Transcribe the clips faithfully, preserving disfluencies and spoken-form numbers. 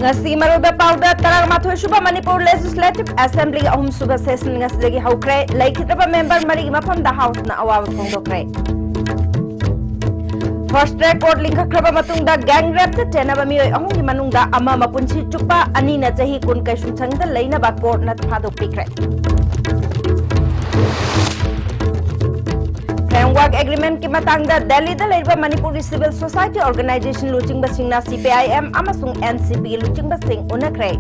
ꯉꯁꯤꯒꯤ ꯃꯔꯨꯑꯣꯏꯕ ꯄꯥꯎꯗ, ꯇꯔꯥꯃꯥꯊꯣꯏ ꯁꯨꯕ ꯃꯅꯤꯄꯨꯔ Legislative Assembly ꯒꯤ ꯑꯍꯨꯝ ꯁꯨꯕ session ꯉꯁꯤꯗꯒꯤ ꯍꯧꯈ꯭ꯔꯦ꯫ ꯂꯩꯈꯤꯗ꯭ꯔꯕ member ꯃꯔꯤꯒꯤ ꯃꯐꯝꯗ House ꯅ ꯑꯋꯥꯕ ꯐꯣꯡꯗꯣꯛꯈ꯭ꯔꯦ꯫ Fast track court ꯂꯤꯡꯈꯠꯈ꯭ꯔꯕ ꯃꯇꯨꯡꯗ gang rape ꯇ ꯆꯦꯟꯅꯕ ꯃꯤꯑꯣꯏ ꯑꯍꯨꯝꯒꯤ ꯃꯅꯨꯡꯗ ꯑꯃ ꯃꯄꯨꯟꯁꯤ ꯆꯨꯞꯄ, ꯑꯅꯤꯅ ꯆꯍꯤ ꯀꯨꯟ ꯀꯩꯁꯨꯝꯁꯪꯗ ꯂꯩꯅꯕ court ꯅ ꯊꯥꯗꯣꯛꯄꯤꯈ꯭ꯔꯦ꯫ Framework Agreement ꯀꯤ ꯃꯇꯥꯡꯗ ꯗꯦꯜꯂꯤꯗ ꯂꯩꯔꯤꯕ ꯃꯅꯤꯄꯨꯔꯒꯤ civil society organization ꯂꯨꯆꯤꯡꯕꯁꯤꯡꯅ C P I M ꯑꯃꯁꯨꯡ N C P ꯒꯤ ꯂꯨꯆꯤꯡꯕꯁꯤꯡ ꯎꯅꯈ꯭ꯔꯦ꯫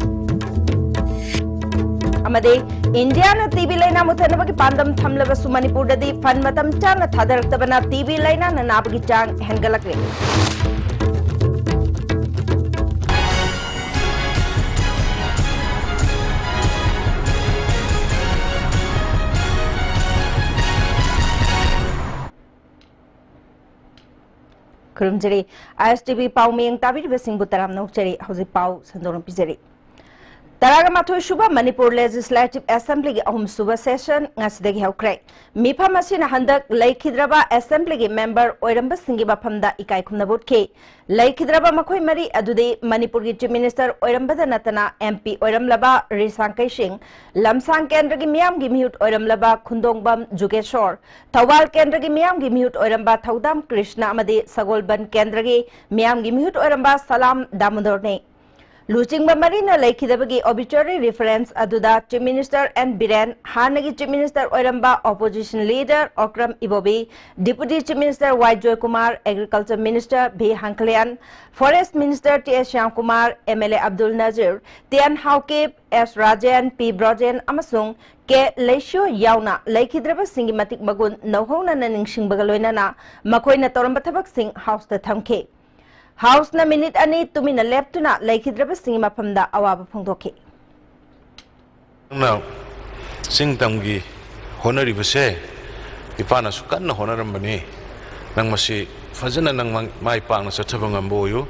ꯑꯃꯗꯤ ꯏꯟꯗꯤꯌꯥꯅ T B ꯂꯥꯏꯅꯥ ꯃꯨꯠꯊꯠꯅꯕꯒꯤ ꯄꯥꯟꯗꯝ ꯊꯝꯂꯕꯁꯨ ꯃꯅꯤꯄꯨꯔꯗꯗꯤ fund ꯃꯇꯝ ꯆꯥꯅ ꯊꯥꯗꯔꯛꯇꯕꯅ T B ꯂꯥꯏꯅꯥꯅ ꯅꯥꯕꯒꯤ ꯆꯥꯡ ꯍꯦꯟꯒꯠꯂꯛꯂꯤ꯫ ꯈꯨꯔꯨꯝꯖꯔꯤ꯫ I S T V ꯄꯥꯎ ꯃꯌꯦꯡ ꯇꯥꯕꯤꯔꯤꯕꯁꯤꯡꯕꯨ ꯇꯔꯥꯝꯅ ꯑꯣꯛꯆꯔꯤ꯫ ꯍꯧꯖꯤꯛ ꯄꯥꯎ ꯁꯟꯗꯣꯛꯅ ꯄꯤꯖꯔꯤ꯫ ꯇꯔꯥꯃꯥꯊꯣꯏ ꯁꯨꯕ ꯃꯅꯤꯄꯨꯔ Legislative Assembly ꯒꯤ ꯑꯍꯨꯝ ꯁꯨꯕ session ꯉꯁꯤꯗꯒꯤ ꯍꯧꯈ꯭ꯔꯦ꯫ ꯃꯤꯐꯝ ꯑꯁꯤꯅ ꯍꯟꯗꯛ ꯂꯩꯈꯤꯗ꯭ꯔꯕ Assembly ꯒꯤ member ꯑꯣꯏꯔꯝꯕꯁꯤꯡꯒꯤ ꯃꯐꯝꯗ ꯏꯀꯥꯏ ꯈꯨꯝꯅꯕ ꯎꯠꯈꯤ꯫ ꯂꯩꯈꯤꯗ꯭ꯔꯕ ꯃꯈꯣꯏ ꯃꯔꯤ ꯑꯗꯨꯗꯤ ꯃꯅꯤꯄꯨꯔꯒꯤ Chief Minister ꯑꯣꯏꯔꯝꯕꯗ ꯅꯠꯇꯅ M P ꯑꯣꯏꯔꯝꯂꯕ ꯔꯤꯁꯥꯡꯈꯩ ꯁꯤꯡ, ꯂꯝꯁꯥꯡ ꯀꯦꯟꯗ꯭ꯔꯒꯤ ꯃꯤꯌꯥꯝꯒꯤ ꯃꯤꯍꯨꯠ ꯑꯣꯏꯔꯝꯂꯕ ꯈꯨꯟꯗꯣꯡꯕꯝ ꯖꯨꯒꯦꯁꯣꯔ, ꯊꯧꯕꯥꯜ ꯀꯦꯟꯗ꯭ꯔꯒꯤ ꯃꯤꯌꯥꯝꯒꯤ ꯃꯤꯍꯨꯠ ꯑꯣꯏꯔꯝꯕ ꯊꯧꯗꯥꯝ ꯀ꯭ꯔꯤꯁꯅ ꯑꯃꯗꯤ ꯁꯒꯣꯜꯕꯟ ꯀꯦꯟꯗ꯭ꯔꯒꯤ ꯃꯤꯌꯥꯝꯒꯤ ꯃꯤꯍꯨꯠ ꯑꯣꯏꯔꯝꯕ ꯁꯂꯥꯝ ꯗꯥꯃꯣꯗꯣꯔꯅꯤ꯫ ꯂꯨꯆꯤꯡꯕ ꯃꯔꯤꯅ ꯂꯩꯈꯤꯗꯕꯒꯤ obituary reference ꯑꯗꯨꯗ Chief Minister N ꯕꯤꯔꯦꯟ, ꯍꯥꯟꯅꯒꯤ Chief Minister ꯑꯣꯏꯔꯝꯕ opposition leader Okram Ibobi, Deputy Chief Minister Y Joykumar, Agriculture Minister V ꯍꯪꯈꯂꯤꯌꯥꯟ, Forest Minister T S Shyamkumar, M L A Abdul Nazir, T N Haokip, S Rajen, P Brojen ꯑꯃꯁꯨꯡ K ꯂꯩꯁꯤꯌꯣ ꯌꯥꯎꯅ ꯂꯩꯈꯤꯗ꯭ꯔꯕꯁꯤꯡꯒꯤ ꯃꯇꯤꯛ ꯃꯒꯨꯟ ꯅꯧꯍꯧꯅꯅ ꯅꯤꯡꯁꯤꯡꯕꯒ ꯂꯣꯏꯅꯅ ꯃꯈꯣꯏꯅ ꯇꯧꯔꯝꯕ ꯊꯕꯛꯁꯤꯡ House ꯇ ꯊꯝꯈꯤ꯫ House ꯅ minute ꯑꯅꯤ ꯇꯨꯃꯤꯟꯅ ꯂꯦꯞꯇꯨꯅ ꯂꯩꯈꯤꯗ꯭ꯔꯕꯁꯤꯡꯒꯤ ꯃꯐꯝꯗ ꯑꯋꯥꯕ ꯐꯣꯡꯗꯣꯛꯈꯤ꯫ ꯅꯪꯅ ꯆꯤꯡ ꯇꯝꯒꯤ ꯍꯣꯠꯅꯔꯤꯕꯁꯦ ꯏꯄꯥꯅꯁꯨ ꯀꯟꯅ ꯍꯣꯠꯅꯔꯝꯕꯅꯤ꯫ ꯅꯪ ꯃꯁꯤ ꯐꯖꯅ ꯅꯪ ꯃꯥꯏ ꯄꯥꯛꯅ ꯆꯠꯊꯕ ꯉꯝꯕ ꯑꯣꯏꯌꯨ꯫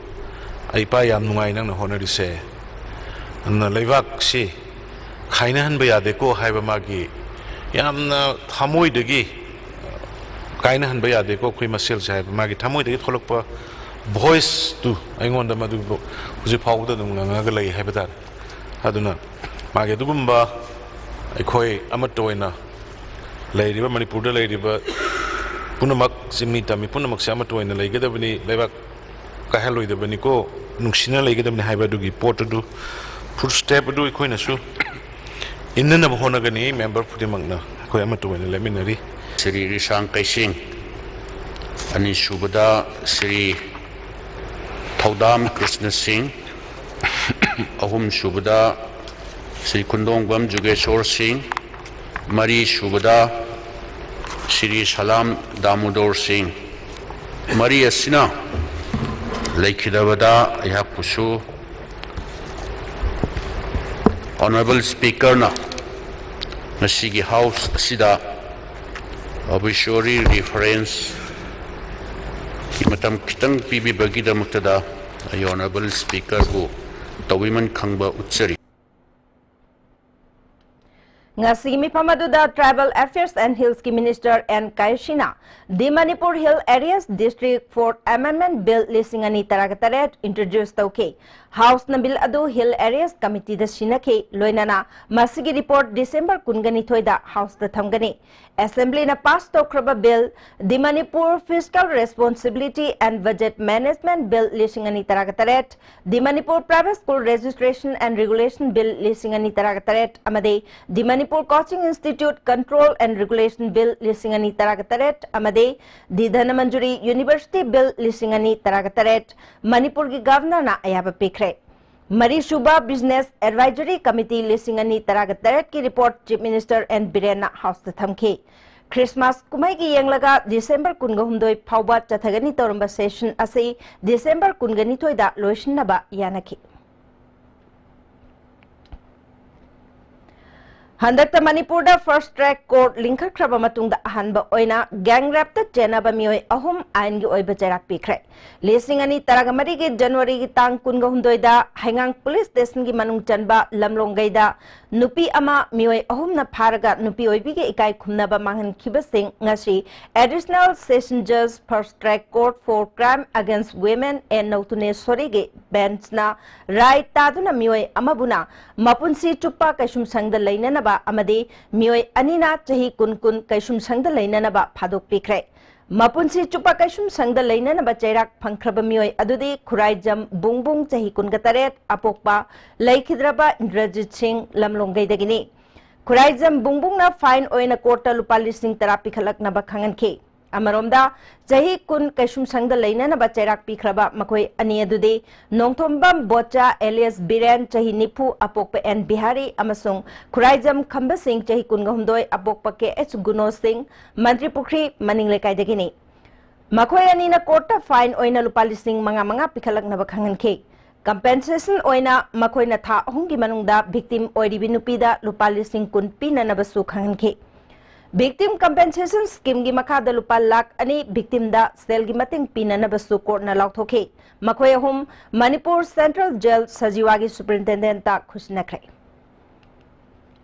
ꯑꯩ ꯏꯄꯥ ꯌꯥꯝ ꯅꯨꯡꯉꯥꯏ ꯅꯪꯅ ꯍꯣꯠꯅꯔꯤꯁꯦ꯫ ꯑꯗꯨꯅ ꯂꯩꯕꯥꯛꯁꯤ ꯈꯥꯏꯅꯍꯟꯕ ꯌꯥꯗꯦꯀꯣ ꯍꯥꯏꯕ ꯃꯥꯒꯤ ꯌꯥꯝꯅ ꯊꯃꯣꯏꯗꯒꯤ ꯀꯥꯏꯅꯍꯟꯕ ꯌꯥꯗꯦꯀꯣ ꯑꯩꯈꯣꯏ ꯃꯁꯦꯜꯁꯦ ꯍꯥꯏꯕ ꯃꯥꯒꯤ ꯊꯃꯣꯏꯗꯒꯤ ꯊꯣꯛꯂꯛꯄ ꯚꯣꯏꯁꯇꯨ ꯑꯩꯉꯣꯟꯗ ꯃꯗꯨꯕꯨ ꯍꯧꯖꯤꯛ ꯐꯥꯎꯕꯗ ꯑꯗꯨꯝ ꯉꯪꯉꯒ ꯂꯩ ꯍꯥꯏꯕ ꯇꯥꯔꯦ꯫ ꯑꯗꯨꯅ ꯃꯥꯒꯤ ꯑꯗꯨꯒꯨꯝꯕ ꯑꯩꯈꯣꯏ ꯑꯃꯠꯇ ꯑꯣꯏꯅ ꯂꯩꯔꯤꯕ, ꯃꯅꯤꯄꯨꯔꯗ ꯂꯩꯔꯤꯕ ꯄꯨꯝꯅꯃꯛ, ꯆꯤꯡꯃꯤ ꯇꯝꯃꯤ ꯄꯨꯝꯅꯃꯛꯁꯦ ꯑꯃꯠꯇ ꯑꯣꯏꯅ ꯂꯩꯒꯗꯕꯅꯤ, ꯂꯩꯕꯥꯛ ꯀꯥꯏꯍꯜꯂꯣꯏꯗꯕꯅꯤꯀꯣ, ꯅꯨꯡꯁꯤꯅ ꯂꯩꯒꯗꯕꯅꯤ ꯍꯥꯏꯕ ꯑꯗꯨꯒꯤ ꯄꯣꯠ ꯑꯗꯨ, ꯐꯨꯜ ꯁ꯭ꯇꯦꯞ ꯑꯗꯨ ꯑꯩꯈꯣꯏꯅꯁꯨ ꯏꯟꯅꯅꯕ ꯍꯣꯠꯅꯒꯅꯤ꯫ ꯃꯦꯝꯕꯔ ꯈꯨꯗꯤꯡꯃꯛꯅ ꯑꯩꯈꯣꯏ ꯑꯃꯠꯇ ꯑꯣꯏꯅ ꯂꯦꯞꯃꯤꯟꯅꯔꯤ꯫ ꯁ꯭ꯔꯤ ꯔꯤꯁꯥꯡ ꯀꯩꯁꯤꯡ, ꯑꯅꯤꯁꯨꯕꯗ ꯁ꯭ꯔꯤ ꯊꯧꯗꯥꯝ ꯀ꯭ꯔꯤꯁꯅ ꯁꯤꯡ, ꯑꯍꯨꯝꯁꯨꯕꯗ ꯁ꯭ꯔꯤ ꯈꯨꯟꯗꯣꯡꯕꯝ ꯖꯨꯒꯦꯁꯣꯔ ꯁꯤꯡ, ꯃꯔꯤꯁꯨꯕꯗ ꯁ꯭ꯔꯤ ꯁꯂꯥꯝ ꯗꯥꯃꯣꯗꯣꯔ ꯁꯤꯡ꯫ ꯃꯔꯤ ꯑꯁꯤꯅ ꯂꯩꯈꯤꯗꯕꯗ ꯑꯩꯍꯥꯛꯄꯨꯁꯨ ꯑꯣꯅꯔꯦꯕꯜ ꯁ꯭ꯄꯤꯀꯔꯅ ꯉꯁꯤꯒꯤ ꯍꯥꯎꯁ ꯑꯁꯤꯗ obituary reference ꯒꯤ ꯃꯇꯝ ꯈꯤꯇꯪ ꯄꯤꯕꯤꯕꯒꯤꯗꯃꯛꯇꯗ ꯑꯩ ꯑꯣꯅꯔꯦꯕꯜ ꯁ꯭ꯄꯤꯀꯔꯕꯨ ꯇꯧꯕꯤꯃꯟ ꯈꯪꯕ ꯎꯠꯆꯔꯤ꯫ ꯉꯁꯤꯒꯤ ꯃꯤꯐꯝ ꯑꯗꯨꯗ Tribal Affairs and Hills ꯀꯤ Minister ꯑꯦꯟ ꯀꯥꯏꯁꯤꯅ The Manipur Hill Areas District for Amendment Bill ꯂꯤꯁꯤꯡ ꯑꯅꯤ ꯇꯔꯥꯒ ꯇꯔꯦꯠ introduce ꯇꯧꯈꯤ꯫ ꯍꯥꯎꯁꯅ ꯕꯤꯜ ꯑꯗꯨ ꯍꯤꯜ ꯑꯦꯔꯤꯌꯥꯁ ꯀꯃꯤꯇꯤꯗ ꯁꯤꯟꯅꯈꯤ꯫ ꯂꯣꯏꯅꯅ ꯃꯁꯤꯒꯤ ꯔꯤꯄꯣꯔꯠ ꯗꯤꯁꯦꯝꯕꯔ ꯀꯨꯟꯒ ꯅꯤꯊꯣꯏꯗ ꯍꯥꯎꯁꯇ ꯊꯝꯒꯅꯤ꯫ ꯑꯦꯁꯦꯝꯕ꯭ꯂꯤꯅ ꯄꯥꯁ ꯇꯧꯈ꯭ꯔꯕ bill The Manipur Fiscal Responsibility and Budget Management Bill ꯂꯤꯁꯤꯡ ꯑꯅꯤ ꯇꯔꯥꯒ ꯇꯔꯦꯠ, The Manipur Private School Registration and Regulation Bill ꯂꯤꯁꯤꯡ ꯑꯅꯤ ꯇꯔꯥꯒ ꯇꯔꯦꯠ ꯑꯃꯗꯤ The Manipur Coaching Institute Control and Regulation Bill ꯂꯤꯁꯤꯡ ꯑꯅꯤ ꯇꯔꯥꯒ ꯇꯔꯦꯠ ꯑꯃꯗꯤ The Dhanamanjuri University Bill ꯂꯤꯁꯤꯡ ꯑꯅꯤ ꯇꯔꯥꯒ ꯇꯔꯦꯠ ꯃꯅꯤꯄꯨꯔꯒꯤ ꯒꯚꯔꯅꯔꯅ ꯑꯌꯥꯕ ꯄꯤꯈ꯭ꯔꯦ꯫ ꯃꯔꯤꯁꯨꯕ Business Advisory Committee ꯂꯤꯁꯤꯡ ꯑꯅꯤ ꯇꯔꯥꯒ ꯇꯔꯦꯠꯀꯤ ꯔꯤꯄꯣꯔꯠ ꯆꯤꯐ ꯃꯤꯅꯤꯁꯇꯔ ꯑꯦꯟ ꯕꯤꯔꯦꯟꯅ ꯍꯥꯎꯁꯇ ꯊꯝꯈꯤ꯫ ꯈ꯭ꯔꯤꯁꯃꯥꯁ ꯀꯨꯝꯍꯩꯒꯤ ꯌꯦꯡꯂꯒ ꯗꯤꯁꯦꯝꯕꯔ ꯀꯨꯟꯒ ꯍꯨꯝꯗꯣꯏ ꯐꯥꯎꯕ ꯆꯠꯊꯒꯅꯤ ꯇꯧꯔꯝꯕ ꯁꯦꯁꯟ ꯑꯁꯤ ꯗꯤꯁꯦꯝꯕꯔ ꯀꯨꯟꯒ ꯅꯤꯊꯣꯏꯗ ꯂꯣꯏꯁꯤꯟꯅꯕ ꯌꯥꯅꯈꯤ꯫ ꯍꯟꯗꯛꯇ ꯃꯅꯤꯄꯨꯔꯗ first track court ꯂꯤꯡꯈꯠꯈ꯭ꯔꯕ ꯃꯇꯨꯡꯗ ꯑꯍꯥꯟꯕ ꯑꯣꯏꯅ gang rapeꯇ ꯆꯦꯟꯅꯕ ꯃꯤꯑꯣꯏ ꯑꯍꯨꯝ ꯑꯥꯏꯟꯒꯤ ꯑꯣꯏꯕ ꯆꯩꯔꯥꯛ ꯄꯤꯈ꯭ꯔꯦ꯫ ꯂꯤꯁꯤꯡ ꯑꯅꯤ ꯇꯔꯥꯃꯔꯤꯒꯤ ꯖꯅꯋꯥꯔꯤꯒꯤ ꯇꯥꯡ ꯀꯨꯟꯒ ꯍꯨꯝꯗꯣꯏꯗ ꯍꯩꯉꯥꯡ police stationꯒꯤ ꯃꯅꯨꯡ ꯆꯟꯕ ꯂꯝꯂꯣꯡꯒꯩꯗ ꯅꯨꯄꯤ ꯑꯃ ꯃꯤꯑꯣꯏ ꯑꯍꯨꯝꯅ ꯐꯥꯔꯒ ꯅꯨꯄꯤ ꯑꯣꯏꯕꯤꯒꯤ ꯏꯀꯥꯏ ꯈꯨꯝꯅꯕ ꯃꯥꯡꯍꯟꯈꯤꯕꯁꯤꯡ ꯉꯁꯤ Additional Session Judge, First Track Court for Crime Against Women A Noutuneswariꯒꯤ benchꯅ ꯔꯥꯏ ꯇꯥꯗꯨꯅ ꯃꯤꯑꯣꯏ ꯑꯃꯕꯨꯅ ꯃꯄꯨꯟꯁꯤ ꯆꯨꯞꯄ ꯀꯩꯁꯨꯝꯁꯪꯗ ꯂꯩꯅꯅꯕ ꯑꯃꯗꯤ ꯃꯤꯑꯣꯏ ꯑꯅꯤꯅ ꯆꯍꯤ ꯀꯨꯟ ꯀꯨꯟ ꯀꯩꯁꯨꯝꯁꯪꯗ ꯂꯩꯅꯅꯕ ꯐꯥꯗꯣꯛꯄꯤꯈ꯭ꯔꯦ꯫ ꯃꯄꯨꯟꯁꯤ ꯆꯨꯞꯄ ꯀꯩꯁꯨꯝꯁꯪꯗ ꯂꯩꯅꯅꯕ ꯆꯩꯔꯥꯛ ꯐꯪꯈ꯭ꯔꯕ ꯃꯤꯑꯣꯏ ꯑꯗꯨꯗꯤ ꯈꯨꯔꯥꯏꯖꯝ ꯕꯨꯡꯕꯨꯡ, ꯆꯍꯤ ꯀꯨꯟꯒ ꯇꯔꯦꯠ, ꯑꯄꯣꯛꯄ ꯂꯩꯈꯤꯗ꯭ꯔꯕ ꯏꯟꯗ꯭ꯔꯖꯤꯠ ꯁꯤꯡ, ꯂꯝꯂꯣꯡꯒꯩꯗꯒꯤꯅꯤ꯫ ꯈꯨꯔꯥꯏꯖꯝ ꯕꯨꯡꯕꯨꯡꯅ fine ꯑꯣꯏꯅ courtꯇ ꯂꯨꯄꯥ ꯂꯤꯁꯤꯡ ꯇꯔꯥ ꯄꯤꯈꯠꯂꯛꯅꯕ ꯈꯪꯍꯟꯈꯤ꯫ ꯑꯃꯔꯣꯝꯗ, ꯆꯍꯤ ꯀꯨꯟ ꯀꯩꯁꯨꯝꯁꯪꯗ ꯂꯩꯅꯅꯕ ꯆꯩꯔꯥꯛ ꯄꯤꯈ꯭ꯔꯕ ꯃꯈꯣꯏ ꯑꯅꯤ ꯑꯗꯨꯗꯤ ꯅꯣꯡꯊꯣꯝꯕꯝ ꯕꯣꯆꯥ alias ꯕꯤꯔꯦꯟ, ꯆꯍꯤ ꯅꯤꯐꯨ, ꯑꯄꯣꯛꯄ ꯑꯦꯟ ꯕꯤꯍꯥꯔꯤ, ꯑꯃꯁꯨꯡ ꯈꯨꯔꯥꯏꯖꯝ ꯈꯝꯕꯁꯤꯡ, ꯆꯍꯤ ꯀꯨꯟꯒ ꯍꯨꯝꯗꯣꯏ, ꯑꯄꯣꯛꯄ ꯀꯦ ꯑꯩꯆ ꯒꯨꯅꯣ ꯁꯤꯡ, ꯃꯟꯇ꯭ꯔꯤꯄꯨꯈ꯭ꯔꯤ ꯃꯅꯤꯡ ꯂꯩꯀꯥꯏꯗꯒꯤꯅꯤ꯫ ꯃꯈꯣꯏ ꯑꯅꯤꯅ courtꯇ fine ꯑꯣꯏꯅ ꯂꯨꯄꯥ ꯂꯤꯁꯤꯡ ꯃꯉꯥ ꯃꯉꯥ ꯄꯤꯈꯠꯂꯛꯅꯕ ꯈꯪꯍꯟꯈꯤ꯫ Compensation ꯑꯣꯏꯅ ꯃꯈꯣꯏꯅ ꯊꯥ ꯑꯍꯨꯝꯒꯤ ꯃꯅꯨꯡꯗ victim ꯑꯣꯏꯔꯤꯕꯤ ꯅꯨꯄꯤꯗ ꯂꯨꯄꯥ ꯂꯤꯁꯤꯡ ꯀꯨꯟ ꯄꯤꯅꯅꯕꯁꯨ ꯈꯪꯍꯟꯈꯤ꯫ Victim Compensation Schemeꯒꯤ ꯃꯈꯥꯗ ꯂꯨꯄꯥ ꯂꯥꯈ ꯑꯅꯤ victimꯗ ꯁꯦꯜꯒꯤ ꯃꯇꯦꯡ ꯄꯤꯅꯅꯕꯁꯨ courtꯅ ꯂꯥꯎꯊꯣꯛꯈꯤ꯫ ꯃꯈꯣꯏ ꯑꯍꯨꯝ ꯃꯅꯤꯄꯨꯔ Central Jail ꯁꯖꯤꯋꯥꯒꯤ superintendentꯇ ꯈꯨꯠꯁꯤꯟꯅꯈ꯭ꯔꯦ꯫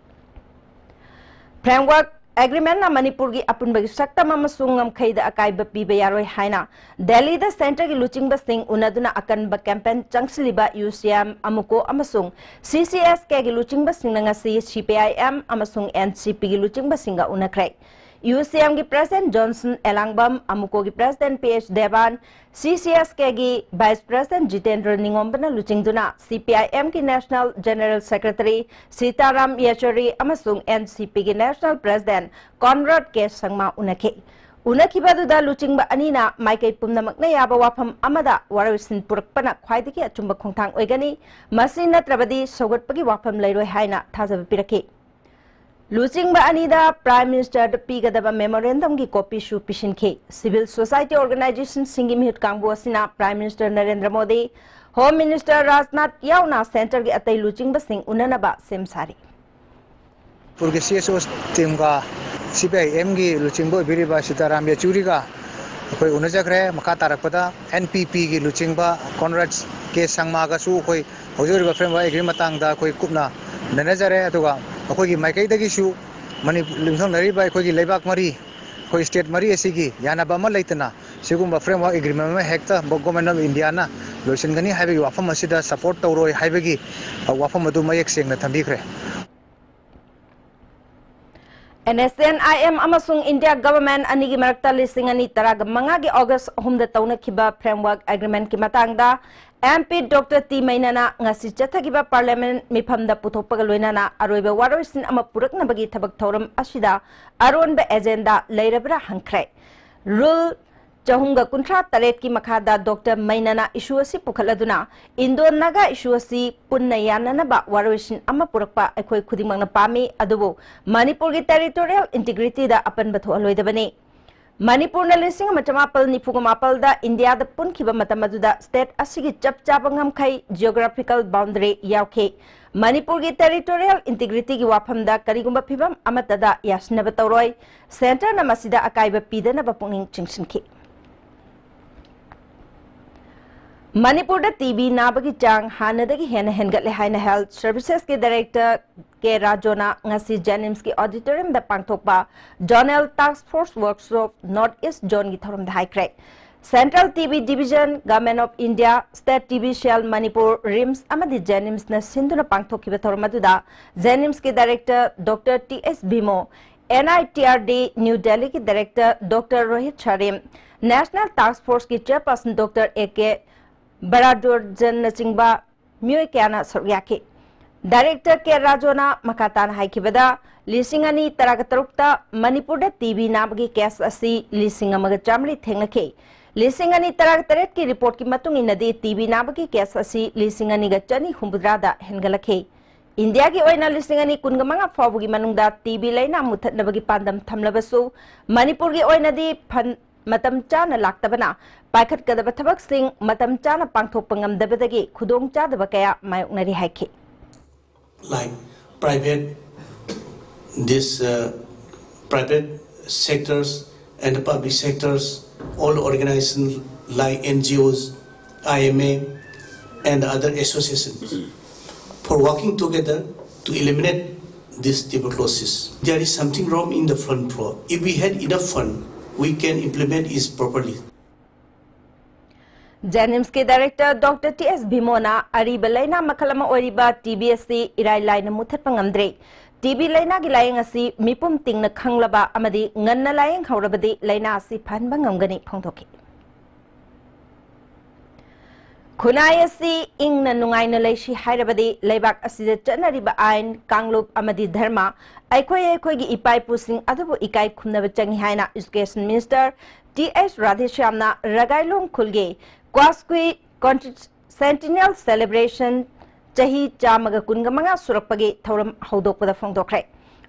Framework Agreementꯅ ꯃꯅꯤꯄꯨꯔꯒꯤ ꯑꯄꯨꯟꯕꯒꯤ ꯁꯛꯇꯝ ꯑꯃꯁꯨꯡ ꯉꯝꯈꯩꯗ ꯑꯀꯥꯏꯕ ꯄꯤꯕ ꯌꯥꯔꯣꯏ ꯍꯥꯏꯅ ꯗꯦꯜꯂꯤꯗ centreꯒꯤ ꯂꯨꯆꯤꯡꯕꯁꯤꯡ ꯎꯅꯗꯨꯅ ꯑꯀꯟꯕ campaign ꯆꯪꯁꯤꯜꯂꯤꯕ UCM, ꯑꯃꯨꯀꯣ ꯑꯃꯁꯨꯡ CCSKꯒꯤ ꯂꯨꯆꯤꯡꯕꯁꯤꯡꯅ ꯉꯁꯤ CPIM ꯑꯃꯁꯨꯡ NCPꯒꯤ ꯂꯨꯆꯤꯡꯕꯁꯤꯡꯒ ꯎꯅꯈ꯭ꯔꯦ꯫ UCMꯒꯤ President Johnson ꯑꯦꯂꯥꯡꯕꯝ, ꯑꯃꯨꯀꯣꯒꯤ President P H Devan, CCSKꯒꯤ Vice President Jitendra ꯅꯤꯉꯣꯝꯕꯅ ꯂꯨꯆꯤꯡꯗꯨꯅ CPIMꯒꯤ National General Secretary ꯁꯤꯇꯥꯔꯥꯝ ꯌꯦꯆꯨꯔꯤ ꯑꯃꯁꯨꯡ NCPꯒꯤ National President ꯀꯣꯟꯔꯥꯗ ꯀꯦ ꯁꯪꯃꯥ ꯎꯅꯈꯤ꯫ ꯎꯅꯈꯤꯕ ꯑꯗꯨꯗ ꯂꯨꯆꯤꯡꯕ ꯑꯅꯤꯅ ꯃꯥꯏꯀꯩ ꯄꯨꯝꯅꯃꯛꯅ ꯌꯥꯕ ꯋꯥꯐꯝ ꯑꯃꯗ ꯋꯥꯔꯣꯏꯁꯤꯟ ꯄꯨꯔꯛꯄꯅ ꯈ꯭ꯋꯥꯏꯗꯒꯤ ꯑꯆꯨꯝꯕ ꯈꯣꯡꯊꯥꯡ ꯑꯣꯏꯒꯅꯤ, ꯃꯁꯤ ꯅꯠꯇ꯭ꯔꯕꯗꯤ ꯁꯧꯒꯠꯄꯒꯤ ꯋꯥꯐꯝ ꯂꯩꯔꯣꯏ ꯍꯥꯏꯅ ꯊꯥꯖꯕ ꯄꯤꯔꯛꯈꯤ꯫ ꯂꯨꯆꯤꯡꯕ ꯑꯅꯤꯗ Prime Ministerꯗ ꯄꯤꯒꯗꯕ memorandumꯒꯤ copyꯁꯨ ꯄꯤꯁꯤꯟꯈꯤ꯫ Civil society organizationꯁꯤꯡꯒꯤ ꯃꯤꯍꯨꯠ ꯀꯥꯡꯕꯨ ꯑꯁꯤꯅ Prime Minister Narendra Modi, Home Minister Rajnath ꯌꯥꯎꯅ centreꯒꯤ ꯑꯇꯩ ꯂꯨꯆꯤꯡꯕꯁꯤꯡ ꯎꯅꯅꯕ ꯁꯦꯝ ꯁꯥꯔꯤ꯫ ꯃꯅꯤꯄꯨꯔꯒꯤ ꯁꯤ ꯑꯦꯁ ꯑꯣ ꯇꯤꯝꯒ ꯁꯤ ꯄꯤ ꯑꯥꯏ ꯑꯦꯝꯒꯤ ꯂꯨꯆꯤꯡꯕ ꯑꯣꯏꯕꯤꯔꯤꯕ ꯁꯤꯇꯥꯔꯥꯝ ꯌꯦꯆꯨꯔꯤꯒ ꯑꯩꯈꯣꯏ ꯎꯅꯖꯈ꯭ꯔꯦ꯫ ꯃꯈꯥ ꯇꯥꯔꯛꯄꯗ ꯑꯦꯟ ꯄꯤ ꯄꯤꯒꯤ ꯂꯨꯆꯤꯡꯕ ꯀꯣꯟꯔꯥꯗ ꯀꯦ ꯁꯪꯃꯥꯒꯁꯨ ꯑꯩꯈꯣꯏ ꯍꯧꯖꯤꯛ ꯑꯣꯏꯔꯤꯕ ꯐ꯭ꯔꯦꯝꯋꯥꯔꯛ ꯑꯦꯒ꯭ꯔꯤꯃꯦꯟ ꯃꯇꯥꯡꯗ ꯑꯩꯈꯣꯏ ꯀꯨꯞꯅ ꯅꯩꯅꯖꯔꯦ꯫ ꯑꯗꯨꯒ ꯑꯩꯈꯣꯏꯒꯤ ꯃꯥꯏꯀꯩꯗꯒꯤꯁꯨ ꯃꯅꯤ-, ꯌꯨꯝꯊꯪꯅꯔꯤꯕ ꯑꯩꯈꯣꯏꯒꯤ ꯂꯩꯕꯥꯛ ꯃꯔꯤ, ꯑꯩꯈꯣꯏ ꯁ꯭ꯇꯦꯠ ꯃꯔꯤ ꯑꯁꯤꯒꯤ ꯌꯥꯅꯕ ꯑꯃ ꯂꯩꯇꯅ ꯁꯤꯒꯨꯝꯕ ꯐ꯭ꯔꯦꯝꯋꯥꯔꯛ ꯑꯦꯒ꯭ꯔꯤꯃꯦꯟ ꯑꯃ ꯍꯦꯛꯇ ꯒꯣ-, ꯒꯣꯚꯔꯟꯃꯦꯟꯠ ꯑꯣꯐ ꯏꯟꯗꯤꯌꯥꯅ ꯂꯣꯏꯁꯤꯟꯒꯅꯤ ꯍꯥꯏꯕꯒꯤ ꯋꯥꯐꯝ ꯑꯁꯤꯗ ꯁꯄꯣꯔꯠ ꯇꯧꯔꯣꯏ ꯍꯥꯏꯕꯒꯤ, ꯑ, ꯋꯥꯐꯝ ꯑꯗꯨ ꯃꯌꯦꯛ ꯁꯦꯡꯅ ꯊꯝꯕꯤꯈ꯭ꯔꯦ꯫ N S N I M ꯑꯃꯁꯨꯡ ꯏꯟꯗꯤꯌꯥ ꯒꯚꯔꯟꯃꯦꯟꯠ ꯑꯅꯤꯒꯤ ꯃꯔꯛꯇ ꯂꯤꯁꯤꯡ ꯑꯅꯤ ꯇꯔꯥꯒ ꯃꯉꯥꯒꯤ ꯑꯣꯒꯁ꯭ꯠ ꯑꯍꯨꯝꯗ ꯇꯧꯅꯈꯤꯕ ꯐ꯭ꯔꯦꯝꯋꯥꯔꯛ ꯑꯦꯒ꯭ꯔꯤꯃꯦꯟꯠꯀꯤ ꯃꯇꯥꯡꯗ ꯑꯦꯝ ꯄꯤ ꯗꯣꯛꯇꯔ ꯇꯤ ꯃꯩꯅꯥꯅ ꯉꯁꯤ ꯆꯠꯊꯈꯤꯕ ꯄꯥꯔꯂꯤꯌꯥꯃꯦꯟꯠ ꯃꯤꯐꯝꯗ ꯄꯨꯊꯣꯛꯄꯒ ꯂꯣꯏꯅꯅ ꯑꯔꯣꯏꯕ ꯋꯥꯔꯣꯏꯁꯤꯟ ꯑꯃ ꯄꯨꯔꯛꯅꯕꯒꯤ ꯊꯕꯛ ꯊꯧꯔꯝ ꯑꯁꯤꯗ ꯑꯔꯣꯟꯕ ꯑꯦꯖꯦꯟꯗꯥ ꯂꯩꯔꯕ꯭ꯔꯥ ꯍꯪꯈ꯭ꯔꯦ꯫ ꯔꯨꯜ ꯆꯍꯨꯝꯒ ꯀꯨꯟꯊ꯭ꯔꯥ ꯇꯔꯦꯠꯀꯤ ꯃꯈꯥꯗ ꯗꯣꯛꯇꯔ ꯃꯩꯅꯥꯅ ꯏꯁꯨ ꯑꯁꯤ ꯄꯨꯈꯠꯂꯗꯨꯅ ꯏꯟꯗꯣ ꯅꯥꯒꯥ ꯏꯁꯨ ꯑꯁꯤ ꯄꯨꯟꯅ ꯌꯥꯅꯅꯕ ꯋꯥꯔꯣꯏꯁꯤꯟ ꯑꯃ ꯄꯨꯔꯛꯄ ꯑꯩꯈꯣꯏ ꯈꯨꯗꯤꯡꯃꯛꯅ ꯄꯥꯝꯃꯤ, ꯑꯗꯨꯕꯨ ꯃꯅꯤꯄꯨꯔꯒꯤ ꯇꯦꯔꯤꯇꯣꯔꯤꯌꯦꯜ ꯏꯟꯇꯤꯒ꯭ꯔꯤꯇꯤꯗ ꯑꯄꯟꯕ ꯊꯣꯛꯍꯜꯂꯣꯏꯗꯕꯅꯤ꯫ ꯃꯅꯤꯄꯨꯔꯅ ꯂꯤꯁꯤꯡ ꯑꯃ ꯆꯃꯥꯄꯜ ꯅꯤꯐꯨꯒ ꯃꯥꯄꯜꯗ ꯏꯟꯗꯤꯌꯥꯗ ꯄꯨꯟꯈꯤꯕ ꯃꯇꯝ ꯑꯗꯨꯗ ꯁ꯭ꯇꯦꯠ ꯑꯁꯤꯒꯤ ꯆꯞ ꯆꯥꯕ ꯉꯝꯈꯩ, ꯖꯤꯑꯣꯒ꯭ꯔꯥꯐꯤꯀꯦꯜ ꯕꯥꯎꯟꯗꯔꯤ, ꯌꯥꯎꯈꯤ꯫ ꯃꯅꯤꯄꯨꯔꯒꯤ ꯇꯦꯔꯤꯇꯣꯔꯤꯌꯦꯜ ꯏꯟꯇꯤꯒ꯭ꯔꯤꯇꯤꯒꯤ ꯋꯥꯐꯝꯗ ꯀꯔꯤꯒꯨꯝꯕ ꯐꯤꯚꯝ ꯑꯃꯠꯇꯗ ꯌꯥꯁꯤꯟꯅꯕ ꯇꯧꯔꯣꯏ꯫ ꯁꯦꯟꯇꯔꯅ ꯃꯁꯤꯗ ꯑꯀꯥꯏꯕ ꯄꯤꯗꯅꯕ ꯄꯨꯛꯅꯤꯡ ꯆꯤꯡꯁꯤꯟꯈꯤ꯫ ꯃꯅꯤꯄꯨꯔꯗ ꯇꯤ ꯕꯤ ꯅꯥꯕꯒꯤ ꯆꯥꯡ ꯍꯥꯟꯅꯗꯒꯤ ꯍꯦꯟꯅ ꯍꯦꯟꯒꯠꯂꯦ ꯍꯥꯏꯅ ꯍꯦꯜꯊ ꯁꯔꯚꯤꯁꯦꯁꯀꯤ ꯗꯥꯏꯔꯦꯛꯇꯔ ꯀꯦ ꯔꯥꯖꯣꯅ ꯉꯁꯤ ꯖꯦꯅꯤꯝꯁꯀꯤ ꯑꯣꯗꯤꯇꯣꯔꯤꯌꯝꯗ ꯄꯥꯡꯊꯣꯛꯄ zonal task force workshop north east ꯖꯣꯟꯒꯤ ꯊꯧꯔꯝꯗ ꯍꯥꯏꯈ꯭ꯔꯦ꯫ Central T B division, government of India, state T B cell Manipur, RIMS ꯑꯃꯗꯤ ꯖꯦꯅꯤꯝꯁꯅ ꯁꯤꯟꯗꯨꯅ ꯄꯥꯡꯊꯣꯛꯈꯤꯕ ꯊꯧꯔꯝ ꯑꯗꯨꯗ ꯖꯦꯅꯤꯝꯁꯀꯤ director doctor T S Vimo, N I T R D new ꯗꯦꯜꯂꯤꯒꯤ director doctor Rohit Sarin, national task ꯐꯣꯔꯁꯀꯤ ꯆꯦꯌꯔꯄꯔꯁꯟ ꯗꯣꯛꯇꯔ ꯑꯦ ꯀꯦ ꯕꯔꯥꯗꯣꯔꯖꯟꯅꯆꯤꯡꯕ ꯃꯤꯑꯣꯏ ꯀꯌꯥꯅ ꯁꯔꯨꯛ ꯌꯥꯈꯤ꯫ ꯗꯥꯏꯔꯦꯛꯇꯔ ꯀꯦ ꯔꯥꯖꯣꯅ ꯃꯈꯥ ꯇꯥꯅ ꯍꯥꯏꯈꯤꯕꯗ, ꯂꯤꯁꯤꯡ ꯑꯅꯤ ꯇꯔꯥꯒ ꯇꯔꯨꯛꯇ ꯃꯅꯤꯄꯨꯔꯗ ꯇꯤ ꯕꯤ ꯅꯥꯕꯒꯤ ꯀꯦꯁ ꯑꯁꯤ ꯂꯤꯁꯤꯡ ꯑꯃꯒ ꯆꯥꯃꯔꯤ ꯊꯦꯡꯅꯈꯤ꯫ ꯂꯤꯁꯤꯡ ꯑꯅꯤ ꯇꯔꯥꯒ ꯇꯔꯦꯠꯀꯤ ꯔꯤꯄꯣꯔꯠꯀꯤ ꯃꯇꯨꯡ ꯏꯟꯅꯗꯤ, ꯇꯤ ꯕꯤ ꯅꯥꯕꯒꯤ ꯀꯦꯁ ꯑꯁꯤ ꯂꯤꯁꯤꯡ ꯑꯅꯤꯒ ꯆꯅꯤ ꯍꯨꯝꯐꯨꯇꯔꯥꯗ ꯍꯦꯟꯒꯠꯂꯛꯈꯤ꯫ ꯏꯟꯗꯤꯌꯥꯒꯤ ꯑꯣꯏꯅ ꯂꯤꯁꯤꯡ ꯑꯅꯤ ꯀꯨꯟꯒ ꯃꯉꯥ ꯐꯥꯎꯕꯒꯤ ꯃꯅꯨꯡꯗ ꯇꯤ ꯕꯤ ꯂꯥꯏꯅꯥ ꯃꯨꯠꯊꯠꯅꯕꯒꯤ ꯄꯥꯟꯗꯝ ꯊꯝꯂꯕꯁꯨ, ꯃꯅꯤꯄꯨꯔꯒꯤ ꯑꯣꯏꯅꯗꯤ ꯐꯟ-, ꯃꯇꯝ ꯆꯥꯅ ꯂꯥꯛꯇꯕꯅ ꯄꯥꯏꯈꯠꯀꯗꯕ ꯊꯕꯛꯁꯤꯡ ꯃꯇꯝ ꯆꯥꯅ ꯄꯥꯡꯊꯣꯛꯄ ꯉꯝꯗꯕꯗꯒꯤ ꯈꯨꯗꯣꯡꯆꯥꯗꯕ ꯀꯌꯥ ꯃꯥꯌꯣꯛꯅꯔꯤ ꯍꯥꯏꯈꯤ꯫ Like private This uh, private sectors and the public sectors, all organizations like N G Os, I M A, and other associations for working together to eliminate this tuberculosis. There is something wrong in the fund flow. If we had enough fund, we can implement it properly. ꯖꯦꯅꯤꯝꯁꯀꯤ director doctor T S ꯚꯤꯃꯣꯅ ꯑꯔꯤꯕ ꯂꯥꯏꯅꯥ ꯃꯈꯜ ꯑꯃ ꯑꯣꯏꯔꯤꯕ T B ꯑꯁꯤ ꯏꯔꯥꯏ ꯂꯥꯏꯅ ꯃꯨꯊꯠꯄ ꯉꯝꯗ꯭ꯔꯦ꯫ ꯇꯤ ꯕꯤ ꯂꯥꯏꯅꯥꯒꯤ ꯂꯥꯏꯌꯦꯡ ꯑꯁꯤ ꯃꯤꯄꯨꯝ ꯇꯤꯡꯅ ꯈꯪꯂꯕ ꯑꯃꯗꯤ ꯉꯟꯅ ꯂꯥꯏꯌꯦꯡ ꯍꯧꯔꯕꯗꯤ ꯂꯥꯏꯅꯥ ꯑꯁꯤ ꯐꯍꯟꯕ ꯉꯝꯒꯅꯤ ꯐꯣꯡꯗꯣꯛꯈꯤ꯫ ꯈꯨꯟꯅꯥꯏ ꯑꯁꯤ ꯏꯪꯅ ꯅꯨꯡꯉꯥꯏꯅ ꯂꯩꯁꯤ ꯍꯥꯏꯔꯕꯗꯤ ꯂꯩꯕꯥꯛ ꯑꯁꯤꯗ ꯆꯠꯅꯔꯤꯕ ꯑꯥꯏꯟ, ꯀꯥꯡꯂꯨꯞ ꯑꯃꯗꯤ ꯙꯔꯃ, ꯑꯩꯈꯣꯏ ꯑꯩꯈꯣꯏꯒꯤ ꯏꯄꯥ ꯏꯄꯨꯁꯤꯡ ꯑꯗꯨꯕꯨ ꯏꯀꯥꯏ ꯈꯨꯝꯅꯕ ꯆꯪꯏ ꯍꯥꯏꯅ Education Minister ꯇꯤ ꯑꯦꯁ ꯔꯥꯙꯦꯁ꯭ꯌꯥꯝꯅ ꯔꯒꯥꯏꯂꯣꯡ ꯈꯨꯜꯒꯤ ꯀ꯭ꯋꯥꯁꯀꯨꯏ Centennial Celebration ꯆꯍꯤ ꯆꯥꯝꯃꯒ ꯀꯨꯟꯒ ꯃꯉꯥ ꯁꯨꯔꯛꯄꯒꯤ ꯊꯧꯔꯝ ꯍꯧꯗꯣꯛꯄꯗ ꯐꯣꯡꯗꯣꯛꯈ꯭ꯔꯦ꯫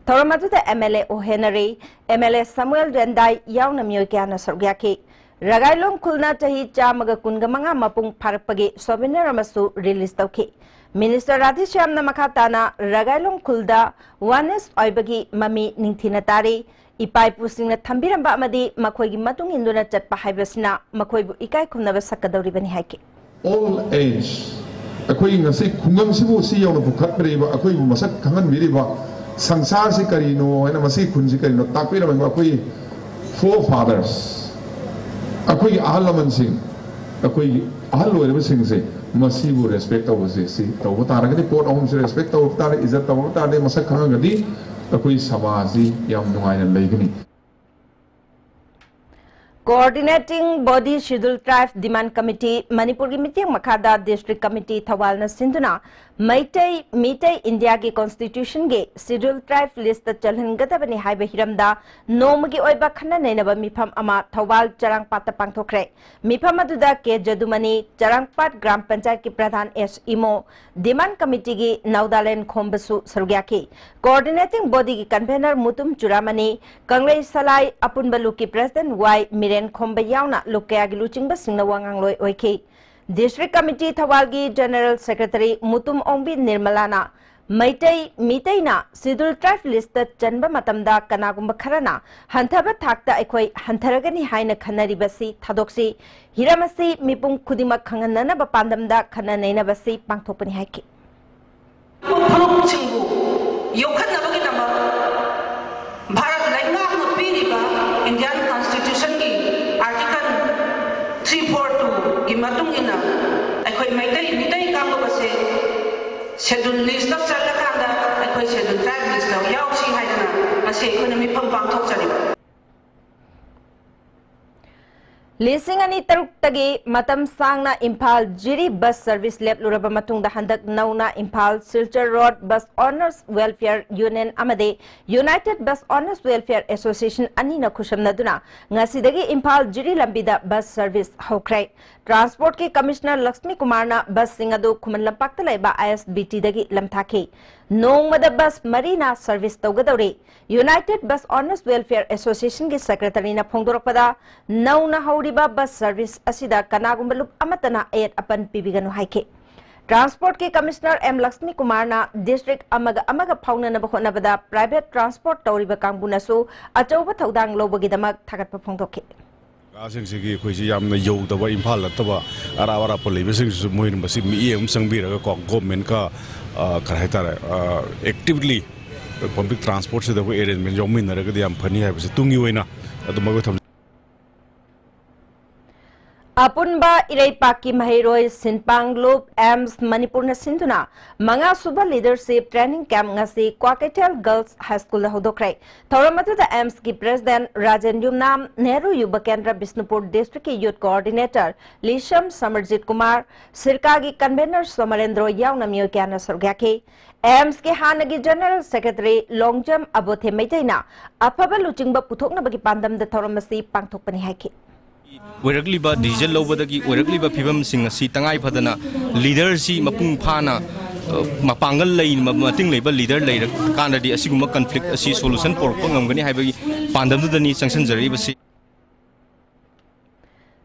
ꯊꯧꯔꯝ ꯑꯗꯨꯗ ꯑꯦꯝ ꯑꯦꯜ ꯑꯦ ꯑꯣ ꯍꯦꯅꯔꯤ, ꯑꯦꯝ ꯑꯦꯜ ꯑꯦ ꯁꯃꯨꯑꯦꯜ ꯔꯦꯟꯗꯥꯏ ꯌꯥꯎꯅ ꯃꯤꯑꯣꯏ ꯀꯌꯥꯅ ꯁꯔꯨꯛ ꯌꯥꯈꯤ꯫ ꯔꯒꯥꯏꯂꯣꯡ ꯈꯨꯜꯅ ꯆꯍꯤ ꯆꯥꯝꯃꯒ ꯀꯨꯟꯒ ꯃꯉꯥ ꯃꯄꯨꯡ ꯐꯥꯔꯛꯄꯒꯤ souvenir ꯑꯃꯁꯨ release ꯇꯧꯈꯤ꯫ Minister ꯔꯥꯙꯦꯁ꯭ꯌꯥꯝꯅ ꯃꯈꯥ ꯇꯥꯅ ꯔꯒꯥꯏꯂꯣꯡ ꯈꯨꯜꯗ oneness ꯑꯣꯏꯕꯒꯤ ꯃꯃꯤ ꯅꯤꯡꯊꯤꯅ ꯇꯥꯔꯤ꯫ ꯏꯄꯥ ꯏꯄꯨꯁꯤꯡꯅ ꯊꯝꯕꯤꯔꯝꯕ ꯑꯃꯗꯤ ꯃꯈꯣꯏꯒꯤ ꯃꯇꯨꯡ ꯏꯟꯗꯨꯅ ꯆꯠꯄ ꯍꯥꯏꯕꯁꯤꯅ ꯃꯈꯣꯏꯕꯨ ꯏꯀꯥꯏ ꯈꯨꯝꯅꯕ ꯁꯛꯀꯗꯧꯔꯤꯕꯅꯤ ꯍꯥꯏꯈꯤ꯫ Old age, ꯑꯩꯈꯣꯏꯒꯤ ꯉꯁꯤ ꯈꯨꯡꯒꯪꯁꯤꯕꯨ ꯁꯤ ꯌꯧꯅ ꯄꯨꯈꯠꯄꯤꯔꯤꯕ, ꯑꯩꯈꯣꯏꯕꯨ ꯃꯁꯛ ꯈꯪꯍꯟꯕꯤꯔꯤꯕ, ꯁꯪꯁꯥꯔꯁꯤ ꯀꯔꯤꯅꯣ ꯍꯥꯏꯅ, ꯃꯁꯤꯒꯤ ꯈꯨꯟꯁꯤ ꯀꯔꯤꯅꯣ ꯇꯥꯛꯄꯤꯔꯝꯃꯤꯕ ꯑꯩꯈꯣꯏꯒꯤ forefathers, ꯑꯩꯈꯣꯏꯒꯤ ꯑꯍꯜ ꯂꯃꯟꯁꯤꯡ, ꯑꯩꯈꯣꯏꯒꯤ ꯑꯍꯜ ꯑꯣꯏꯔꯕꯁꯤꯡꯁꯦ, ꯃꯁꯤꯕꯨ respect ꯇꯧꯕꯁꯦ, ꯁꯤ ꯇꯧꯕ ꯇꯥꯔꯒꯗꯤ, ꯄꯣꯠ ꯑꯍꯨꯝꯁꯦ respect ꯇꯧꯕ ꯇꯥꯔꯦ, ꯏꯖꯠ ꯇꯧꯕ ꯇꯥꯔꯗꯤ, ꯃꯁꯛ ꯈꯪꯉꯒꯗꯤ ꯑꯩꯈꯣꯏ ꯁꯃꯥꯖꯁꯤ ꯌꯥꯝ ꯅꯨꯡꯉꯥꯏꯅ ꯂꯩꯒꯅꯤ꯫ Coordinating Body Scheduled Tribe Demand Committee, ꯃꯅꯤꯄꯨꯔꯒꯤ ꯃꯤꯠꯌꯦꯡ ꯃꯈꯥꯗ District Committee ꯊꯧꯕꯥꯜꯅ ꯁꯤꯟꯗꯨꯅ ꯃꯩꯇꯩ, ꯃꯤꯇꯩ ꯏꯟꯗꯤꯌꯥꯒꯤ Constitutionꯒꯤ Scheduled Tribe listꯇ ꯆꯜꯍꯟꯒꯗꯕꯅꯤ ꯍꯥꯏꯕ ꯍꯤꯔꯝꯗ ꯅꯣꯡꯃꯒꯤ ꯑꯣꯏꯕ ꯈꯟꯅ ꯅꯩꯅꯕ ꯃꯤꯐꯝ ꯑꯃ ꯊꯧꯕꯥꯜ ꯆꯔꯥꯡꯄꯥꯠꯇ ꯄꯥꯡꯊꯣꯛꯈ꯭ꯔꯦ꯫ ꯃꯤꯐꯝ ꯑꯗꯨꯗ ꯀꯦ ꯖꯗꯨꯃꯅꯤ, ꯆꯔꯥꯡꯄꯥꯠ ꯒ꯭ꯔꯥꯝ ꯄꯟꯆꯥꯌꯠꯀꯤ ꯄ꯭ꯔꯙꯥꯟ ꯑꯦꯁ ꯏꯃꯣ, Demand Committeeꯒꯤ ꯅꯥꯎꯗꯥꯂꯦꯟ ꯈꯣꯝꯕꯁꯨ ꯁꯔꯨꯛ ꯌꯥꯈꯤ꯫ Coordinating Bodyꯒꯤ Convener ꯃꯨꯇꯨꯝ ꯆꯨꯔꯥꯃꯅꯤ, ꯀꯪꯂꯩ ꯁꯂꯥꯏ ꯑꯄꯨꯟꯕ ꯂꯨꯞꯀꯤ President ꯋꯥꯏ ꯃꯤꯔꯦꯟ ꯈꯣꯝꯕ ꯌꯥꯎꯅ ꯂꯨꯞ ꯀꯌꯥꯒꯤ ꯂꯨꯆꯤꯡꯕꯁꯤꯡꯅ ꯋꯥꯉꯥꯡꯂꯣꯏ ꯑꯣꯏꯈꯤ꯫ District Committee ꯊꯧꯕꯥꯜꯒꯤ General Secretary Mutum ꯑꯣꯡꯕꯤ ꯅꯤꯔꯃꯂꯥꯅ ꯃꯩꯇꯩ ꯃꯤꯇꯩꯅ Scheduled Tribe listꯇ ꯆꯟꯕ ꯃꯇꯝꯗ ꯀꯅꯥꯒꯨꯝꯕ ꯈꯔꯅ ꯍꯟꯊꯕ ꯊꯥꯛꯇ ꯑꯩꯈꯣꯏ ꯍꯟꯊꯔꯒꯅꯤ ꯍꯥꯏꯅ ꯈꯟꯅꯔꯤꯕꯁꯤ ꯊꯥꯗꯣꯛꯁꯤ꯫ ꯍꯤꯔꯝ ꯑꯁꯤ ꯃꯤꯄꯨꯝ ꯈꯨꯗꯤꯡꯃꯛ ꯈꯪꯍꯟꯅꯅꯕ ꯄꯥꯟꯗꯝꯗ ꯈꯟꯅ ꯅꯩꯅꯕꯁꯤ ꯄꯥꯡꯊꯣꯛꯄꯅꯤ ꯍꯥꯏꯈꯤ꯫ ꯐꯨꯔꯨꯞꯁꯤꯡꯕꯨ ꯌꯣꯛꯈꯠꯅꯕꯒꯤꯗꯃꯛ ꯚꯥꯔꯠ ꯂꯩꯉꯥꯛꯅ ꯄꯤꯔꯤꯕ Indian Constitutionꯒꯤ Article three four twoꯒꯤ ꯃꯇꯨꯡ ꯏꯟꯅ ꯑꯩꯈꯣꯏ ꯃꯩꯇꯩ ꯃꯤꯇꯩ ꯀꯥꯡꯂꯨꯞ ꯑꯁꯦ Scheduled listꯇ ꯆꯜꯂꯀꯥꯟꯗ ꯑꯩꯈꯣꯏ Scheduled Tribe listꯇ ꯌꯥꯎꯁꯤ ꯍꯥꯏꯗꯅ ꯉꯁꯤ ꯑꯩꯈꯣꯏꯅ ꯃꯤꯐꯝ ꯄꯥꯡꯊꯣꯛꯆꯔꯤꯕ꯫ ꯂꯤꯁꯤꯡ ꯑꯅꯤ ꯇꯔꯨꯛꯇꯒꯤ ꯃꯇꯝ ꯁꯥꯡꯅ ꯏꯝꯐꯥꯜ ꯖꯤꯔꯤ bus service ꯂꯦꯞꯂꯨꯔꯕ ꯃꯇꯨꯡꯗ ꯍꯟꯗꯛ ꯅꯧꯅ Imphal Silchar road Bus Owners Welfare Union ꯑꯃꯗꯤ United Bus Owners Welfare Association ꯑꯅꯤꯅ ꯈꯨꯠꯁꯝꯅꯗꯨꯅ ꯉꯁꯤꯗꯒꯤ ꯏꯝꯐꯥꯜ ꯖꯤꯔꯤ ꯂꯝꯕꯤꯗ bus service ꯍꯧꯈ꯭ꯔꯦ꯫ Transportꯀꯤ Commissioner ꯂꯛꯁꯃꯤ ꯀꯨꯃꯥꯔꯅ busꯁꯤꯡ ꯑꯗꯨ ꯈꯨꯃꯟ ꯂꯝꯄꯥꯛꯇ ꯂꯩꯕ ISBTꯗꯒꯤ ꯂꯝꯊꯥꯈꯤ꯫ ꯅꯣꯡꯃꯗ bus ꯃꯔꯤꯅ service ꯇꯧꯒꯗꯧꯔꯤ꯫ United Bus Owners Welfare Associationꯒꯤ secretaryꯅ ꯐꯣꯡꯗꯣꯔꯛꯄꯗ, ꯅꯧꯅ ꯍꯧꯔꯤꯕ bus service ꯑꯁꯤꯗ ꯀꯅꯥꯒꯨꯝꯕ ꯂꯨꯞ ꯑꯃꯠꯇꯅ ꯑꯌꯦꯠ ꯑꯄꯟ ꯄꯤꯕꯤꯒꯅꯨ ꯍꯥꯏꯈꯤ꯫ Transportꯀꯤ Commissioner ꯑꯦꯝ ꯂꯛꯁꯃꯤ ꯀꯨꯃꯥꯔꯅ district ꯑꯃꯒ ꯑꯃꯒ ꯐꯥꯎꯅꯅꯕ ꯍꯣꯠꯅꯕꯗ private transport ꯇꯧꯔꯤꯕ ꯀꯥꯡꯕꯨꯅꯁꯨ ꯑꯆꯧꯕ ꯊꯧꯗꯥꯡ ꯂꯧꯕꯒꯤꯗꯃꯛ ꯊꯥꯒꯠꯄ ꯐꯣꯡꯗꯣꯛꯈꯤ꯫ ꯀꯥꯁꯤꯡꯁꯤꯒꯤ ꯑꯩꯈꯣꯏꯁꯤ ꯌꯥꯝꯅ ꯌꯧꯗꯕ, ꯏꯝꯐꯥꯜ ꯅꯠꯇꯕ ꯑꯔꯥꯞ ꯑꯔꯥꯞꯄ ꯂꯩꯕꯁꯤꯡꯁꯤꯁꯨ ꯃꯣꯏꯅ ꯃꯁꯤ ꯃꯤꯠꯌꯦꯡ ꯑꯃ ꯆꯪꯕꯤꯔꯒꯀꯣ, governmentꯀ, ꯑ, ꯀꯔꯤ ꯍꯥꯏꯇꯥꯔꯦ, ꯑ, actively public transportꯁꯤꯗ ꯑꯩꯈꯣꯏ arrangement ꯌꯥꯎꯃꯤꯟꯅꯔꯒꯗꯤ ꯌꯥꯝ ꯐꯅꯤ ꯍꯥꯏꯕꯁꯤ ꯇꯨꯡꯒꯤ ꯑꯣꯏꯅ ꯑꯗꯨꯝ ꯑꯩꯈꯣꯏ ꯊꯝꯖ- ꯑꯄꯨꯟꯕ ꯏꯔꯩꯄꯥꯛꯀꯤ ꯃꯍꯩꯔꯣꯏ ꯁꯤꯟꯄꯥꯡꯂꯨꯞ ꯑꯦꯝꯁ ꯃꯅꯤꯄꯨꯔꯅ ꯁꯤꯟꯗꯨꯅ ꯃꯉꯥꯁꯨꯕ leadership training camp ꯉꯁꯤ ꯀ꯭ꯋꯥꯀꯩꯊꯦꯜ Girls High Schoolꯗ ꯍꯧꯗꯣꯛꯈ꯭ꯔꯦ꯫ ꯊꯧꯔꯝ ꯑꯗꯨꯗ ꯑꯦꯝꯁꯀꯤ president ꯔꯥꯖꯦꯟ ꯌꯨꯝꯅꯥꯝ, ꯅꯦꯍꯔꯨ ꯌꯨꯕ ꯀꯦꯟꯗ꯭ꯔ Bishnupur districtꯀꯤ youth coordinator ꯂꯤꯁꯝ ꯁꯃꯔꯖꯤꯠ Kumar, ꯁꯤꯔꯀꯥꯒꯤ convener ꯁꯣꯃꯔꯦꯟꯗ꯭ꯔꯣ ꯌꯥꯎꯅ ꯃꯤꯑꯣꯏ ꯀꯌꯥꯅ ꯁꯔꯨꯛ ꯌꯥꯈꯤ꯫ ꯑꯦꯝꯁꯀꯤ ꯍꯥꯟꯅꯒꯤ general secretary ꯂꯣꯡꯖꯝ ꯑꯕꯣꯊꯦ ꯃꯩꯇꯩꯅ ꯑꯐꯕ ꯂꯨꯆꯤꯡꯕ ꯄꯨꯊꯣꯛꯅꯕꯒꯤ ꯄꯥꯟꯗꯝꯗ ꯊꯧꯔꯝ ꯑꯁꯤ ꯄꯥꯡꯊꯣꯛꯄꯅꯤ ꯍꯥꯏꯈꯤ꯫ ꯑꯣꯏꯔꯛꯂꯤꯕ decision ꯂꯧꯕꯗꯒꯤ ꯑꯣꯏꯔꯛꯂꯤꯕ ꯐꯤꯕꯝꯁꯤꯡ ꯑꯁꯤ ꯇꯉꯥꯏ ꯐꯗꯅ leaderꯁꯤ ꯃꯄꯨꯡ ꯐꯥꯅ, ꯑ, ꯃꯄꯥꯡꯒꯜ ꯂꯩ-, ꯃ-, ꯃꯇꯤꯡ ꯂꯩꯕ leader ꯂꯩꯔꯀꯥꯟꯗꯗꯤ ꯑꯁꯤꯒꯨꯝꯕ conflict ꯑꯁꯤ solution ꯄꯨꯔꯛꯄ ꯉꯝꯒꯅꯤ ꯍꯥꯏꯕꯒꯤ ꯄꯥꯟꯗꯝꯗꯨꯗꯅꯤ ꯆꯪꯁꯤꯟꯖꯔꯛꯏꯕꯁꯤ꯫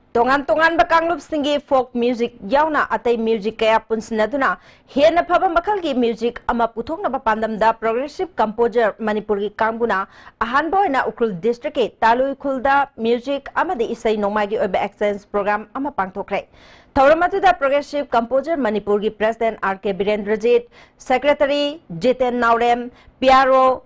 ꯇꯣꯉꯥꯟ ꯇꯣꯉꯥꯟꯕ ꯀꯥꯡꯂꯨꯞꯁꯤꯡꯒꯤ folk music ꯌꯥꯎꯅ ꯑꯇꯩ music ꯀꯌꯥ ꯄꯨꯟꯁꯤꯟꯅꯗꯨꯅ ꯍꯦꯟꯅ ꯐꯕ ꯃꯈꯜꯒꯤ music ꯑꯃ ꯄꯨꯊꯣꯛꯅꯕ ꯄꯥꯟꯗꯝꯗ Progressive Composer ꯃꯅꯤꯄꯨꯔꯒꯤ ꯀꯥꯡꯕꯨꯅ ꯑꯍꯥꯟꯕ ꯑꯣꯏꯅ ꯎꯈ꯭ꯔꯨꯜ districtꯀꯤ ꯇꯥꯂꯨꯏ ꯈꯨꯜꯗ music ꯑꯃꯗꯤ ꯏꯁꯩ ꯅꯣꯡꯃꯥꯏꯒꯤ ꯑꯣꯏꯕ exchange program ꯑꯃ ꯄꯥꯡꯊꯣꯛꯈ꯭ꯔꯦ꯫ ꯊꯧꯔꯝ ꯑꯗꯨꯗ Progressive Composer ꯃꯅꯤꯄꯨꯔꯒꯤ president R K ꯕꯤꯔꯦꯟꯗ꯭ꯔꯖꯤꯠ, secretary Jiten ꯅꯥꯎꯔꯦꯝ, P R O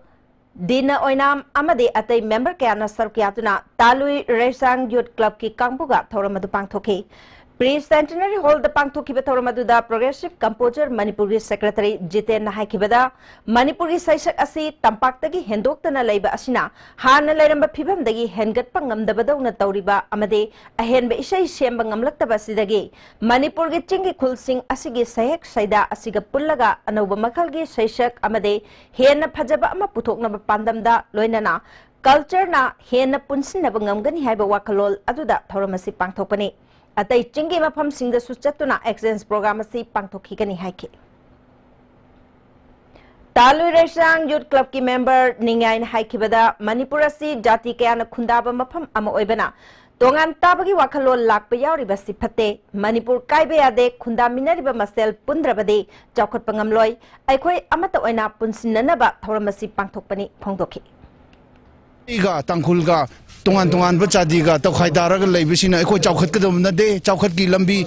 ꯗꯤꯅ ꯑꯣꯏꯅꯥꯝ ꯑꯃꯗꯤ ꯑꯇꯩ member ꯀꯌꯥꯅ ꯁꯔꯨꯛ ꯌꯥꯗꯨꯅ ꯇꯥꯂꯨꯏ ꯔꯩꯁꯥꯡ Youth Clubꯀꯤ ꯀꯥꯡꯕꯨꯒ ꯊꯧꯔꯝ ꯑꯗꯨ ꯄꯥꯡꯊꯣꯛꯈꯤ꯫ Pre Centenary Hallꯗ ꯄꯥꯡꯊꯣꯛꯈꯤꯕ ꯊꯧꯔꯝ ꯑꯗꯨꯗ Progressive Composer ꯃꯅꯤꯄꯨꯔꯒꯤ secretary ꯖꯤꯇꯦꯟꯅ ꯍꯥꯏꯈꯤꯕꯗ, ꯃꯅꯤꯄꯨꯔꯒꯤ ꯁꯩꯁꯛ ꯑꯁꯤ ꯇꯝꯄꯥꯛꯇꯒꯤ ꯍꯦꯟꯗꯣꯛꯇꯅ ꯂꯩꯕ ꯑꯁꯤꯅ ꯍꯥꯟꯅ ꯂꯩꯔꯝꯕ ꯐꯤꯕꯝꯗꯒꯤ ꯍꯦꯟꯒꯠꯄ ꯉꯝꯗꯕꯗꯧꯅ ꯇꯧꯔꯤꯕ ꯑꯃꯗꯤ ꯑꯍꯦꯟꯕ ꯏꯁꯩ ꯁꯦꯝꯕ ꯉꯝꯂꯛꯇꯕ ꯑꯁꯤꯗꯒꯤ ꯃꯅꯤꯄꯨꯔꯒꯤ ꯆꯤꯡꯒꯤ ꯈꯨꯜꯁꯤꯡ ꯑꯁꯤꯒꯤ ꯁꯩꯍꯦꯛ ꯁꯩꯗꯥ ꯑꯁꯤꯒ ꯄꯨꯜꯂꯒ ꯑꯅꯧꯕ ꯃꯈꯜꯒꯤ ꯁꯩꯁꯛ ꯑꯃꯗꯤ ꯍꯦꯟꯅ ꯐꯖꯕ ꯑꯃ ꯄꯨꯊꯣꯛꯅꯕ ꯄꯥꯟꯗꯝꯗ ꯂꯣꯏꯅꯅ cultureꯅ ꯍꯦꯟꯅ ꯄꯨꯟꯁꯤꯟꯅꯕ ꯉꯝꯒꯅꯤ ꯍꯥꯏꯕ ꯋꯥꯈꯜꯂꯣꯟ ꯑꯗꯨꯗ ꯊꯧꯔꯝ ꯑꯁꯤ ꯄꯥꯡꯊꯣꯛꯄꯅꯤ꯫ ꯑꯇꯩ ꯆꯤꯡꯒꯤ ꯃꯐꯝꯁꯤꯡꯗꯁꯨ ꯆꯠꯇꯨꯅ exchange program ꯑꯁꯤ ꯄꯥꯡꯊꯣꯛꯈꯤꯒꯅꯤ ꯍꯥꯏꯈꯤ꯫ ꯇꯥꯂꯨꯏ ꯔꯩꯁꯥꯡ Youth Clubꯀꯤ member ꯅꯤꯡꯌꯥꯏꯅ ꯍꯥꯏꯈꯤꯕꯗ, ꯃꯅꯤꯄꯨꯔ ꯑꯁꯤ ꯖꯥꯇꯤ ꯀꯌꯥꯅ ꯈꯨꯟꯗꯥꯕ ꯃꯐꯝ ꯑꯃ ꯑꯣꯏꯕꯅ ꯇꯣꯉꯥꯟ ꯇꯥꯕꯒꯤ ꯋꯥꯈꯜꯂꯣꯟ ꯂꯥꯛꯄ ꯌꯥꯎꯔꯤꯕꯁꯤ ꯐꯠꯇꯦ꯫ ꯃꯅꯤꯄꯨꯔ ꯀꯥꯏꯕ ꯌꯥꯗꯦ, ꯈꯨꯟꯗꯥꯃꯤꯟꯅꯔꯤꯕ ꯃꯁꯦꯜ ꯄꯨꯟꯗ꯭ꯔꯕꯗꯤ ꯆꯥꯎꯈꯠꯄ ꯉꯝꯂꯣꯏ꯫ ꯑꯩꯈꯣꯏ ꯑꯃꯠꯇ ꯑꯣꯏꯅ ꯄꯨꯟꯁꯤꯟꯅꯅꯕ ꯊꯧꯔꯝ ꯑꯁꯤ ꯄꯥꯡꯊꯣꯛꯄꯅꯤ ꯐꯣꯡꯗꯣꯛꯈꯤ꯫ ꯒ ꯇꯥꯡꯈꯨꯜꯒ ꯇꯣꯉꯥꯟ ꯇꯣꯉꯥꯟꯕ ꯖꯥꯇꯤꯒ ꯇꯧꯈꯥꯏ ꯇꯥꯔꯒ ꯂꯩꯕꯁꯤꯅ ꯑꯩꯈꯣꯏ ꯆꯥꯎꯈꯠꯀꯗꯕ ꯅꯠꯇꯦ꯫ ꯆꯥꯎꯈꯠꯀꯤ ꯂꯝꯕꯤ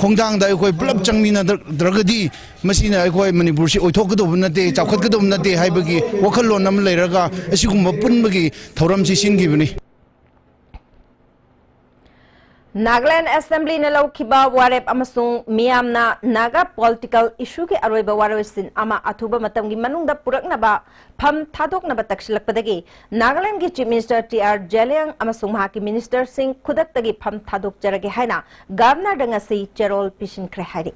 ꯈꯣꯡꯊꯥꯡꯗ ꯑꯩꯈꯣꯏ ꯄꯨꯂꯞ ꯆꯪꯃꯤꯟꯅꯗ꯭ꯔꯒꯗꯤ ꯃꯁꯤꯅ ꯑꯩꯈꯣꯏ ꯃꯅꯤꯄꯨꯔꯁꯤ ꯑꯣꯏꯊꯣꯛꯀꯗꯧꯕ ꯅꯠꯇꯦ, ꯆꯥꯎꯈꯠꯀꯗꯧꯕ ꯅꯠꯇꯦ ꯍꯥꯏꯕꯒꯤ ꯋꯥꯈꯜꯂꯣꯟ ꯑꯃ ꯂꯩꯔꯒ ꯑꯁꯤꯒꯨꯝꯕ ꯄꯨꯟꯕꯒꯤ ꯊꯧꯔꯝꯁꯤ ꯁꯤꯟꯈꯤꯕꯅꯤ꯫ ꯅꯥꯒꯥꯂꯦꯟ ꯑꯦꯁꯦꯝꯕ꯭ꯂꯤꯅ ꯂꯧꯈꯤꯕ ꯋꯥꯔꯦꯞ ꯑꯃꯁꯨꯡ ꯃꯤꯌꯥꯝꯅ ꯅꯥꯒꯥ political issueꯒꯤ ꯑꯔꯣꯏꯕ ꯋꯥꯔꯣꯏꯁꯤꯟ ꯑꯃ ꯑꯊꯨꯕ ꯃꯇꯝꯒꯤ ꯃꯅꯨꯡꯗ ꯄꯨꯔꯛꯅꯕ ꯐꯝ ꯊꯥꯗꯣꯛꯅꯕ ꯇꯛꯁꯤꯜꯂꯛꯄꯗꯒꯤ ꯅꯥꯒꯥꯂꯦꯟꯒꯤ Chief Minister T R Zeliang ꯑꯃꯁꯨꯡ ꯃꯍꯥꯛꯀꯤ ministerꯁꯤꯡ ꯈꯨꯗꯛꯇꯒꯤ ꯐꯝ ꯊꯥꯗꯣꯛꯆꯔꯒꯦ ꯍꯥꯏꯅ Governorꯗ ꯉꯁꯤ ꯆꯦꯔꯣꯜ ꯄꯤꯁꯤꯟꯈ꯭ꯔꯦ ꯍꯥꯏꯔꯤ꯫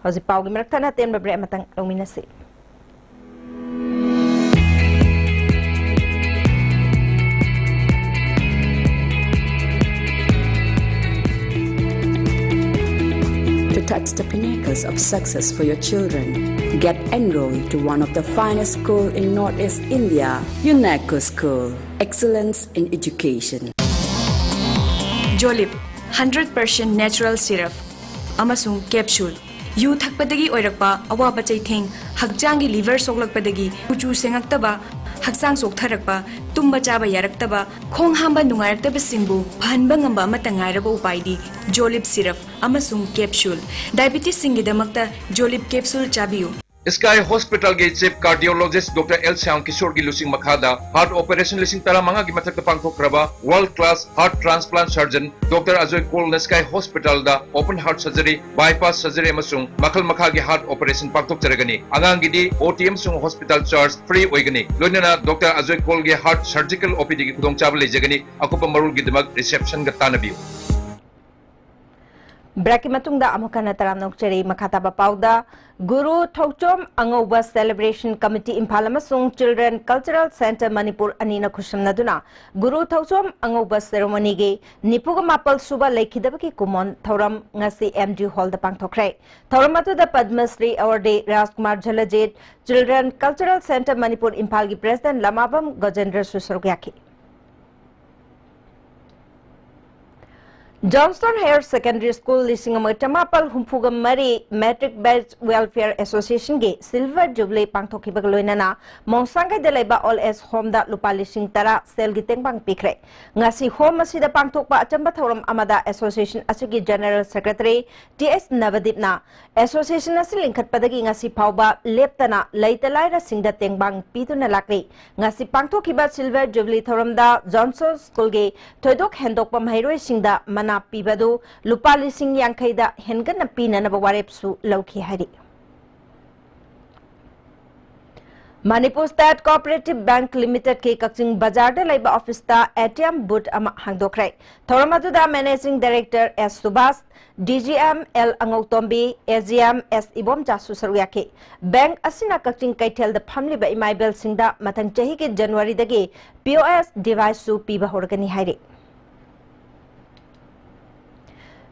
ꯍꯧꯖꯤꯛ ꯄꯥꯎꯒꯤ ꯃꯔꯛ ꯊꯠꯅ ꯑꯇꯦꯟꯕ break ꯑꯃꯇꯪ ꯂꯧꯃꯤꯟꯅꯁꯤ꯫ To touch the pinnacles of success for your children, get enrolled to one of the finest school in Northeast India, UNESCO School. Excellence in education. Jolip. Hundred percent natural syrup ꯑꯃꯁꯨꯡ capsule. U ꯊꯛꯄꯗꯒꯤ ꯑꯣꯏꯔꯛꯄ ꯑꯋꯥꯕ ꯆꯩꯊꯦꯡ, ꯍꯛꯆꯥꯡꯒꯤ liver ꯁꯣꯛꯂꯛꯄꯗꯒꯤ ꯀꯨꯆꯨ ꯁꯦꯡꯉꯛꯇꯕ, ꯍꯛꯆꯥꯡ ꯆꯣꯛꯊꯔꯛꯄ, ꯇꯨꯝꯕ ꯆꯥꯕ ꯌꯥꯔꯛꯇꯕ, ꯈꯣꯡ ꯍꯥꯝꯕ ꯅꯨꯡꯉꯥꯏꯔꯛꯇꯕꯁꯤꯡꯕꯨ ꯐꯍꯟꯕ ꯉꯝꯕ ꯑꯃꯠꯇ ꯉꯥꯏꯔꯕ ꯎꯄꯥꯏꯗꯤ ꯖꯣꯂꯤꯞ ꯁꯤꯔꯞ ꯑꯃꯁꯨꯡ ꯀꯦꯞꯁꯨꯜ꯫ ꯗꯥꯏꯕꯤꯇꯤꯁꯁꯤꯡꯒꯤꯗꯃꯛꯇ ꯖꯣꯂꯤꯞ ꯀꯦꯞꯁꯨꯜ ꯆꯥꯕꯤꯌꯨ꯫ Sky Hospital ꯒꯤ Chief Cardiologist Doctor L Shyam Kishore ꯒꯤ ꯂꯨꯆꯤꯡ ꯃꯈꯥꯗ heart operation ꯂꯤꯁꯤꯡ ꯇꯔꯥꯃꯉꯥꯒꯤ ꯃꯊꯛꯇ ꯄꯥꯡꯊꯣꯛꯈ꯭ꯔꯕ world class heart transplant surgeon Doctor Ajoy Kaul ꯅ Sky Hospital ꯗ open heart surgery, bypass surgery ꯑꯃꯁꯨꯡ ꯃꯈꯜ ꯃꯈꯥꯒꯤ heart operation ꯄꯥꯡꯊꯣꯛꯆꯔꯒꯅꯤ꯫ ꯑꯉꯥꯡꯒꯤꯗꯤ O T ꯑꯃꯁꯨꯡ hospital charge free ꯑꯣꯏꯒꯅꯤ꯫ ꯂꯣꯏꯅꯅ Doctor Ajoy Kaul ꯒꯤ heart surgical O P D ꯒꯤ ꯈꯨꯗꯣꯡꯆꯥꯕ ꯂꯩꯖꯒꯅꯤ꯫ ꯑꯀꯨꯞꯄ ꯃꯔꯣꯜꯒꯤꯗꯃꯛ reception ꯒ ꯇꯥꯟꯅꯕꯤꯌꯨ꯫ ꯕ꯭ꯔꯦꯛꯀꯤ ꯃꯇꯨꯡꯗ ꯑꯃꯨꯛ ꯍꯟꯅ ꯇꯔꯥꯝꯅ ꯑꯣꯛꯆꯔꯤ꯫ ꯃꯈꯥ ꯇꯥꯕ ꯄꯥꯎꯗ, ꯒꯨꯔꯨ ꯊꯧꯆꯣꯝ ꯑꯉꯧꯕ Celebration Committee ꯏꯝꯐꯥꯜ ꯑꯃꯁꯨꯡ Children Cultural Centre ꯃꯅꯤꯄꯨꯔ ꯑꯅꯤꯅ ꯈꯨꯠꯁꯝꯅꯗꯨꯅ ꯒꯨꯔꯨ ꯊꯧꯆꯣꯝ ꯑꯉꯧꯕ ceremony ꯒꯤ ꯅꯤꯐꯨꯒ ꯃꯥꯄꯜ ꯁꯨꯕ ꯂꯩꯈꯤꯗꯕꯒꯤ ꯀꯨꯝꯑꯣꯟ ꯊꯧꯔꯝ ꯉꯁꯤ M D Hall ꯗ ꯄꯥꯡꯊꯣꯛꯈ꯭ꯔꯦ꯫ ꯊꯧꯔꯝ ꯑꯗꯨꯗ ꯄꯗꯃꯁ꯭ꯔꯤ awardee ꯔꯥꯖꯀꯨꯃꯥꯔ ꯖꯂꯖꯤꯠ, Children Cultural Centre ꯃꯅꯤꯄꯨꯔ ꯏꯝꯐꯥꯜꯒꯤ president ꯂꯃꯥꯕꯝ ꯒꯖꯦꯟꯗ꯭ꯔꯁꯨ ꯁꯔꯨꯛ ꯌꯥꯈꯤ꯫ Johnstone Higher Secondary School ꯂꯤꯁꯤꯡ ꯑꯃ ꯆꯃꯥꯄꯜ ꯍꯨꯝꯐꯨꯒ ꯃꯔꯤ Matric Batch Welfare Association ꯒꯤ Silver Jubilee ꯄꯥꯡꯊꯣꯛꯈꯤꯕꯒ ꯂꯣꯏꯅꯅ ꯃꯣꯡꯁꯥꯡꯒꯩꯗ ꯂꯩꯕ Old Age Home ꯗ ꯂꯨꯄꯥ ꯂꯤꯁꯤꯡ ꯇꯔꯥ ꯁꯦꯜꯒꯤ ꯇꯦꯡꯕꯥꯡ ꯄꯤꯈ꯭ꯔꯦ꯫ ꯉꯁꯤ home ꯑꯁꯤꯗ ꯄꯥꯡꯊꯣꯛꯄ ꯑꯆꯝꯕ ꯊꯧꯔꯝ ꯑꯃꯗ association ꯑꯁꯤꯒꯤ General Secretary T S ꯅꯕꯗꯤꯞꯅ association ꯑꯁꯤ ꯂꯤꯡꯈꯠꯄꯗꯒꯤ ꯉꯁꯤ ꯐꯥꯎꯕ ꯂꯦꯞꯇꯅ ꯂꯩꯇ ꯂꯥꯏꯔꯁꯤꯡꯗ ꯇꯦꯡꯕꯥꯡ ꯄꯤꯗꯨꯅ ꯂꯥꯛꯂꯤ꯫ ꯉꯁꯤ ꯄꯥꯡꯊꯣꯛꯈꯤꯕ Silver Jubilee ꯊꯧꯔꯝꯗ Johnstone School ꯒꯤ ꯊꯣꯏꯗꯣꯛ ꯍꯦꯟꯗꯣꯛꯄ ꯃꯍꯩꯔꯣꯏꯁꯤꯡꯗ ꯃꯅꯥ ꯄꯤꯕꯗꯨ ꯂꯨꯄꯥ ꯂꯤꯁꯤꯡ ꯌꯥꯡꯈꯩꯗ ꯍꯦꯟꯒꯠꯅ ꯄꯤꯅꯅꯕ ꯋꯥꯔꯦꯞꯁꯨ ꯂꯧꯈꯤ ꯍꯥꯏꯔꯤ꯫ Manipur State Cooperative Bank Limited ꯀꯤ ꯀꯛꯆꯤꯡ ꯕꯖꯥꯔꯗ ꯂꯩꯕ office ꯇ A T M booth ꯑꯃ ꯍꯥꯡꯗꯣꯛꯈ꯭ꯔꯦ꯫ ꯊꯧꯔꯝ ꯑꯗꯨꯗ Managing Director S Subhas, D G M L ꯑꯉꯧꯇꯣꯝꯕꯤ, A G M S ꯏꯕꯣꯝꯆꯥꯁꯨ ꯁꯔꯨꯛ ꯌꯥꯈꯤ꯫ Bank ꯑꯁꯤꯅ ꯀꯛꯆꯤꯡ ꯀꯩꯊꯦꯜꯗ ꯐꯝꯂꯤꯕ ꯏꯃꯥ ꯏꯕꯦꯜꯁꯤꯡꯗ ꯃꯊꯪ ꯆꯍꯤꯒꯤ January ꯗꯒꯤ P O S device ꯁꯨ ꯄꯤꯕ ꯍꯧꯔꯒꯅꯤ ꯍꯥꯏꯔꯤ꯫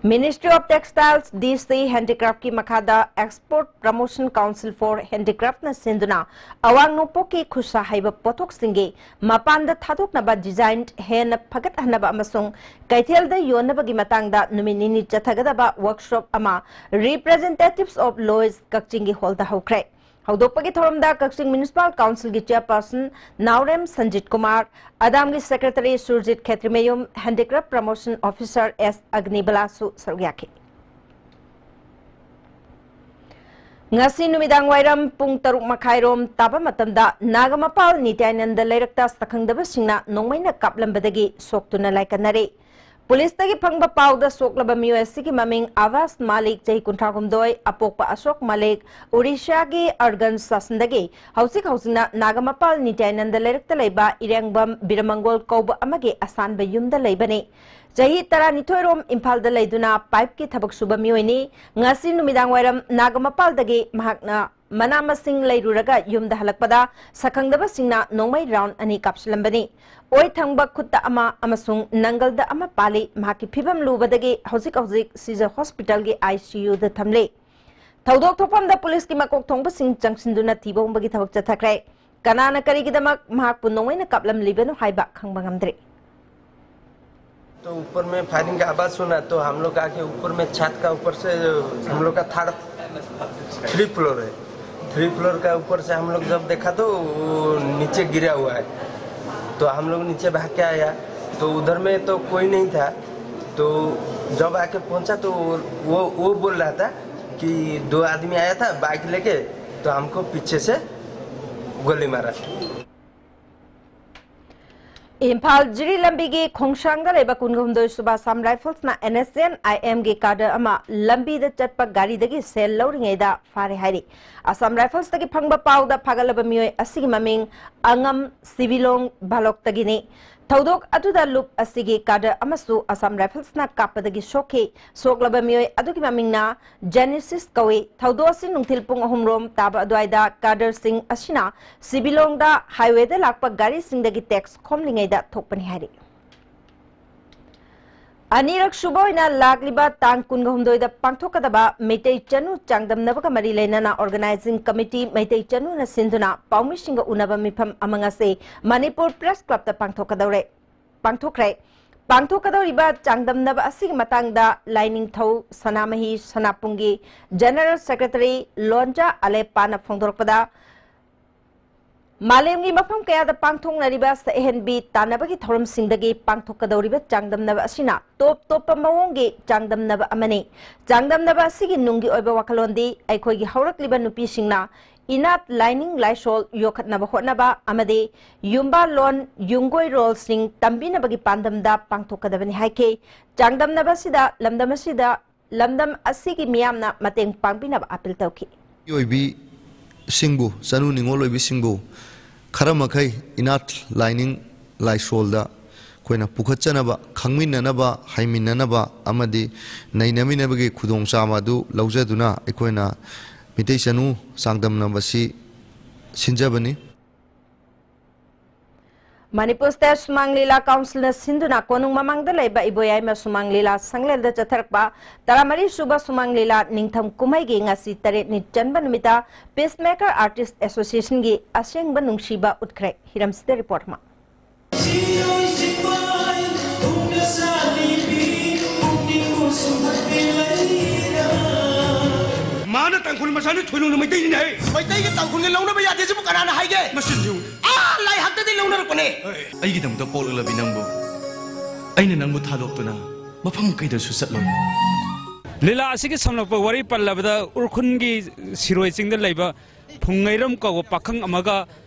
Ministry of Textiles, D C, Handicraft ꯀꯤ ꯃꯈꯥꯗ Export Promotion Council for Handicraft ꯅ ꯁꯤꯟꯗꯨꯅ ꯑꯋꯥꯡ ꯅꯣꯡꯄꯣꯛꯀꯤ ꯈꯨꯠꯁꯥ ꯍꯩꯕ ꯄꯣꯠꯊꯣꯛꯁꯤꯡꯒꯤ ꯃꯄꯥꯟꯗ ꯊꯥꯗꯣꯛꯅꯕ design ꯍꯦꯟꯅ ꯐꯒꯠꯍꯟꯅꯕ ꯑꯃꯁꯨꯡ ꯀꯩꯊꯦꯜꯗ ꯌꯣꯟꯅꯕꯒꯤ ꯃꯇꯥꯡꯗ ꯅꯨꯃꯤꯠ ꯅꯤꯅꯤ ꯆꯠꯊꯒꯗꯕ workshop ꯑꯃ Representatives of Lois ꯀꯛꯆꯤꯡꯒꯤ hall ꯗ ꯍꯧꯈ꯭ꯔꯦ꯫ ꯍꯧꯗꯣꯛꯄꯒꯤ ꯊꯧꯔꯝꯗ ꯀꯛꯆꯤꯡ Municipal Council ꯒꯤ Chairperson ꯅꯥꯎꯔꯦꯝ ꯁꯟꯖꯤꯠ ꯀꯨꯃꯥꯔ, ꯑꯗꯥꯝꯒꯤ Secretary ꯁꯨꯔꯖꯤꯠ ꯈꯦꯇ꯭ꯔꯤꯃꯌꯨꯝ, Handicraft Promotion Officer S ꯑꯒꯅꯤꯕꯂꯥꯁꯨ ꯁꯔꯨꯛ ꯌꯥꯈꯤ꯫ ꯉꯁꯤ ꯅꯨꯃꯤꯗꯥꯡ ꯋꯥꯏꯔꯝ ꯄꯨꯡ ꯇꯔꯨꯛ ꯃꯈꯥꯏꯔꯣꯝ ꯇꯥꯕ ꯃꯇꯝꯗ ꯅꯥꯒꯃꯄꯥꯜ ꯅꯤꯇ꯭ꯌꯥꯅꯟꯗ ꯂꯩꯔꯛꯇ ꯁꯛꯈꯪꯗꯕꯁꯤꯡꯅ ꯅꯣꯡꯃꯩꯅ ꯀꯥꯞꯂꯝꯕꯗꯒꯤ ꯁꯣꯛꯇꯨꯅ ꯂꯥꯏꯀꯠꯅꯔꯦ꯫ ꯄꯨꯂꯤꯁꯇꯒꯤ ꯐꯪꯕ ꯄꯥꯎꯗ ꯁꯣꯛꯂꯕ ꯃꯤꯑꯣꯏ ꯑꯁꯤꯒꯤ ꯃꯃꯤꯡ ꯑꯕꯥꯁ ꯃꯥꯂꯤꯛ, ꯆꯍꯤ ꯀꯨꯟꯊ꯭ꯔꯥ ꯍꯨꯝꯗꯣꯏ, ꯑꯄꯣꯛꯄ ꯑꯁꯣꯛ ꯃꯥꯂꯤꯛ, ꯎꯔꯤꯁ꯭ꯌꯥꯒꯤ ꯑꯔꯒꯟ ꯁꯥꯁꯟꯗꯒꯤ ꯍꯧꯖꯤꯛ ꯍꯧꯖꯤꯛꯅ ꯅꯥꯒꯃꯄꯥꯜ ꯅꯤꯇ꯭ꯌꯥꯅꯟꯗ ꯂꯩꯔꯛꯇ ꯂꯩꯕ ꯏꯔꯦꯡꯕꯝ ꯕꯤꯔꯃꯪꯒꯣꯜ ꯀꯧꯕ ꯑꯃꯒꯤ ꯑꯁꯥꯟꯕ ꯌꯨꯝꯗ ꯂꯩꯕꯅꯤ꯫ ꯆꯍꯤ ꯇꯔꯥꯅꯤꯊꯣꯏ ꯔꯣꯝ ꯏꯝꯐꯥꯜꯗ ꯂꯩꯗꯨꯅ ꯄꯥꯏꯞꯀꯤ ꯊꯕꯛ ꯁꯨꯕ ꯃꯤꯑꯣꯏꯅꯤ꯫ ꯉꯁꯤ ꯅꯨꯃꯤꯗꯥꯡ ꯋꯥꯏꯔꯝ ꯅꯥꯒꯃꯄꯥꯜꯗꯒꯤ ꯃꯍꯥꯛꯅ ꯃꯅꯥ ꯃꯁꯤꯡ ꯂꯩꯔꯨꯔꯒ ꯌꯨꯝꯗ ꯍꯜꯂꯛꯄꯗ ꯁꯛꯈꯪꯗꯕꯁꯤꯡꯅ ꯅꯣꯡꯃꯩ round ꯑꯅꯤ ꯀꯥꯞꯁꯤꯜꯂꯝꯕꯅꯤ꯫ ꯑꯣꯏ ꯊꯪꯕ ꯈꯨꯠꯇ ꯑꯃ ꯑꯃꯁꯨꯡ ꯅꯪꯒꯜꯗ ꯑꯃ ꯄꯥꯜꯂꯤ꯫ ꯃꯍꯥꯛꯀꯤ ꯐꯤꯕꯝ ꯂꯨꯕꯗꯒꯤ ꯍꯧꯖꯤꯛ ꯍꯧꯖꯤꯛ ꯁꯤꯖ ꯍꯣꯁꯄꯤꯇꯥꯜꯒꯤ I C U ꯗ ꯊꯝꯂꯤ꯫ ꯊꯧꯗꯣꯛ ꯊꯣꯛꯐꯝꯗ ꯄꯨꯂꯤꯁꯀꯤ ꯃꯀꯣꯛ ꯊꯣꯡꯕꯁꯤꯡ ꯆꯪꯁꯤꯟꯗꯨꯅ ꯊꯤꯕ ꯍꯨꯝꯕꯒꯤ ꯊꯕꯛ ꯆꯠꯊꯈ꯭ꯔꯦ꯫ ꯀꯅꯥꯅ ꯀꯔꯤꯒꯤꯗꯃꯛ ꯃꯍꯥꯛꯄꯨ ꯅꯣꯡꯃꯩꯅ ꯀꯥꯞꯂꯝꯂꯤꯕꯅꯣ ꯍꯥꯏꯕ ꯈꯪꯕ ꯉꯝꯗ꯭ꯔꯤ꯫ तो ऊपर में फायरिंग का आवाज़ सुना, तो हम लोग आके ऊपर में छत का ऊपर से, हम लोग का थर्ड थ्री फ्लोर है, थ्री फ्लोर का ऊपर से हम लोग जब देखा तो वो नीचे गिरा हुआ है। तो हम लोग नीचे भाग के आया, तो उधर में तो कोई नहीं था। तो जब आके पहुंचा तो वो वो बोल रहा था कि दो आदमी आया था बाइक लेके, तो हमको पीछे से गोली मारा। ꯏꯝꯐꯥꯜ ꯖꯤꯔꯤ ꯂꯝꯕꯤꯒꯤ ꯈꯣꯡꯁꯥꯡꯗ ꯂꯩꯕ ꯀꯨꯟꯒ ꯍꯨꯝꯗꯣꯏ ꯁꯨꯕ Assam ꯔꯥꯏꯐꯜꯁꯅ N S C N I M ꯒꯤ ꯀꯥꯗꯔ ꯑꯃ ꯂꯝꯕꯤꯗ ꯆꯠꯄ ꯒꯥꯔꯤꯗꯒꯤ ꯁꯦꯜ ꯂꯧꯔꯤꯉꯩꯗ ꯐꯥꯔꯦ ꯍꯥꯏꯔꯤ꯫ ꯑꯁꯥꯝ ꯔꯥꯏꯐꯜꯁꯇꯒꯤ ꯐꯪꯕ ꯄꯥꯎꯗ ꯐꯥꯒꯠꯂꯕ ꯃꯤꯑꯣꯏ ꯑꯁꯤꯒꯤ ꯃꯃꯤꯡ ꯑꯉꯝ ꯁꯤꯕꯤꯂꯣꯡ ꯚꯥꯂꯣꯛꯇꯒꯤꯅꯤ꯫ ꯊꯧꯗꯣꯛ ꯑꯗꯨꯗ ꯂꯨꯞ ꯑꯁꯤꯒꯤ ꯀꯥꯗꯔ ꯑꯃꯁꯨ ꯑꯁꯥꯝ ꯔꯥꯏꯐꯜꯁꯅ ꯀꯥꯞꯄꯗꯒꯤ ꯁꯣꯛꯈꯤ꯫ ꯁꯣꯛꯂꯕ ꯃꯤꯑꯣꯏ ꯑꯗꯨꯒꯤ ꯃꯃꯤꯡꯅ ꯖꯦꯅꯤꯁꯤꯁ ꯀꯧꯏ꯫ ꯊꯧꯗꯣꯛ ꯑꯁꯤ ꯅꯨꯡꯊꯤꯜ ꯄꯨꯡ ꯑꯍꯨꯝ ꯔꯣꯝ ꯇꯥꯕ ꯑꯗꯨꯋꯥꯏꯗ ꯀꯥꯗꯔ ꯁꯤꯡ ꯑꯁꯤꯅ ꯁꯤꯕꯤꯂꯣꯡꯗ ꯍꯥꯏꯋꯦꯗ ꯂꯥꯛꯄ ꯒꯥꯔꯤꯁꯤꯡꯗꯒꯤ ꯇꯦꯛꯁ ꯈꯣꯝꯂꯤꯉꯩꯗ ꯊꯣꯛꯄꯅꯤ ꯍꯥꯏꯔꯤ꯫ ꯑꯅꯤꯔꯛ ꯁꯨꯕ ꯑꯣꯏꯅ ꯂꯥꯛꯂꯤꯕ ꯇꯥꯡ ꯀꯨꯟꯒ ꯍꯨꯝꯗꯣꯏꯗ ꯄꯥꯡꯊꯣꯛꯀꯗꯕ ꯃꯩꯇꯩ ꯆꯅꯨ ꯆꯥꯡꯗꯝꯅꯕꯒ ꯃꯔꯤ ꯂꯩꯅꯅ Organising Committee ꯃꯩꯇꯩ ꯆꯅꯨꯅ ꯁꯤꯟꯗꯨꯅ ꯄꯥꯎꯃꯤꯁꯤꯡꯒ ꯎꯅꯕ ꯃꯤꯐꯝ ꯑꯃ ꯉꯁꯤ ꯃꯅꯤꯄꯨꯔ Press Clubꯇ ꯄꯥꯡꯊꯣꯛꯀꯗꯧꯔꯦ, ꯄꯥꯡꯊꯣꯛꯈ꯭ꯔꯦ꯫ ꯄꯥꯡꯊꯣꯛꯀꯗꯧꯔꯤꯕ ꯆꯥꯡꯗꯝꯅꯕ ꯑꯁꯤꯒꯤ ꯃꯇꯥꯡꯗ ꯂꯥꯏꯅꯤꯡꯊꯧ ꯁꯅꯥꯃꯍꯤ ꯁꯅꯥꯄꯨꯡꯒꯤ General Secretary ꯂꯣꯟꯖꯥ ꯑꯂꯦꯞꯄꯥꯅ ꯐꯣꯡꯗꯣꯔꯛꯄꯗ, ꯃꯥꯂꯦꯝꯒꯤ ꯃꯐꯝ ꯀꯌꯥꯗ ꯄꯥꯡꯊꯣꯛꯅꯔꯤꯕ ꯁꯛꯍꯦꯟꯕꯤ ꯇꯥꯟꯅꯕꯒꯤ ꯊꯧꯔꯝꯁꯤꯡꯗꯒꯤ ꯄꯥꯡꯊꯣꯛꯀꯗꯧꯔꯤꯕ ꯆꯥꯡꯗꯝꯅꯕ ꯑꯁꯤꯅ ꯇꯣꯞ ꯇꯣꯞꯄ ꯃꯑꯣꯡꯒꯤ ꯆꯥꯡꯗꯝꯅꯕ ꯑꯃꯅꯤ꯫ ꯆꯥꯡꯗꯝꯅꯕ ꯑꯁꯤꯒꯤ ꯅꯨꯡꯒꯤ ꯑꯣꯏꯕ ꯋꯥꯈꯜꯂꯣꯟꯗꯤ ꯑꯩꯈꯣꯏꯒꯤ ꯍꯧꯔꯛꯂꯤꯕ ꯅꯨꯄꯤꯁꯤꯡꯅ ꯏꯅꯥꯠ ꯂꯥꯏꯅꯤꯡ ꯂꯥꯏꯁꯣꯜ ꯌꯣꯛꯈꯠꯅꯕ ꯍꯣꯠꯅꯕ ꯑꯃꯗꯤ ꯌꯨꯝꯕꯥꯜꯂꯣꯟ ꯌꯨꯝꯒꯣꯏꯔꯣꯜꯁꯤꯡ ꯇꯝꯕꯤꯅꯕꯒꯤ ꯄꯥꯟꯗꯝꯗ ꯄꯥꯡꯊꯣꯛꯀꯗꯕꯅꯤ ꯍꯥꯏꯈꯤ꯫ ꯆꯥꯡꯗꯝꯅꯕ ꯑꯁꯤꯗ ꯂꯝꯗꯝ ꯑꯁꯤꯗ ꯂꯝꯗꯝ ꯑꯁꯤꯒꯤ ꯃꯤꯌꯥꯝꯅ ꯃꯇꯦꯡ ꯄꯥꯡꯕꯤꯅꯕ ꯑꯥꯄꯤꯜ ꯇꯧꯈꯤ꯫ ꯑꯣꯏꯕꯤꯁꯤꯡꯕꯨ, ꯆꯅꯨ ꯅꯤꯉꯣꯜ ꯑꯣꯏꯕꯤꯁꯤꯡꯕꯨ ꯈꯔ ꯃꯈꯩ ꯏꯅꯥꯠ ꯂꯥꯏꯅꯤꯡ ꯂꯥꯏꯁꯣꯜꯗ ꯑꯩꯈꯣꯏꯅ ꯄꯨꯈꯠꯆꯅꯕ, ꯈꯪꯃꯤꯟꯅꯅꯕ, ꯍꯩꯃꯤꯟꯅꯅꯕ ꯑꯃꯗꯤ ꯅꯩꯅꯃꯤꯟꯅꯕꯒꯤ ꯈꯨꯗꯣꯡꯆꯥꯕ ꯑꯗꯨ ꯂꯧꯖꯗꯨꯅ ꯑꯩꯈꯣꯏꯅ ꯃꯤꯇꯩ ꯆꯅꯨ ꯆꯥꯡꯗꯝꯅꯕꯁꯤ ꯁꯤꯟꯖꯕꯅꯤ꯫ ꯃꯅꯤꯄꯨꯔ ꯁ꯭ꯇꯦꯠ ꯁꯨꯃꯥꯡ ꯂꯤꯂꯥ ꯀꯥꯎꯟꯁꯤꯜꯅ ꯁꯤꯟꯗꯨꯅ ꯀꯣꯅꯨꯡ ꯃꯃꯥꯡꯗ ꯂꯩꯕ ꯏꯕꯣꯌꯥꯏꯃ ꯁꯨꯃꯥꯡ ꯂꯤꯂꯥ ꯁꯪꯂꯦꯟꯗ ꯆꯠꯊꯔꯛꯄ ꯇꯔꯥꯃꯔꯤ ꯁꯨꯕ ꯁꯨꯃꯥꯡ ꯂꯤꯂꯥ ꯅꯤꯡꯊꯝ ꯀꯨꯝꯍꯩꯒꯤ ꯉꯁꯤ ꯇꯔꯦꯠꯅꯤ ꯆꯟꯕ ꯅꯨꯃꯤꯠꯇ Peacemaker Artist Associationꯒꯤ ꯑꯁꯦꯡꯕ ꯅꯨꯡꯁꯤꯕ ꯎꯠꯈ꯭ꯔꯦ꯫ ꯍꯤꯔꯝꯁꯤꯗ report ꯑꯃ꯫ ꯃꯥꯅ ꯇꯥꯡꯈꯨꯜ ꯃꯆꯥꯅꯤ, ꯊꯣꯏꯅꯨꯅ ꯃꯩꯇꯩꯅꯤꯅꯦ ꯍꯦ꯫ ꯃꯩꯇꯩꯒ ꯇꯥꯡꯈꯨꯜꯒ ꯂꯧꯅꯕ ꯌꯥꯗꯦ ꯁꯤꯕꯨ ꯀꯅꯥꯅ ꯍꯥꯏꯒꯦ? ꯃꯆꯤꯟ ꯊꯤꯌꯨ꯫ ꯑꯥ ꯂꯥꯏꯍꯥꯛꯇꯗꯤ ꯂꯧꯅꯔꯛꯄꯅꯦ꯫ ꯑꯩꯒꯤꯗꯃꯛꯇ ꯄꯣꯛꯂꯛꯂꯕꯤ ꯅꯪꯕꯨ ꯑꯩꯅ ꯅꯪꯕꯨ ꯊꯥꯗꯣꯛꯇꯨꯅ ꯃꯐꯝ ꯀꯩꯗꯁꯨ ꯆꯠꯂꯣꯏ꯫ ꯂꯤꯂꯥ ꯑꯁꯤꯒꯤ ꯁꯝꯂꯞꯄ ꯋꯥꯔꯤ ꯄꯜꯂꯕꯗ ꯎꯔꯈꯨꯜꯒꯤ ꯁꯤꯔꯣꯏ ꯆꯤꯡꯗ ꯂꯩꯕ ꯐꯨꯡꯉꯩꯔꯝ ꯀꯧꯕ ꯄꯥꯈꯪ ꯑꯃꯒ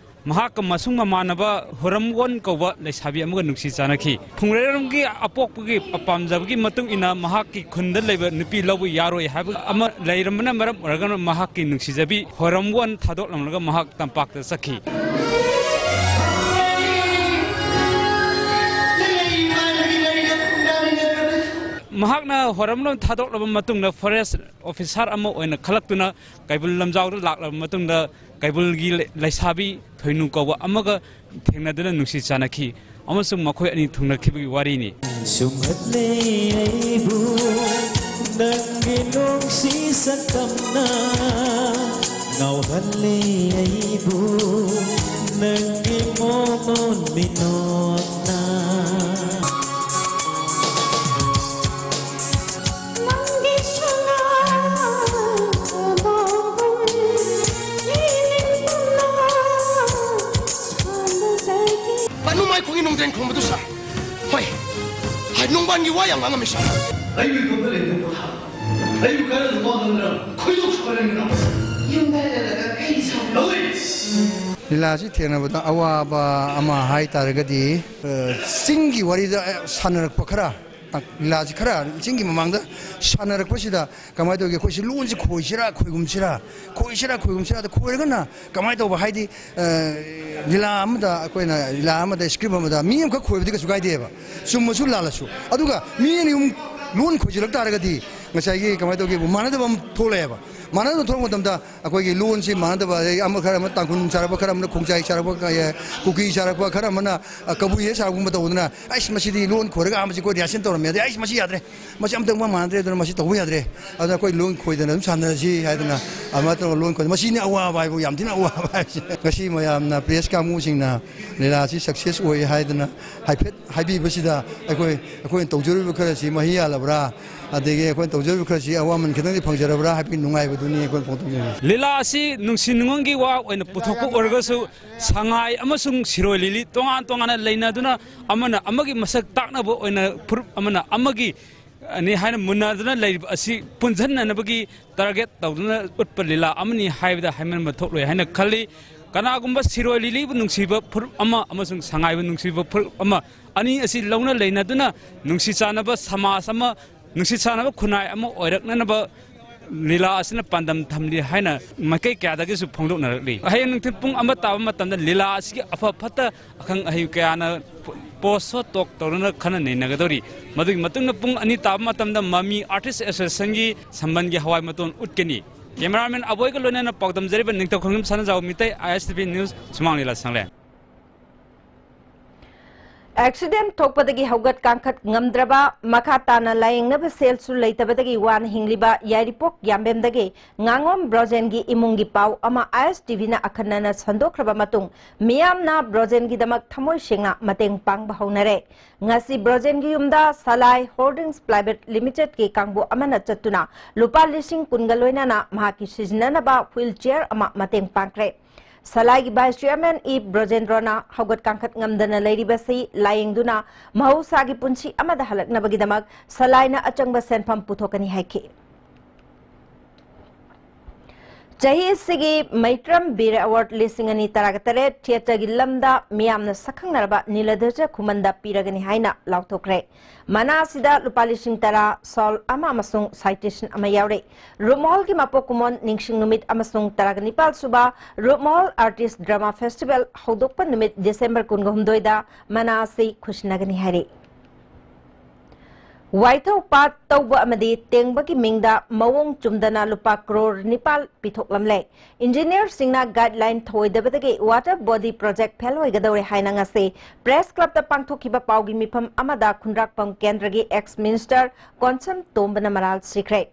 ꯃꯍꯥꯛꯀ ꯃꯁꯨꯡ ꯃꯃꯥꯟꯅꯕ ꯍꯣꯔꯝꯋꯣꯟ ꯀꯧꯕ ꯂꯩꯁꯥꯕꯤ ꯑꯃꯒ ꯅꯨꯡꯁꯤ ꯆꯥꯟꯅꯈꯤ꯫ ꯐꯨꯡꯉꯩꯔꯝꯒꯤ ꯑꯄꯣꯛꯄꯒꯤ ꯄꯥꯝꯖꯕꯒꯤ ꯃꯇꯨꯡ ꯏꯟꯅ ꯃꯍꯥꯛꯀꯤ ꯈꯨꯟꯗ ꯂꯩꯕ ꯅꯨꯄꯤ ꯂꯧꯕ ꯌꯥꯔꯣꯏ ꯍꯥꯏꯕ ꯑꯃ ꯂꯩꯔꯝꯕꯅ ꯃꯔꯝ ꯑꯣꯏꯔꯒ ꯃꯍꯥꯛꯀꯤ ꯅꯨꯡꯁꯤꯖꯕꯤ ꯍꯣꯔꯝꯋꯣꯟ ꯊꯥꯗꯣꯛꯂꯝꯂꯒ ꯃꯍꯥꯛ ꯇꯝꯄꯥꯛꯇ ꯆꯠꯈꯤ꯫ ꯃꯍꯥꯛꯅ ꯍꯣꯔꯝꯋꯣꯟ ꯊꯥꯗꯣꯛꯂꯕ ꯃꯇꯨꯡꯗ forest officer ꯑꯃ ꯑꯣꯏꯅ ꯈꯜꯂꯛꯇꯨꯅ ꯀꯩꯕꯨꯜ ꯂꯝꯖꯥꯎꯗ ꯂꯥꯛꯂꯕ ꯃꯇꯨꯡꯗ ꯀꯩꯕꯨꯜꯒꯤ ꯂꯩ-, ꯂꯩꯁꯥꯕꯤ ꯊꯣꯏꯅꯨ ꯀꯧꯕ ꯑꯃꯒ ꯊꯦꯡꯅꯗꯨꯅ ꯅꯨꯡꯁꯤ ꯆꯥꯟꯅꯈꯤ ꯑꯃꯁꯨꯡ ꯃꯈꯣꯏ ꯑꯅꯤ ꯊꯨꯡꯅꯈꯤꯕꯒꯤ ꯋꯥꯔꯤꯅꯤ꯫ ꯁꯨꯝꯍꯠꯂꯦ ꯑꯩꯕꯨ ꯅꯪꯒꯤ ꯅꯨꯡꯁꯤ ꯁꯛꯇꯝꯅ, ꯉꯥꯎꯍꯜꯂꯦ ꯑꯩꯕꯨ ꯅꯪꯒꯤ ꯃꯣꯃꯣꯟ ꯃꯤꯅꯣꯛꯅ꯫ ꯅꯪꯒꯤ ꯁꯉꯥꯏ ꯃꯣꯃꯣꯟ ꯌꯦꯡꯗꯨꯅ ꯁꯥꯟꯅꯖꯒꯦ꯫ ꯄꯥꯅꯨ ꯃꯥꯏꯈꯣꯒꯤ ꯅꯣꯡꯗ꯭ꯔꯦꯟ ꯈꯣꯡꯕꯗꯨ ꯁꯥ꯫ ꯍꯣꯏ, ꯍꯥꯏ, ꯅꯨꯡꯕꯥꯟꯒꯤ ꯋꯥ ꯌꯥꯝ ꯉꯥꯡꯉꯝꯃꯤ ꯁꯥ꯫ ꯑꯩꯕꯨ ꯏꯇꯣꯝꯇ ꯂꯩꯕ ꯄꯣꯊꯥ꯫ ꯑꯩꯕꯨ ꯀꯔꯝꯅ ꯋꯥ ꯉꯥꯡꯅ ꯈꯣꯏꯗꯣꯛ ꯁꯥꯎꯍꯜꯂꯤꯕꯅꯣ? ꯌꯨꯝꯗ ꯍꯜꯂꯛꯂꯒ ꯀꯩꯒꯤ ꯁꯥꯎꯔꯤꯅꯣ? ꯍꯣꯏ꯫ ꯂꯤꯂꯥꯁꯤ ꯊꯦꯡꯅꯕꯗ ꯑꯋꯥꯕ ꯑꯃ ꯍꯥꯏ ꯇꯥꯔꯒꯗꯤ, ꯑ, ꯆꯤꯡꯒꯤ ꯋꯥꯔꯤꯗ, ꯑ, ꯁꯥꯟꯅꯔꯛꯄ ꯈꯔ, ꯂꯤꯂꯥꯁꯤ ꯈꯔ ꯆꯤꯡꯒꯤ ꯃꯃꯥꯡꯗ ꯁꯥꯟꯅꯔꯛꯄꯁꯤꯗ ꯀꯃꯥꯏꯅ ꯇꯧꯒꯦ? ꯑꯩꯈꯣꯏꯁꯤ ꯂꯣꯟꯁꯤ ꯈꯣꯏꯁꯤꯔꯥ ꯈꯣꯏꯒꯨꯝꯁꯤꯔꯥ, ꯈꯣꯏꯁꯤꯔꯥ ꯈꯣꯏꯒꯨꯝꯁꯤꯔꯥ, ꯑꯗ ꯈꯣꯏꯔꯒꯅ ꯀꯃꯥꯏꯅ ꯇꯧꯕ? ꯍꯥꯏꯗꯤ, ꯑ, ꯂꯤꯂꯥ ꯑꯃꯗ, ꯑꯩꯈꯣꯏꯅ ꯂꯤꯂꯥ ꯑꯃꯗ, ꯁ꯭ꯀ꯭ꯔꯤꯞ ꯑꯃꯗ ꯃꯤ ꯑꯃꯈꯛ ꯈꯣꯏꯕꯗꯤ ꯀꯩꯁꯨ ꯀꯥꯏꯗꯦꯕ, ꯆꯨꯝꯃꯁꯨ ꯂꯥꯜꯂꯁꯨ꯫ ꯑꯗꯨꯒ ꯃꯤ ꯑꯅꯤ ꯑꯍꯨꯝ ꯂꯣꯟ ꯈꯣꯏꯖꯤꯜꯂꯛ ꯇꯥꯔꯒꯗꯤ ꯉꯁꯥꯏꯒꯤ ꯀꯃꯥꯏꯅ ꯇꯧꯒꯦꯕꯨ, ꯃꯥꯟꯅꯗꯕ ꯑꯃ ꯊꯣꯛꯂꯛꯑꯦꯕ꯫ ꯃꯥꯟꯅꯗꯕ ꯊꯣꯛꯂꯛꯄ ꯃꯇꯝꯗ ꯑꯩꯈꯣꯏꯒꯤ ꯂꯣꯟꯁꯤ ꯃꯥꯟꯅꯗꯕ, ꯑꯗꯩ ꯑꯃ ꯈꯔ ꯑꯃꯅ ꯇꯥꯡꯈꯨꯜ ꯁꯥꯔꯛꯄ, ꯈꯔ ꯑꯃꯅ ꯈꯣꯡꯖꯥꯏ ꯁꯥꯔꯛꯄ, ꯀ-, ꯀꯨꯀꯤ ꯁꯥꯔꯛꯄ, ꯈꯔ ꯑꯃꯅ, ꯑ, ꯀꯕꯨꯏ ꯍꯦꯛ ꯁꯥꯔꯛꯄꯒꯨꯝꯕ ꯇꯧꯗꯅ, "ꯑꯩꯁ, ꯃꯁꯤꯗꯤ ꯂꯣꯟ ꯈꯣꯏꯔꯒ ꯑꯍꯥꯟꯕꯁꯤ ꯑꯩꯈꯣꯏ ꯔꯤꯍꯥꯔꯁꯦꯜ ꯇꯧꯔꯝꯃꯦ, ꯑꯗꯩ ꯑꯩꯁ, ꯃꯁꯤ ꯌꯥꯗ꯭ꯔꯦ, ꯃꯁꯤ ꯑꯝꯇꯪ ꯃꯥꯟꯅꯗ꯭ꯔꯦ, ꯑꯗꯨꯅ ꯃꯁꯤ ꯇꯧꯕ ꯌꯥꯗ꯭ꯔꯦ"꯫ ꯑꯗꯨꯅ ꯑꯩꯈꯣꯏ ꯂꯣꯟ ꯈꯣꯏꯗꯅ ꯑꯗꯨꯝ ꯁꯥꯟꯅꯔꯁꯤ ꯍꯥꯏꯗꯅ, ꯑꯗꯨꯃꯥꯏꯅ ꯇꯧꯔꯒ ꯂꯣꯟ ꯈꯣꯏꯗꯅ, ꯃꯁꯤꯅꯤ ꯑꯋꯥꯕ ꯍꯥꯏꯕꯨ, ꯌꯥꯝ ꯊꯤꯅ ꯑꯋꯥꯕ ꯍꯥꯏꯕꯁꯤ꯫ ꯉꯁꯤ ꯃꯌꯥꯝꯅ, ꯄ꯭ꯔꯦꯁ ꯀꯥꯡꯕꯨꯁꯤꯡꯅ ꯂꯤꯂꯥꯁꯤ ꯁꯛꯁꯦꯁ ꯑꯣꯏ ꯍꯥꯏꯗꯅ ꯍꯥꯏꯐꯦꯠ ꯍꯥꯏꯕꯤꯕꯁꯤꯗ ꯑꯩꯈꯣꯏ, ꯑꯩꯈꯣꯏꯅ ꯇꯧꯖꯔꯤꯕ ꯈꯔꯁꯤ ꯃꯍꯩ ꯌꯥꯜꯂꯕ꯭ꯔꯥ, ꯑꯗꯒꯤ ꯑꯩꯈꯣꯏꯅ ꯇꯧꯖꯔꯤꯕ ꯈꯔꯁꯤ ꯑꯋꯥꯃꯟ ꯈꯤꯇꯪꯗꯤ ꯐꯪꯖꯔꯕ꯭ꯔꯥ ꯍꯥꯏꯕꯒꯤ ꯅꯨꯡꯉꯥꯏꯕꯗꯨꯅꯤ ꯑꯩꯈꯣꯏꯅ ꯐꯣꯡꯗꯣꯛꯆꯔꯤꯕꯁꯤ꯫ ꯂꯤꯂꯥ ꯑꯁꯤ ꯅꯨꯡꯁꯤ ꯅꯨꯡꯉꯣꯟꯒꯤ ꯋꯥ ꯑꯣꯏꯅ ꯄꯨꯊꯣꯛꯄ ꯑꯣꯏꯔꯒꯁꯨ, ꯁꯉꯥꯏ ꯑꯃꯁꯨꯡ ꯁꯤꯔꯣꯏ ꯂꯤꯂꯤ ꯇꯣꯉꯥꯟ ꯇꯣꯉꯥꯟꯅ ꯂꯩꯅꯗꯨꯅ, ꯑꯃꯅ ꯑꯃꯒꯤ ꯃꯁꯛ ꯇꯥꯛꯅꯕ ꯑꯣꯏꯅ ꯐꯨꯔꯨꯞ ꯑꯃꯅ ꯑꯃꯒꯤ ꯅꯤ ꯍꯥꯏꯅ ꯃꯨꯟꯅꯗꯨꯅ ꯂꯩꯔꯤꯕ ꯑꯁꯤ ꯄꯨꯟꯁꯤꯟꯅꯅꯕꯒꯤ ꯇꯥꯔꯒꯦꯠ ꯇꯧꯗꯨꯅ ꯎꯠꯄ ꯂꯤꯂꯥ ꯑꯃꯅꯤ ꯍꯥꯏꯕꯗ ꯍꯥꯏꯃꯟꯕ ꯊꯣꯛꯂꯣꯏ ꯍꯥꯏꯅ ꯈꯜꯂꯤ꯫ ꯀꯅꯥꯒꯨꯝꯕ ꯁꯤꯔꯣꯏ ꯂꯤꯂꯤꯕꯨ ꯅꯨꯡꯁꯤꯕ ꯐꯨꯔꯨꯞ ꯑꯃ ꯑꯃꯁꯨꯡ ꯁꯉꯥꯏꯕꯨ ꯅꯨꯡꯁꯤꯕ ꯐꯨꯔꯨꯞ ꯑꯃ, ꯑꯅꯤ ꯑꯁꯤ ꯂꯧꯅ ꯂꯩꯅꯗꯨꯅ ꯅꯨꯡꯁꯤ ꯆꯥꯟꯅꯕ ꯁꯃꯥꯖ ꯑꯃ, ꯅꯨꯡꯁꯤ ꯆꯥꯟꯅꯕ ꯈꯨꯟꯅꯥꯏ ꯑꯃ ꯑꯣꯏꯔꯛꯅꯅꯕ ꯂꯤꯂꯥ ꯑꯁꯤꯅ ꯄꯥꯟꯗꯝ ꯊꯝꯂꯤ ꯍꯥꯏꯅ ꯃꯥꯏꯀꯩ ꯀꯌꯥꯗꯒꯤꯁꯨ ꯐꯣꯡꯗꯣꯛꯅꯔꯛꯂꯤ꯫ ꯍꯌꯦꯡ ꯅꯨꯡꯊꯤꯜ ꯄꯨꯡ ꯑꯃ ꯇꯥꯕ ꯃꯇꯝꯗ ꯂꯤꯂꯥ ꯑꯁꯤꯒꯤ ꯑꯐ ꯐꯠꯇ ꯑꯈꯪ ꯑꯍꯩ ꯀꯌꯥꯅ ꯄꯣꯁ ꯁꯣ ꯇꯣꯛ ꯇꯧꯗꯨꯅ ꯈꯟꯅ ꯅꯩꯅꯒꯗꯧꯔꯤ꯫ ꯃꯗꯨꯒꯤ ꯃꯇꯨꯡꯗ ꯄꯨꯡ ꯑꯅꯤ ꯇꯥꯕ ꯃꯇꯝꯗ ꯃꯃꯤ ꯑꯥꯔꯇꯤꯁ ꯑꯦꯁꯣꯁꯤꯌꯦꯁꯟꯒꯤ ꯁꯝꯕꯟꯒꯤ ꯍꯋꯥꯏ ꯃꯇꯣꯟ ꯎꯠꯀꯅꯤ꯫ ꯀꯦꯃꯦꯔꯥꯃꯦꯟ ꯑꯕꯣꯏꯒ ꯂꯣꯏꯅꯅ ꯄꯥꯎꯗꯝꯖꯔꯤꯕ ꯅꯤꯡꯊꯧ ꯈꯣꯡꯖꯝ ꯁꯅꯥꯖꯥꯎ ꯃꯤꯇꯩ, ꯑꯥꯏ ꯑꯦꯁ ꯇꯤ ꯚꯤ ꯅ꯭ꯌꯨꯁ, ꯁꯨꯃꯥꯡ ꯂꯤꯂꯥ ꯁꯪꯂꯦꯟ꯫ ꯑꯦꯛꯁꯤꯗꯦꯟ ꯊꯣꯛꯄꯗꯒꯤ ꯍꯧꯒꯠ ꯀꯥꯡꯈꯠ ꯉꯝꯗ꯭ꯔꯕ, ꯃꯈꯥ ꯇꯥꯅ ꯂꯥꯌꯦꯡꯅꯕ ꯁꯦꯜꯁꯨ ꯂꯩꯇꯕꯗꯒꯤ ꯋꯥꯅ ꯍꯤꯡꯂꯤꯕ ꯌꯥꯏꯔꯤꯄꯣꯛ ꯌꯥꯝꯕꯦꯝꯗꯒꯤ ꯉꯥꯉꯣꯝ ꯕ꯭ꯔꯣꯖꯦꯟꯒꯤ ꯏꯃꯨꯡꯒꯤ ꯄꯥꯎ ꯑꯃ ꯑꯥꯏ ꯑꯦꯁ ꯇꯤ ꯚꯤꯅ ꯑꯈꯟꯅꯅ ꯁꯟꯗꯣꯛꯈ꯭ꯔꯕ ꯃꯇꯨꯡ, ꯃꯤꯌꯥꯝꯅ ꯕ꯭ꯔꯣꯖꯦꯟꯒꯤꯗꯃꯛ ꯊꯃꯣꯏ ꯁꯦꯡꯅ ꯃꯇꯦꯡ ꯄꯥꯡꯕ ꯍꯧꯅꯔꯦ꯫ ꯉꯁꯤ ꯕ꯭ꯔꯣꯖꯦꯟꯒꯤ ꯌꯨꯝꯗ ꯁꯂꯥꯏ ꯍꯣꯜꯗꯤꯡꯁ ꯄ꯭ꯔꯥꯏꯚꯦꯠ ꯂꯤꯃꯤꯇꯦꯗꯀꯤ ꯀꯥꯡꯕꯨ ꯑꯃꯅ ꯆꯠꯇꯨꯅ ꯂꯨꯄꯥ ꯂꯤꯁꯤꯡ ꯀꯨꯟꯒ ꯂꯣꯏꯅꯅ ꯃꯍꯥꯛꯀꯤ ꯁꯤꯖꯤꯟꯅꯅꯕ ꯍ꯭ꯋꯤꯜ ꯆꯤꯌꯔ ꯑꯃ ꯃꯇꯦꯡ ꯄꯥꯡꯈ꯭ꯔꯦ꯫ ꯁꯂꯥꯏꯒꯤ ꯚꯥꯏꯁ ꯆꯤꯌꯔꯃꯦꯟ ꯏ ꯕ꯭ꯔꯣꯖꯦꯟꯗ꯭ꯔꯣꯅ ꯍꯧꯒꯠ ꯀꯥꯡꯈꯠ ꯉꯝꯗꯅ ꯂꯩꯔꯤꯕꯁꯤ ꯂꯥꯌꯦꯡꯗꯨꯅ ꯃꯍꯧꯁꯥꯒꯤ ꯄꯨꯟꯁꯤ ꯑꯃꯗ ꯍꯜꯂꯛꯅꯕꯒꯤꯗꯃꯛ ꯁꯂꯥꯏꯅ ꯑꯆꯪꯕ ꯁꯦꯟꯐꯝ ꯄꯨꯊꯣꯛꯀꯅꯤ ꯍꯥꯏꯈꯤ꯫ ꯆꯍꯤ ꯑꯁꯤꯒꯤ ꯃꯩꯇ꯭ꯔꯝ ꯕꯤꯔ ꯑꯦꯋꯥꯔꯗ ꯂꯤꯁꯤꯡ ꯑꯅꯤ ꯇꯔꯥꯒ ꯇꯔꯦꯠ ꯊꯤꯌꯦꯇꯔꯒꯤ ꯂꯝꯗ ꯃꯤꯌꯥꯝꯅ ꯁꯛꯈꯪꯅꯔꯕ ꯅꯤꯂꯙꯔ ꯈꯨꯃꯟꯗ ꯄꯤꯔꯒꯅꯤ ꯍꯥꯏꯅ ꯂꯥꯎꯊꯣꯛꯈ꯭ꯔꯦ꯫ ꯃꯅꯥ ꯑꯁꯤꯗ ꯂꯨꯄꯥ ꯂꯤꯁꯤꯡ ꯇꯔꯥ, ꯁꯣꯜ ꯑꯃ ꯑꯃꯁꯨꯡ ꯁꯥꯏꯇꯦꯁꯟ ꯑꯃ ꯌꯥꯎꯔꯦ꯫ ꯔꯨꯞꯃꯍꯜꯒꯤ ꯃꯄꯣꯛ ꯀꯨꯝꯑꯣꯟ ꯅꯤꯡꯁꯤꯡ ꯅꯨꯃꯤꯠ ꯑꯃꯁꯨꯡ ꯇꯔꯥꯒ ꯅꯤꯄꯥꯜ ꯁꯨꯕ ꯔꯨꯞꯃꯍꯜ ꯑꯥꯔꯇꯤꯁ ꯗ꯭ꯔꯃꯥ ꯐꯦꯁꯇꯤꯚꯦꯜ ꯍꯧꯗꯣꯛꯄ ꯅꯨꯃꯤꯠ ꯗꯤꯁꯦꯝꯕꯔ ꯀꯨꯟꯒ ꯍꯨꯝꯗꯣꯏꯗ ꯃꯅꯥ ꯑꯁꯤ ꯈꯨꯠꯁꯤꯟꯅꯒꯅꯤ ꯍꯥꯏꯔꯤ꯫ ꯋꯥꯏꯊꯧ ꯄꯥꯠ ꯇꯧꯕ ꯑꯃꯗꯤ ꯇꯦꯡꯕꯒꯤ ꯃꯤꯡꯗ ꯃꯑꯣꯡ ꯆꯨꯝꯗꯅ ꯂꯨꯄꯥ ꯀ꯭ꯔꯣꯔ ꯅꯤꯄꯥꯜ ꯄꯤꯊꯣꯛꯂꯝꯂꯦ꯫ ꯏꯟꯖꯤꯅꯤꯌꯔꯁꯤꯡꯅ ꯒꯥꯏꯗꯂꯥꯏꯟ ꯊꯧꯑꯣꯏꯗꯕꯗꯒꯤ ꯋꯥꯇꯔ ꯕꯣꯗꯤ ꯄ꯭ꯔꯣꯖꯦꯛ ꯐꯦꯜ ꯑꯣꯏꯒꯗꯧꯔꯦ ꯍꯥꯏꯅ ꯉꯁꯤ ꯄ꯭ꯔꯦꯁ ꯀ꯭ꯂꯕꯇ ꯄꯥꯡꯊꯣꯛꯈꯤꯕ ꯄꯥꯎꯒꯤ ꯃꯤꯐꯝ ꯑꯃꯗ ꯈꯨꯟꯗ꯭ꯔꯥꯛꯄꯝ ꯀꯦꯟꯗ꯭ꯔꯒꯤ ꯑꯦꯛꯁ ꯃꯤꯅꯤꯁꯇꯔ ꯀꯣꯟꯁꯝ ꯇꯣꯝꯕꯅ ꯃꯔꯥꯜ ꯁꯤꯈ꯭ꯔꯦ꯫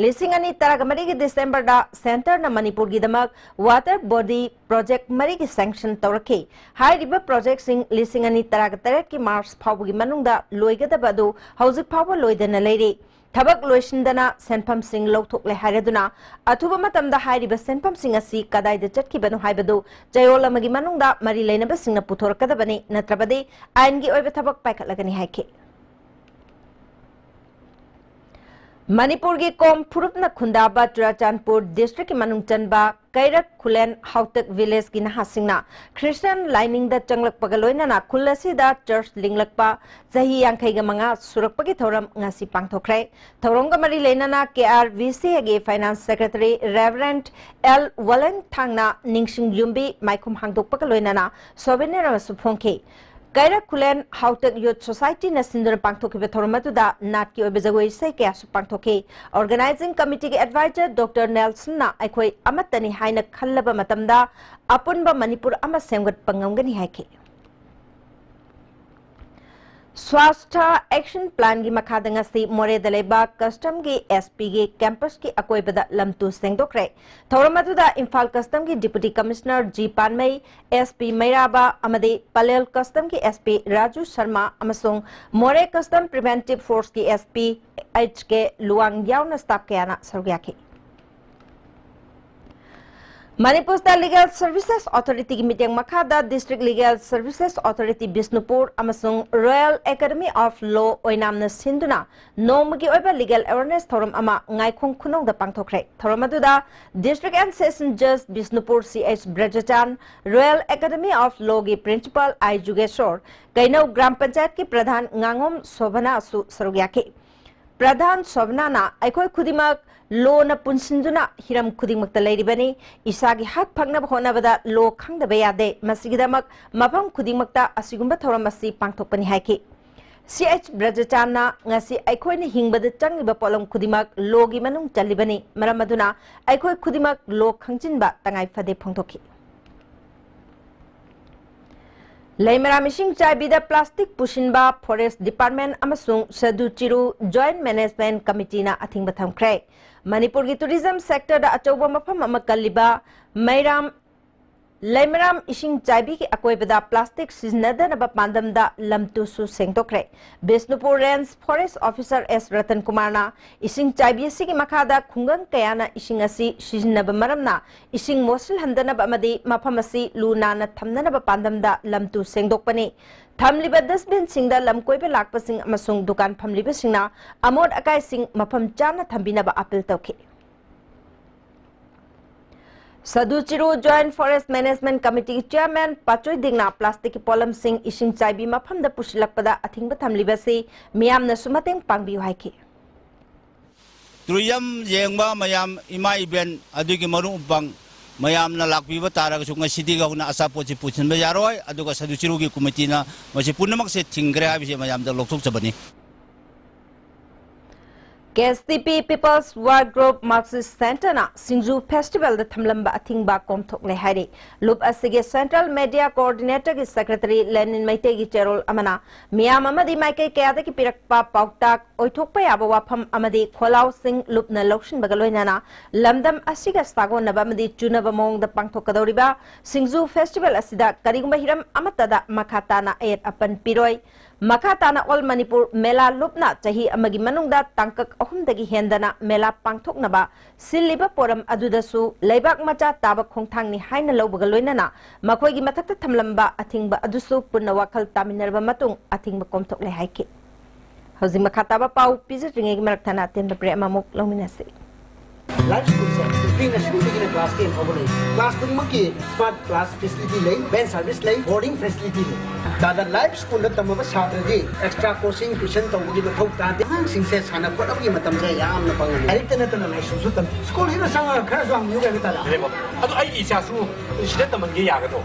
ꯂꯤꯁꯤꯡ ꯑꯅꯤ ꯇꯔꯥꯒ ꯃꯔꯤꯒꯤ ꯗꯤꯁꯦꯝꯕꯔꯗ ꯁꯦꯟꯇꯔꯅ ꯃꯅꯤꯄꯨꯔꯒꯤꯗꯃꯛ ꯋꯥꯇꯔ ꯕꯣꯗꯤ ꯄ꯭ꯔꯣꯖꯦꯛ ꯃꯔꯤꯒꯤ ꯁꯦꯡꯁꯟ ꯇꯧꯔꯛꯈꯤ꯫ ꯍꯥꯏꯔꯤꯕ ꯄ꯭ꯔꯣꯖꯦꯛꯁꯤꯡ ꯂꯤꯁꯤꯡ ꯑꯅꯤ ꯇꯔꯥꯒ ꯇꯔꯦꯠꯀꯤ ꯃꯥꯔꯆ ꯐꯥꯎꯕꯒꯤ ꯃꯅꯨꯡꯗ ꯂꯣꯏꯒꯗꯕ ꯑꯗꯨ ꯍꯧꯖꯤꯛ ꯐꯥꯎꯕ ꯂꯣꯏꯗꯅ ꯂꯩꯔꯤ꯫ ꯊꯕꯛ ꯂꯣꯏꯁꯤꯟꯗꯅ ꯁꯦꯟꯐꯝꯁꯤꯡ ꯂꯧꯊꯣꯛꯂꯦ ꯍꯥꯏꯔꯗꯨꯅ ꯑꯊꯨꯕ ꯃꯇꯝꯗ ꯍꯥꯏꯔꯤꯕ ꯁꯦꯟꯐꯝꯁꯤꯡ ꯑꯁꯤ ꯀꯗꯥꯏꯗ ꯆꯠꯈꯤꯕꯅꯣ ꯍꯥꯏꯕꯗꯨ ꯆꯌꯣꯜ ꯑꯃꯒꯤ ꯃꯅꯨꯡꯗ ꯃꯔꯤ ꯂꯩꯅꯕꯁꯤꯡꯅ ꯄꯨꯊꯣꯔꯛꯀꯗꯕꯅꯤ, ꯅꯠꯇ꯭ꯔꯕꯗꯤ ꯑꯥꯏꯟꯒꯤ ꯑꯣꯏꯕ ꯊꯕꯛ ꯄꯥꯏꯈꯠꯂꯒꯅꯤ ꯍꯥꯏꯈꯤ꯫ ꯃꯅꯤꯄꯨꯔꯒꯤ ꯀꯣꯝ ꯐꯨꯔꯨꯞꯅ ꯈꯨꯟꯗꯥꯕ ꯆꯨꯔꯥꯆꯥꯟꯄꯨꯔ ꯗꯤꯁꯇ꯭ꯔꯤꯛꯀꯤ ꯃꯅꯨꯡ ꯆꯟꯕ ꯀꯩꯔꯛ ꯈꯨꯂꯦꯟ ꯍꯥꯎꯇꯦꯛ ꯚꯤꯂꯦꯖꯀꯤ ꯅꯍꯥꯁꯤꯡꯅ ꯈ꯭ꯔꯤꯁꯇꯤꯌꯥꯟ ꯂꯥꯏꯅꯤꯡꯗ ꯆꯪꯂꯛꯄꯒ ꯂꯣꯏꯅꯅ ꯈꯨꯜ ꯑꯁꯤꯗ ꯆꯔꯆ ꯂꯤꯡꯂꯛꯄ ꯆꯍꯤ ꯌꯥꯡꯈꯩꯒ ꯃꯉꯥ ꯁꯨꯔꯛꯄꯒꯤ ꯊꯧꯔꯝ ꯉꯁꯤ ꯄꯥꯡꯊꯣꯛꯈ꯭ꯔꯦ꯫ ꯊꯧꯔꯝꯒ ꯃꯔꯤ ꯂꯩꯅꯅ ꯀꯦ ꯑꯥꯔ ꯚꯤ ꯁꯤ ꯑꯦꯒꯤ ꯐꯥꯏꯅꯥꯟꯁ ꯁꯦꯀ꯭ꯔꯦꯇꯔꯤ ꯔꯦꯚꯔꯦꯟꯗ ꯑꯦꯜ ꯋꯥꯂꯦꯟ ꯊꯥꯡꯅ ꯅꯤꯡꯁꯤꯡ ꯌꯨꯝꯕꯤ ꯃꯥꯏꯈꯨꯝ ꯍꯥꯡꯗꯣꯛꯄꯒ ꯂꯣꯏꯅꯅ ꯁꯣꯚꯦꯅꯤꯌꯔ ꯑꯃꯁꯨ ꯐꯣꯡꯈꯤ꯫ ꯀꯩꯔꯛ ꯈꯨꯂꯦꯟ ꯍꯥꯎꯇꯦꯛ ꯌꯨꯠ ꯁꯣꯁꯥꯏꯇꯤꯅ ꯁꯤꯟꯗꯨꯅ ꯄꯥꯡꯊꯣꯛꯈꯤꯕ ꯊꯧꯔꯝ ꯑꯗꯨꯗ ꯅꯥꯠꯀꯤ ꯑꯣꯏꯕ ꯖꯒꯣꯏ ꯏꯁꯩ ꯀꯌꯥꯁꯨ ꯄꯥꯡꯊꯣꯛꯈꯤ꯫ ꯑꯣꯔꯒꯅꯥꯏꯖꯤꯡ ꯀꯃꯤꯇꯤꯒꯤ ꯑꯦꯗꯚꯥꯏꯖꯔ ꯗꯣꯛꯇꯔ ꯅꯦꯜꯁꯟꯅ ꯑꯩꯈꯣꯏ ꯑꯃꯠꯇꯅꯤ ꯍꯥꯏꯅ ꯈꯜꯂꯕ ꯃꯇꯝꯗ ꯑꯄꯨꯟꯕ ꯃꯅꯤꯄꯨꯔ ꯑꯃ ꯁꯦꯝꯒꯠꯄ ꯉꯝꯒꯅꯤ ꯍꯥꯏꯈꯤ꯫ ꯁ꯭ꯋꯥꯁꯊ ꯑꯦꯛꯁꯟ ꯄ꯭ꯂꯥꯟꯒꯤ ꯃꯈꯥꯗ ꯉꯁꯤ ꯃꯣꯔꯦꯗ ꯂꯩꯕ ꯀꯁꯇꯝꯒꯤ ꯑꯦꯁ ꯄꯤꯒꯤ ꯀꯦꯝꯄꯁꯀꯤ ꯑꯀꯣꯏꯕꯗ ꯂꯝ ꯇꯨ ꯁꯦꯡꯗꯣꯛꯈ꯭ꯔꯦ꯫ ꯊꯧꯔꯝ ꯑꯗꯨꯗ ꯏꯝꯐꯥꯜ ꯀꯁꯇꯝꯒꯤ deputy commissioner G Panmei, S P Meiraba ꯑꯃꯗꯤ ꯄꯂꯦꯜ ꯀꯁꯇꯝꯒꯤ ꯑꯦꯁ ꯄꯤ ꯔꯥꯖꯨ ꯁꯔꯃ ꯑꯃꯁꯨꯡ ꯃꯣꯔꯦ ꯀꯁꯇꯝ ꯄ꯭ꯔꯤꯚꯦꯟꯇꯤꯚ ꯐꯣꯔꯁꯀꯤ ꯑꯦꯁ ꯄꯤ ꯑꯩꯆ ꯀꯦ ꯂꯨꯋꯥꯡ ꯌꯥꯎꯅ ꯁ꯭ꯇꯥꯐ ꯀꯌꯥꯅ ꯁꯔꯨꯛ ꯌꯥꯈꯤ꯫ ꯃꯅꯤꯄꯨꯔꯗ ꯂꯤꯒꯦꯜ ꯁꯔꯚꯤꯁꯦꯁ ꯑꯣꯊꯣꯔꯤꯇꯤꯒꯤ ꯃꯤꯠꯌꯦꯡ ꯃꯈꯥꯗ district legal services authority Bishnupur ꯑꯃꯁꯨꯡ ꯔꯣꯌꯦꯜ ꯑꯦꯀꯥꯗꯃꯤ ꯑꯣꯐ ꯂꯣ ꯑꯣꯏꯅꯥꯝꯅ ꯁꯤꯟꯗꯨꯅ ꯅꯣꯡꯃꯒꯤ ꯑꯣꯏꯕ ꯂꯤꯒꯦꯜ ꯑꯦꯋꯦꯔꯅꯦꯁ ꯊꯧꯔꯝ ꯑꯃ ꯉꯥꯏꯈꯣꯡ ꯈꯨꯅꯧꯗ ꯄꯥꯡꯊꯣꯛꯈ꯭ꯔꯦ꯫ ꯊꯧꯔꯝ ꯑꯗꯨꯗ ꯗꯤꯁꯇ꯭ꯔꯤꯛ ꯑꯦꯟ ꯁꯦꯁꯟ ꯖꯖ Bishnupur C H Brajachand, royal academy of ꯂꯣꯒꯤ ꯄ꯭ꯔꯤꯟꯁꯤꯄꯥꯜ ꯑꯥꯏ ꯖꯨꯒꯦꯁꯣꯔ, ꯀꯩꯅꯧ ꯒ꯭ꯔꯥꯝ ꯄꯟꯆꯥꯌꯠꯀꯤ ꯄ꯭ꯔꯙꯥꯟ ꯉꯥꯉꯣꯝ ꯁꯣꯚꯅꯥꯁꯨ ꯁꯔꯨꯛ ꯌꯥꯈꯤ꯫ ꯄ꯭ꯔꯙꯥꯟ ꯁꯣꯚꯅꯥꯅ ꯑꯩꯈꯣꯏ ꯈꯨꯗꯤꯡꯃꯛ ꯂꯣꯅ ꯄꯨꯟꯁꯤꯟꯗꯨꯅ ꯍꯤꯔꯝ ꯈꯨꯗꯤꯡꯃꯛꯇ ꯂꯩꯔꯤꯕꯅꯤ꯫ ꯏꯁꯥꯒꯤ ꯍꯛ ꯐꯪꯅꯕ ꯍꯣꯠꯅꯕꯗ ꯂꯣ ꯈꯪꯗꯕ ꯌꯥꯗꯦ꯫ ꯃꯁꯤꯒꯤꯗꯃꯛ ꯃꯐꯝ ꯈꯨꯗꯤꯡꯃꯛꯇ ꯑꯁꯤꯒꯨꯝꯕ ꯊꯧꯔꯝ ꯑꯁꯤ ꯄꯥꯡꯊꯣꯛꯄꯅꯤ ꯍꯥꯏꯈꯤ꯫ ꯁꯤ ꯑꯩꯆ ꯕ꯭ꯔꯖꯆꯥꯟꯅ ꯉꯁꯤ ꯑꯩꯈꯣꯏꯅ ꯍꯤꯡꯕꯗ ꯆꯪꯂꯤꯕ ꯄꯣꯠꯂꯝ ꯈꯨꯗꯤꯡꯃꯛ ꯂꯣꯒꯤ ꯃꯅꯨꯡ ꯆꯜꯂꯤꯕꯅꯤ꯫ ꯃꯔꯝ ꯑꯗꯨꯅ ꯑꯩꯈꯣꯏ ꯈꯨꯗꯤꯡꯃꯛ ꯂꯣ ꯈꯪꯖꯤꯟꯕ ꯇꯉꯥꯏ ꯐꯗꯦ ꯐꯣꯡꯗꯣꯛꯈꯤ꯫ ꯂꯩꯃꯔꯥꯝ ꯏꯁꯤꯡ ꯆꯥꯏꯕꯤꯗ ꯄ꯭ꯂꯥꯁꯇꯤꯛ ꯄꯨꯁꯤꯟꯕ ꯐꯣꯔꯦꯁ ꯗꯤꯄꯥꯔꯠꯃꯦꯟ ꯑꯃꯁꯨꯡ ꯁꯗꯨ ꯆꯤꯔꯨ ꯖꯣꯏꯟꯠ ꯃꯦꯅꯦꯖꯃꯦꯟꯠ ꯀꯃꯤꯇꯤꯅ ꯑꯊꯤꯡꯕ ꯊꯝꯈ꯭ꯔꯦ꯫ ꯃꯅꯤꯄꯨꯔꯒꯤ ꯇꯨꯔꯤꯖꯝ ꯁꯦꯛꯇꯔꯗ ꯑꯆꯧꯕ ꯃꯐꯝ ꯑꯃ ꯀꯜꯂꯤꯕ ꯃꯩꯔꯥꯝ, ꯂꯩꯃꯔꯥꯝ ꯏꯁꯤꯡ ꯆꯥꯏꯕꯤꯒꯤ ꯑꯀꯣꯏꯕꯗ ꯄ꯭ꯂꯥꯁꯇꯤꯛ ꯁꯤꯖꯤꯟꯅꯗꯅꯕ ꯄꯥꯟꯗꯝꯗ ꯂꯝ ꯇꯨꯁꯨ ꯁꯦꯡꯗꯣꯛꯈ꯭ꯔꯦ꯫ ꯕꯤꯁꯅꯨꯄꯨꯔ ꯔꯦꯟꯖ ꯐꯣꯔꯦꯁ ꯑꯣꯐꯤꯁꯥꯔ ꯑꯦꯁ ꯔꯇꯟ ꯀꯨꯃꯥꯔꯅ ꯏꯁꯤꯡ ꯆꯥꯏꯕꯤ ꯑꯁꯤꯒꯤ ꯃꯈꯥꯗ ꯈꯨꯡꯒꯪ ꯀꯌꯥꯅ ꯏꯁꯤꯡ ꯑꯁꯤ ꯁꯤꯖꯤꯟꯅꯕ ꯃꯔꯝꯅ ꯏꯁꯤꯡ ꯃꯣꯠꯁꯤꯜꯍꯟꯗꯅꯕ ꯑꯃꯗꯤ ꯃꯐꯝ ꯑꯁꯤ ꯂꯨ ꯅꯥꯟꯅ ꯊꯝꯅꯅꯕ ꯄꯥꯟꯗꯝꯗ ꯂꯝ ꯇꯨ ꯁꯦꯡꯗꯣꯛꯄꯅꯤ꯫ ꯊꯝꯂꯤꯕ ꯗꯁꯕꯤꯟꯁꯤꯡꯗ ꯂꯝ ꯀꯣꯏꯕ ꯂꯥꯛꯄꯁꯤꯡ ꯑꯃꯁꯨꯡ ꯗꯨꯀꯥꯟ ꯐꯝꯂꯤꯕꯁꯤꯡꯅ ꯑꯃꯣꯠ ꯑꯀꯥꯏꯁꯤꯡ ꯃꯐꯝ ꯆꯥꯅ ꯊꯝꯕꯤꯅꯕ ꯑꯥꯄꯤꯜ ꯇꯧꯈꯤ꯫ ꯁꯗꯨ ꯆꯤꯔꯨ ꯖꯣꯏꯟꯠ ꯐꯣꯔꯦꯁ ꯃꯦꯅꯦꯖꯃꯦꯟꯠ ꯀꯃꯤꯇꯤꯒꯤ ꯆꯦꯌꯔꯃꯦꯟ ꯄꯥꯆꯣꯏ ꯗꯤꯡꯅ ꯄ꯭ꯂꯥꯁꯇꯤꯛꯀꯤ ꯄꯣꯠꯂꯝꯁꯤꯡ ꯏꯁꯤꯡ ꯆꯥꯏꯕꯤ ꯃꯐꯝꯗ ꯄꯨꯁꯤꯜꯂꯛꯄꯗ ꯑꯊꯤꯡꯕ ꯊꯝꯂꯤꯕꯁꯤ ꯃꯤꯌꯥꯝꯅꯁꯨ ꯃꯇꯦꯡ ꯄꯥꯡꯕꯤꯌꯨ ꯍꯥꯏꯈꯤ꯫ ꯇꯨꯔꯤꯖꯝ ꯌꯦꯡꯕ ꯃꯌꯥꯝ, ꯏꯃꯥ ꯏꯕꯦꯟ ꯑꯗꯨꯒꯤ ꯃꯔꯨꯞ ꯃꯄꯥꯡ ꯃꯌꯥꯝꯅ ꯂꯥꯛꯄꯤꯕ ꯇꯥꯔꯒꯁꯨ ꯉꯁꯤꯗꯒꯤ ꯍꯧꯅ ꯑꯆꯥꯄꯣꯠꯁꯤ ꯄꯨꯁꯤꯟꯕ ꯌꯥꯔꯣꯏ꯫ ꯑꯗꯨꯒ ꯁꯗꯨ ꯆꯤꯔꯨꯒꯤ ꯀꯃꯤꯇꯤꯅ ꯃꯁꯤ ꯄꯨꯝꯅꯃꯛꯁꯦ ꯊꯤꯡꯈ꯭ꯔꯦ ꯍꯥꯏꯕꯁꯤ ꯃꯌꯥꯝꯗ ꯂꯧꯊꯣꯛꯆꯕꯅꯤ꯫ K S T P People's Work Group Marxist Centreꯅ ꯁꯤꯡꯖꯨ Festivalꯗ ꯊꯝꯂꯝꯕ ꯑꯊꯤꯡꯕ ꯀꯣꯝꯊꯣꯛꯂꯦ ꯍꯥꯏꯔꯤ꯫ ꯂꯨꯞ ꯑꯁꯤꯒꯤ Central Media Coordinatorꯒꯤ Secretary ꯂꯦꯅꯤꯟ ꯃꯩꯇꯩꯒꯤ ꯆꯦꯔꯣꯜ ꯑꯃꯅ ꯃꯤꯌꯥꯝ ꯑꯃꯗꯤ ꯃꯥꯏꯀꯩ ꯀꯌꯥꯗꯒꯤ ꯄꯤꯔꯛꯄ ꯄꯥꯎꯇꯥꯛ, ꯑꯣꯏꯊꯣꯛꯄ ꯌꯥꯕ ꯋꯥꯐꯝ ꯑꯃꯗꯤ ꯈꯣꯜꯂꯥꯎꯁꯤꯡ ꯂꯨꯞꯅ ꯂꯧꯁꯤꯟꯕꯒ ꯂꯣꯏꯅꯅ ꯂꯝꯗꯝ ꯑꯁꯤꯒ ꯁꯥꯒꯣꯟꯅꯕ ꯑꯃꯗꯤ ꯆꯨꯅꯕ ꯃꯑꯣꯡꯗ ꯄꯥꯡꯊꯣꯛꯀꯗꯧꯔꯤꯕ ꯁꯤꯡꯖꯨ Festival ꯑꯁꯤꯗ ꯀꯔꯤꯒꯨꯝꯕ ꯍꯤꯔꯝ ꯑꯃꯠꯇꯗ ꯃꯈꯥ ꯇꯥꯅ ꯑꯌꯦꯠ ꯑꯄꯟ ꯄꯤꯔꯣꯏ꯫ ꯃꯈꯥ ꯇꯥꯅ All Manipur Mela ꯂꯨꯞꯅ ꯆꯍꯤ ꯑꯃꯒꯤ ꯃꯅꯨꯡꯗ ꯇꯥꯡꯀꯛ ꯑꯍꯨꯝꯗꯒꯤ ꯍꯦꯟꯗꯅ ꯃꯦꯂꯥ ꯄꯥꯡꯊꯣꯛꯅꯕ ꯁꯤꯜꯂꯤꯕ ꯄꯣꯔꯝ ꯑꯗꯨꯗꯁꯨ ꯂꯩꯕꯥꯛ ꯃꯆꯥ ꯇꯥꯕ ꯈꯣꯡꯊꯥꯡꯅꯤ ꯍꯥꯏꯅ ꯂꯧꯕꯒ ꯂꯣꯏꯅꯅ ꯃꯈꯣꯏꯒꯤ ꯃꯊꯛꯇ ꯊꯝꯂꯝꯕ ꯑꯊꯤꯡꯕ ꯑꯗꯨꯁꯨ ꯄꯨꯟꯅ ꯋꯥꯈꯜ ꯇꯥꯃꯤꯟꯅꯔꯕ ꯃꯇꯨꯡ ꯑꯊꯤꯡꯕ ꯀꯣꯝꯊꯣꯛꯂꯦ ꯍꯥꯏꯈꯤ꯫ ꯍꯧꯖꯤꯛ ꯃꯈꯥ ꯇꯥꯕ ꯄꯥꯎ ꯄꯤꯖꯗ꯭ꯔꯤꯉꯩꯒꯤ ꯃꯔꯛ ꯊꯠꯅ ꯑꯇꯦꯟꯕ break ꯑꯃꯃꯨꯛ ꯂꯧꯃꯤꯟꯅꯁꯤ꯫ Life Schoolꯁꯦ pre nurseryꯗꯒꯤꯅ class ten ꯐꯥꯎꯕ ꯂꯩ꯫ Class ꯈꯨꯗꯤꯡꯃꯛꯀꯤ smart class facility ꯂꯩ, van service ꯂꯩ, boarding facility ꯂꯩ꯫ ꯇꯥꯗ Life Schoolꯗ ꯇꯝꯃꯕ ꯁꯥꯇ꯭ꯔꯗꯤ extra coaching tuition ꯇꯧꯕꯒꯤ ꯃꯊꯧ ꯇꯥꯗꯦ꯫ ꯑꯉꯥꯡꯁꯤꯡꯁꯦ ꯁꯥꯟꯅ ꯈꯣꯠꯅꯕꯒꯤ ꯃꯇꯝꯁꯦ ꯌꯥꯝꯅ ꯐꯪꯍꯜꯂꯤ꯫ ꯂꯥꯏꯔꯤꯛꯇ ꯅꯠꯇꯅ ꯂꯥꯏꯁꯨꯁꯨ ꯇꯝꯃꯤ꯫ Schoolꯁꯤꯗ ꯆꯪꯉꯒ ꯈꯔꯁꯨ ꯍꯪꯕꯤꯌꯨ ꯀꯩꯅꯣ ꯇꯥꯗ꯫ ꯑꯗꯣ ꯑꯩꯒꯤ ꯏꯆꯥꯁꯨ ꯁꯤꯗ ꯇꯝꯍꯟꯒꯦ ꯌꯥꯒꯗ꯭ꯔꯣ?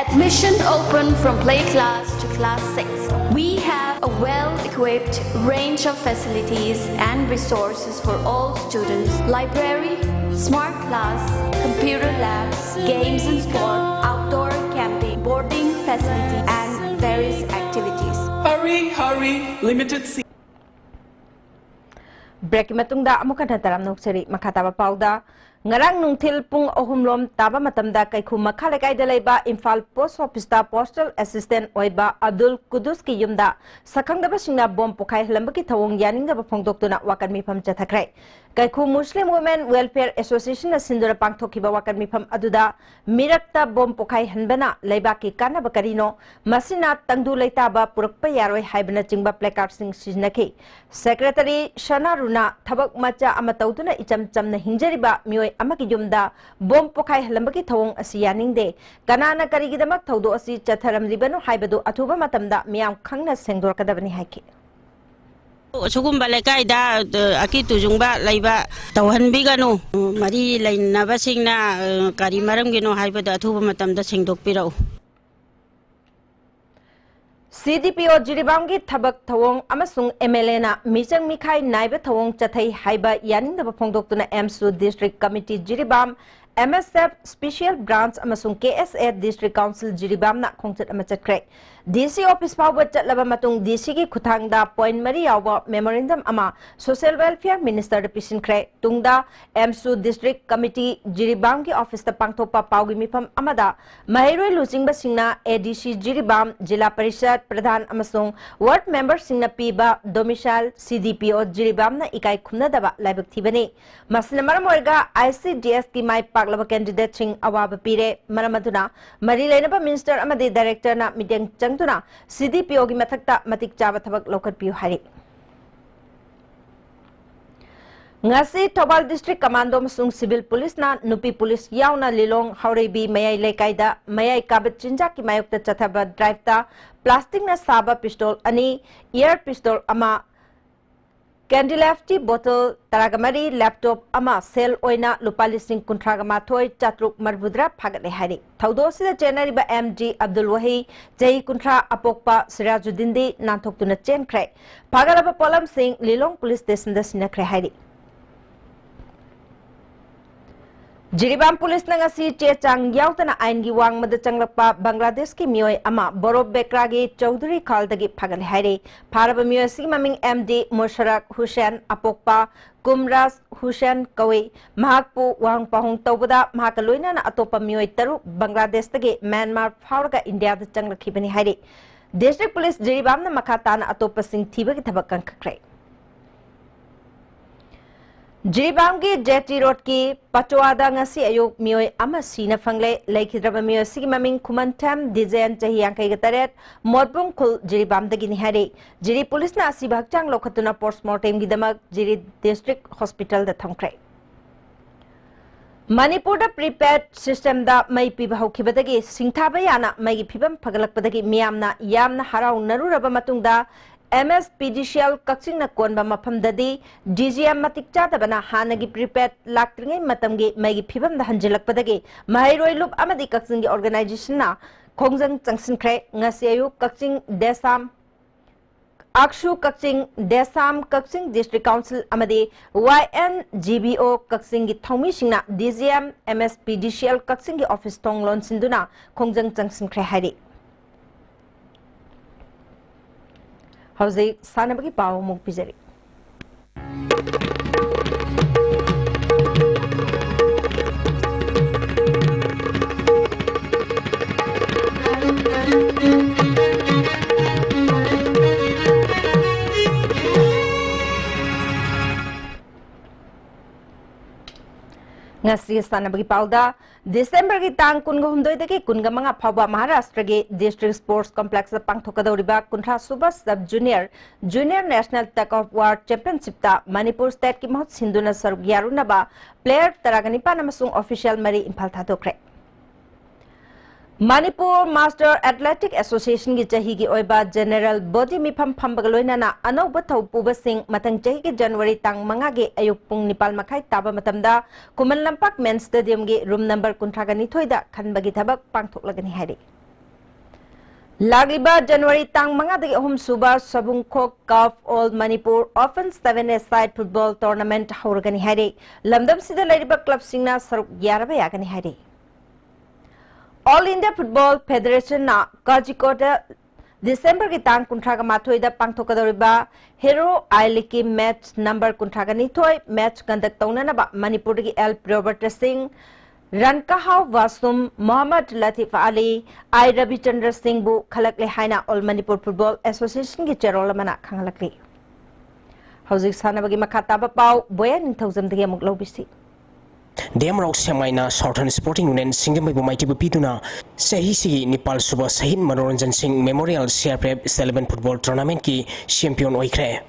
Admission open from play class to class six. We have a well-equipped range of facilities and resources for all students. Library, smart class, computer labs, games and sport, outdoor camping, boarding facility, and various activities. Hurry, hurry, limited seat. Breakꯀꯤ ꯃꯇꯨꯡꯗ ꯑꯃꯨꯛ ꯍꯟꯅ ꯇꯔꯥꯝꯅ ꯑꯣꯛꯆꯔꯤ꯫ ꯃꯈꯥ ꯇꯥꯕ ꯄꯥꯎꯗ, ꯉꯔꯥꯡ ꯅꯨꯡꯊꯤꯜ ꯄꯨꯡ ꯑꯍꯨꯝ ꯂꯣꯝ ꯇꯥꯕ ꯃꯇꯝꯗ ꯀꯩꯈꯨ ꯃꯈꯥ ꯂꯩꯀꯥꯏꯗ ꯂꯩꯕ ꯏꯝꯐꯥꯜ Post Officeꯇ postal assistant ꯑꯣꯏꯕ ꯑꯕꯗꯨꯜ ꯀꯨꯗꯨꯁꯀꯤ ꯌꯨꯝꯗ ꯁꯛꯈꯪꯗꯕꯁꯤꯡꯅ ꯕꯣꯝ ꯄꯣꯈꯥꯏꯍꯜꯂꯝꯕꯒꯤ ꯊꯧꯑꯣꯡ ꯌꯥꯅꯤꯡꯗꯕ ꯐꯣꯡꯗꯣꯛꯇꯨꯅ ꯋꯥꯀꯠ ꯃꯤꯐꯝ ꯆꯠꯊꯈ꯭ꯔꯦ꯫ ꯀꯩꯈꯨ Muslim Women Welfare Associationꯅ ꯁꯤꯟꯗꯨꯅ ꯄꯥꯡꯊꯣꯛꯈꯤꯕ ꯋꯥꯀꯠ ꯃꯤꯐꯝ ꯑꯗꯨꯗ ꯃꯤꯔꯛꯇ ꯕꯣꯝ ꯄꯣꯈꯥꯏꯍꯟꯕꯅ ꯂꯩꯕꯥꯛꯀꯤ ꯀꯥꯟꯅꯕ ꯀꯔꯤꯅꯣ? ꯃꯁꯤꯅ ꯇꯪꯗꯨ ꯂꯩꯇꯥꯕ ꯄꯨꯔꯛꯄ ꯌꯥꯔꯣꯏ ꯍꯥꯏꯕꯅꯆꯤꯡꯕ placardsꯁꯤꯡ ꯁꯤꯖꯤꯟꯅꯈꯤ꯫ Secretary ꯁꯅꯥꯔꯨꯅ ꯊꯕꯛ ꯃꯆꯥ ꯑꯃ ꯇꯧꯗꯨꯅ ꯏꯆꯝ ꯆꯝꯅ ꯍꯤꯡꯖꯔꯤꯕ ꯃꯤꯑꯣꯏ ꯑꯃꯒꯤ ꯌꯨꯝꯗ ꯕꯣꯝ ꯄꯣꯈꯥꯏꯍꯜꯂꯝꯕꯒꯤ ꯊꯧꯑꯣꯡ ꯑꯁꯤ ꯌꯥꯅꯤꯡꯗꯦ꯫ ꯀꯅꯥꯅ ꯀꯔꯤꯒꯤꯗꯃꯛ ꯊꯧꯗꯣꯛ ꯑꯁꯤ ꯆꯠꯊꯔꯝꯂꯤꯕꯅꯣ ꯍꯥꯏꯕꯗꯨ ꯑꯊꯨꯕ ꯃꯇꯝꯗ ꯃꯤꯌꯥꯝ ꯈꯪꯅ ꯁꯦꯡꯗꯣꯔꯛꯀꯗꯕꯅꯤ ꯍꯥꯏꯈꯤ꯫ ꯑꯁꯤꯒꯨꯝꯕ ꯂꯩꯀꯥꯏꯗ, ꯑ, ꯑꯀꯤ ꯇꯨꯖꯨꯡꯕ ꯂꯩꯕ ꯇꯧꯍꯟꯕꯤꯒꯅꯨ꯫ ꯃꯔꯤ ꯂꯩꯅꯕꯁꯤꯡꯅ, ꯑ, ꯀꯔꯤ ꯃꯔꯝꯒꯤꯅꯣ ꯍꯥꯏꯕꯗꯨ ꯑꯊꯨꯕ ꯃꯇꯝꯗ ꯁꯦꯡꯗꯣꯛꯄꯤꯔꯛꯎ꯫ ꯁꯤ ꯗꯤ ꯄꯤ ꯑꯣ ꯖꯤꯔꯤꯕꯥꯝꯒꯤ ꯊꯕꯛ ꯊꯧꯑꯣꯡ ꯑꯃꯁꯨꯡ ꯑꯦꯝ ꯑꯦꯜ ꯑꯦꯅ ꯃꯤꯆꯪ ꯃꯤꯈꯥꯏ ꯅꯥꯏꯕ ꯊꯧꯑꯣꯡ ꯆꯠꯊꯩ ꯍꯥꯏꯕ ꯌꯥꯅꯤꯡꯗꯕ ꯐꯣꯡꯗꯣꯛꯇꯨꯅ ꯑꯦꯝꯁꯨ District Committee ꯖꯤꯔꯤꯕꯥꯝ, ꯑꯦꯝ ꯑꯦꯁ ꯑꯦꯐ Special Branch ꯑꯃꯁꯨꯡ ꯀꯦ ꯑꯦꯁ ꯑꯦ District Council ꯖꯤꯔꯤꯕꯥꯝꯅ ꯈꯣꯡꯆꯠ ꯑꯃ ꯆꯠꯈ꯭ꯔꯦ꯫ ꯗꯤ ꯁꯤ office ꯐꯥꯎꯕ ꯆꯠꯂꯕ ꯃꯇꯨꯡ, ꯗꯤ ꯁꯤꯒꯤ ꯈꯨꯠꯊꯥꯡꯗ point ꯃꯔꯤ ꯌꯥꯎꯕ memorandum ꯑꯃ Social Welfare Minister ꯗ ꯄꯤꯁꯤꯟꯈ꯭ꯔꯦ꯫ ꯇꯨꯡꯗ ꯑꯦꯝꯁꯨ District Committee ꯖꯤꯔꯤꯕꯥꯝꯒꯤ office ꯇ ꯄꯥꯡꯊꯣꯛꯄ ꯄꯥꯎꯒꯤ ꯃꯤꯐꯝ ꯑꯃꯗ ꯃꯍꯩꯔꯣꯏ ꯂꯨꯆꯤꯡꯕꯁꯤꯡꯅ ꯑꯦ ꯗꯤ ꯁꯤ ꯖꯤꯔꯤꯕꯥꯝ, ꯖꯤꯂꯥ ꯄꯔꯤꯁꯗ ꯄ꯭ꯔꯙꯥꯟ ꯑꯃꯁꯨꯡ ward member ꯁꯤꯡꯅ ꯄꯤꯕ domicile ꯁꯤ ꯗꯤ ꯄꯤ ꯑꯣ ꯖꯤꯔꯤꯕꯥꯝꯅ ꯏꯀꯥꯏ ꯈꯨꯝꯅꯗꯕ ꯂꯥꯏꯕꯛ ꯊꯤꯕꯅꯤ꯫ ꯃꯁꯤꯅ ꯃꯔꯝ ꯑꯣꯏꯔꯒ ꯑꯥꯏ ꯁꯤ ꯗꯤ ꯑꯦꯁ ꯀꯤ ꯃꯥꯏ ꯄꯥꯛꯂꯕ candidate ꯁꯤꯡ ꯑꯋꯥꯕ ꯄꯤꯔꯦ꯫ ꯃꯔꯝ ꯑꯗꯨꯅ ꯃꯔꯤ ꯂꯩꯅꯕ minister ꯑꯃꯗꯤ director ꯅ ꯃꯤꯠꯌꯦꯡ ꯆꯪꯗꯨꯅ ꯁꯤ ꯗꯤ ꯄꯤ ꯑꯣ ꯒꯤ ꯃꯊꯛꯇ ꯃꯇꯤꯛ ꯆꯥꯕ ꯊꯕꯛ ꯂꯧꯈꯠꯄꯤꯌꯨ ꯍꯥꯏꯔꯤ꯫ ꯉꯁꯤ ꯊꯧꯕꯥꯜ District Commando ꯑꯃꯁꯨꯡ Civil Police ꯅ ꯅꯨꯄꯤ police ꯌꯥꯎꯅ ꯂꯤꯂꯣꯡ ꯍꯥꯎꯔꯩꯕꯤ ꯃꯌꯥꯏ ꯂꯩꯀꯥꯏꯗ ꯃꯌꯥꯏ ꯀꯥꯕ ꯆꯤꯟꯖꯥꯛꯀꯤ ꯃꯥꯌꯣꯛꯇ ꯆꯠꯊꯕ drive ꯇ plastic ꯅ ꯁꯥꯕ pistol ꯑꯅꯤ, air pistol ꯑꯃ, Candilaft bottle ꯇꯔꯥꯒ ꯃꯔꯤ, laptop ꯑꯃ, ꯁꯦꯜ ꯑꯣꯏꯅ ꯂꯨꯄꯥ ꯂꯤꯁꯤꯡ ꯀꯨꯟꯊ꯭ꯔꯥꯒ ꯃꯥꯊꯣꯏ ꯆꯥꯇ꯭ꯔꯨꯛ ꯃꯔꯤꯐꯨꯇꯔꯥ ꯐꯥꯒꯠꯂꯦ ꯍꯥꯏꯔꯤ꯫ ꯊꯧꯗꯣꯛ ꯑꯁꯤꯗ ꯆꯦꯟꯅꯔꯤꯕ ꯑꯦꯝ ꯗꯤ ꯑꯕꯗꯨꯜ ꯋꯥꯍꯤ, ꯆꯍꯤ ꯀꯨꯟꯊ꯭ꯔꯥ, ꯑꯄꯣꯛꯄ ꯁꯤꯔꯥꯖꯨꯗꯤꯟꯗꯤ ꯅꯥꯟꯊꯣꯛꯇꯨꯅ ꯆꯦꯟꯈ꯭ꯔꯦ꯫ ꯐꯥꯒꯠꯂꯕ ꯄꯣꯠꯂꯝꯁꯤꯡ ꯂꯤꯂꯣꯡ police station ꯗ ꯁꯤꯟꯅꯈ꯭ꯔꯦ ꯍꯥꯏꯔꯤ꯫ ꯖꯤꯔꯤꯕꯥꯝ police ꯅ ꯉꯁꯤ ꯆꯦ ꯆꯥꯡ ꯌꯥꯎꯗꯅ ꯑꯥꯏꯟꯒꯤ ꯋꯥꯡꯃꯗ ꯆꯪꯂꯛꯄ ꯕꯪꯒ꯭ꯂꯥꯗꯦꯁꯀꯤ ꯃꯤꯑꯣꯏ ꯑꯃ ꯕꯣꯔꯣ ꯕꯦꯀ꯭ꯔꯥꯒꯤ ꯆꯧꯙꯨꯔꯤ ꯈꯥꯜꯗꯒꯤ ꯐꯥꯒꯠꯂꯦ ꯍꯥꯏꯔꯤ꯫ ꯐꯥꯔꯕ ꯃꯤꯑꯣꯏ ꯑꯁꯤꯒꯤ ꯃꯃꯤꯡ ꯑꯦꯝ ꯗꯤ ꯃꯨꯁꯔꯛ ꯍꯨꯁꯦꯟ, ꯑꯄꯣꯛꯄ ꯀꯨꯝꯔꯥꯖ ꯍꯨꯁꯦꯟ ꯀꯧꯏ꯫ ꯃꯍꯥꯛꯄꯨ ꯋꯥꯍꯪ ꯄꯥꯎꯍꯪ ꯇꯧꯕꯗ ꯃꯍꯥꯛꯀ ꯂꯣꯏꯅꯅ ꯑꯇꯣꯞꯄ ꯃꯤꯑꯣꯏ ꯇꯔꯨꯛ ꯕꯪꯒ꯭ꯂꯥꯗꯦꯁꯇꯒꯤ ꯃ꯭ꯌꯥꯟꯃꯥꯔ ꯐꯥꯎꯔꯒ ꯏꯟꯗꯤꯌꯥꯗ ꯆꯪꯂꯛꯈꯤꯕꯅꯤ ꯍꯥꯏꯔꯤ꯫ District police ꯖꯤꯔꯤꯕꯥꯝꯅ ꯃꯈꯥ ꯇꯥꯅ ꯑꯇꯣꯞꯄꯁꯤꯡ ꯊꯤꯕꯒꯤ ꯊꯕꯛ ꯀꯟꯈꯠꯈ꯭ꯔꯦ꯫ ꯖꯤꯔꯤꯕꯥꯝꯒꯤ ꯖꯦ ꯇꯤ ꯔꯣꯗꯀꯤ ꯄꯆꯣꯋꯥꯗ ꯉꯁꯤ ꯑꯌꯨꯛ ꯃꯤꯑꯣꯏ ꯑꯃ ꯁꯤꯅ ꯐꯪꯂꯦ꯫ ꯂꯩꯈꯤꯗ꯭ꯔꯕ ꯃꯤꯑꯣꯏ ꯑꯁꯤꯒꯤ ꯃꯃꯤꯡ ꯈꯨꯃꯟꯊꯦꯝ ꯗꯤꯖꯦꯟ, ꯆꯍꯤ ꯌꯥꯡꯈꯩꯒ ꯇꯔꯦꯠ, ꯃꯣꯠꯕꯨꯡ ꯈꯨꯜ, ꯖꯤꯔꯤꯕꯥꯝꯗꯒꯤꯅꯤ ꯍꯥꯏꯔꯤ꯫ ꯖꯤꯔꯤ police ꯅ ꯑꯁꯤꯕ ꯍꯛꯆꯥꯡ ꯂꯧꯈꯠꯇꯨꯅ post mortem ꯒꯤꯗꯃꯛ ꯖꯤꯔꯤ District Hospital ꯗ ꯊꯝꯈ꯭ꯔꯦ꯫ ꯃꯅꯤꯄꯨꯔꯗ prepaid system ꯗ ꯃꯩ ꯄꯤꯕ ꯍꯧꯈꯤꯕꯗꯒꯤ ꯁꯤꯡꯊꯥꯕ ꯌꯥꯅ ꯃꯩꯒꯤ ꯐꯤꯕꯝ ꯐꯒꯠꯂꯛꯄꯗꯒꯤ ꯃꯤꯌꯥꯝꯅ ꯌꯥꯝꯅ ꯍꯔꯥꯎꯅꯔꯨꯔꯕ ꯃꯇꯨꯡꯗ, ꯑꯦꯝ ꯑꯦꯁ ꯄꯤ ꯗꯤ ꯁꯤ ꯑꯦꯜ ꯀꯛꯆꯤꯡꯅ ꯀꯣꯟꯕ ꯃꯐꯝꯗꯗꯤ ꯗꯤ ꯖꯤ ꯑꯦꯝ ꯃꯇꯤꯛ ꯆꯥꯗꯕꯅ ꯍꯥꯟꯅꯒꯤ prepaid ꯂꯥꯛꯇ꯭ꯔꯤꯉꯩ ꯃꯇꯝꯒꯤ ꯃꯩꯒꯤ ꯐꯤꯕꯝꯗ ꯍꯟꯖꯤꯜꯂꯛꯄꯗꯒꯤ ꯃꯍꯩꯔꯣꯏ ꯂꯨꯞ ꯑꯃꯗꯤ ꯀꯛꯆꯤꯡꯒꯤ organization ꯅ ꯈꯣꯡꯖꯪ ꯆꯪꯁꯤꯟꯈ꯭ꯔꯦ꯫ ꯉꯁꯤ ꯑꯌꯨꯛ ꯀꯛꯆꯤꯡ ꯗꯦꯁꯥꯝ, ꯑꯥꯛꯁꯨ ꯀꯛꯆꯤꯡ, ꯗꯦꯁꯥꯝ ꯀꯛꯆꯤꯡ District Council ꯑꯃꯗꯤ Y N G B O ꯀꯛꯆꯤꯡꯒꯤ ꯊꯧꯃꯤꯁꯤꯡꯅ D G M M S P D C L ꯀꯛꯆꯤꯡꯒꯤ office ꯊꯣꯡ ꯂꯣꯟꯁꯤꯟꯗꯨꯅ ꯈꯣꯡꯖꯪ ꯆꯪꯁꯤꯟꯈ꯭ꯔꯦ ꯍꯥꯏꯔꯤ꯫ ꯍꯧꯖꯤꯛ ꯁꯥꯟꯅꯕꯒꯤ ꯄꯥꯎ ꯑꯃꯨꯛ ꯄꯤꯖꯔꯤ꯫ ꯉꯁꯤ ꯁꯥꯟꯅꯕꯒꯤ ꯄꯥꯎꯗ, ꯗꯤꯁꯦꯝꯕꯔꯒꯤ ꯇꯥꯡ ꯀꯨꯟꯒ ꯍꯨꯝꯗꯣꯏꯗꯒꯤ ꯀꯨꯟꯒ ꯃꯉꯥ ꯐꯥꯎꯕ ꯃꯍꯥꯔꯥꯁꯇ꯭ꯔꯒꯤ District Sports Complex ꯇ ꯄꯥꯡꯊꯣꯛꯀꯗꯧꯔꯤꯕ ꯀꯨꯟꯊ꯭ꯔꯥ ꯁꯨꯕ Sub Junior, Junior National Tug of War Championship ꯇ ꯃꯅꯤꯄꯨꯔ state ꯀꯤ ꯃꯍꯨꯠ ꯁꯤꯟꯗꯨꯅ ꯁꯔꯨꯛ ꯌꯥꯔꯨꯅꯕ player ꯇꯔꯥꯒ ꯅꯤꯄꯥꯟ ꯑꯃꯁꯨꯡ official ꯃꯔꯤ Imphal ꯊꯥꯗꯣꯛꯈ꯭ꯔꯦ꯫ Manipur Master Athletic Association ꯒꯤ ꯆꯍꯤꯒꯤ ꯑꯣꯏꯕ general body ꯃꯤꯐꯝ ꯐꯝꯕꯒ ꯂꯣꯏꯅꯅ ꯑꯅꯧꯕ ꯊꯧ ꯄꯨꯕꯁꯤꯡ ꯃꯊꯪ ꯆꯍꯤꯒꯤ ꯖꯅꯋꯥꯔꯤ ꯇꯥꯡ ꯃꯉꯥꯒꯤ ꯑꯌꯨꯛ ꯄꯨꯡ ꯅꯤꯄꯥꯜ ꯃꯈꯥꯏ ꯇꯥꯕ ꯃꯇꯝꯗ ꯈꯨꯃꯟ ꯂꯝꯄꯥꯛ Men's Stadium ꯒꯤ room number ꯀꯨꯟꯊ꯭ꯔꯥꯒ ꯅꯤꯊꯣꯏꯗ ꯈꯟꯕꯒꯤ ꯊꯕꯛ ꯄꯥꯡꯊꯣꯛꯂꯒꯅꯤ ꯍꯥꯏꯔꯤ꯫ ꯂꯥꯛꯂꯤꯕ ꯖꯅꯋꯥꯔꯤ ꯇꯥꯡ ꯃꯉꯥꯗꯒꯤ ꯑꯍꯨꯝ ꯁꯨꯕ ꯁꯕꯨꯡꯈꯣꯛ CAF All Manipur Open Seven A Side Football Tournament ꯍꯧꯔꯒꯅꯤ ꯍꯥꯏꯔꯤ꯫ ꯂꯝꯗꯝꯁꯤꯗ ꯂꯩꯔꯤꯕ club ꯁꯤꯡꯅ ꯁꯔꯨꯛ ꯌꯥꯔꯕ ꯌꯥꯒꯅꯤ ꯍꯥꯏꯔꯤ꯫ All India Football Federation ꯅ ꯀꯥꯖꯤꯀꯣꯠꯇ ꯗꯤꯁꯦꯝꯕꯔꯒꯤ ꯇꯥꯡ ꯀꯨꯟꯊ꯭ꯔꯥꯒ ꯃꯥꯊꯣꯏꯗ ꯄꯥꯡꯊꯣꯛꯀꯗꯧꯔꯤꯕ Hero I League ꯀꯤ match number ꯀꯨꯟꯊ꯭ꯔꯥꯒ ꯅꯤꯊꯣꯏ match conduct ꯇꯧꯅꯅꯕ ꯃꯅꯤꯄꯨꯔꯗꯒꯤ L ꯄ꯭ꯔꯤꯌꯣꯕ꯭ꯔꯇ ꯁꯤꯡ, ꯔꯟꯀꯍꯥꯎ ꯋꯥꯁꯨꯝ, ꯃꯣꯍꯝꯃꯗ ꯂꯇꯤꯐ ꯑꯂꯤ, I ꯔꯕꯤꯆꯟꯗ꯭ꯔ ꯁꯤꯡꯕꯨ ꯈꯜꯂꯛꯂꯦ ꯍꯥꯏꯅ All Manipur Football Association ꯒꯤ ꯆꯦꯔꯣꯜ ꯑꯃꯅ ꯈꯪꯍꯜꯂꯛꯂꯤ꯫ ꯍꯧꯖꯤꯛ ꯁꯥꯟꯅꯕꯒꯤ ꯃꯈꯥ ꯇꯥꯕ ꯄꯥꯎ ꯕꯣꯌꯥ ꯅꯤꯡꯊꯧꯖꯝꯗꯒꯤ ꯑꯃꯨꯛ ꯂꯧꯕꯤꯁꯤ꯫ ꯗꯦꯝꯔꯣꯛ ꯁꯦꯛꯃꯥꯏꯅ Southern Sporting Union ꯁꯤꯡꯖꯃꯩꯕꯨ ꯃꯥꯏꯊꯤꯕ ꯄꯤꯗꯨꯅ ꯆꯍꯤꯁꯤꯒꯤ ꯅꯤꯄꯥꯜ ꯁꯨꯕ ꯁꯍꯤꯗ ꯃꯅꯣꯔꯟꯖꯟ ꯁꯤꯡ Memorial C R P F Eleven Football Tournament ꯀꯤ champion ꯑꯣꯏꯈ꯭ꯔꯦ꯫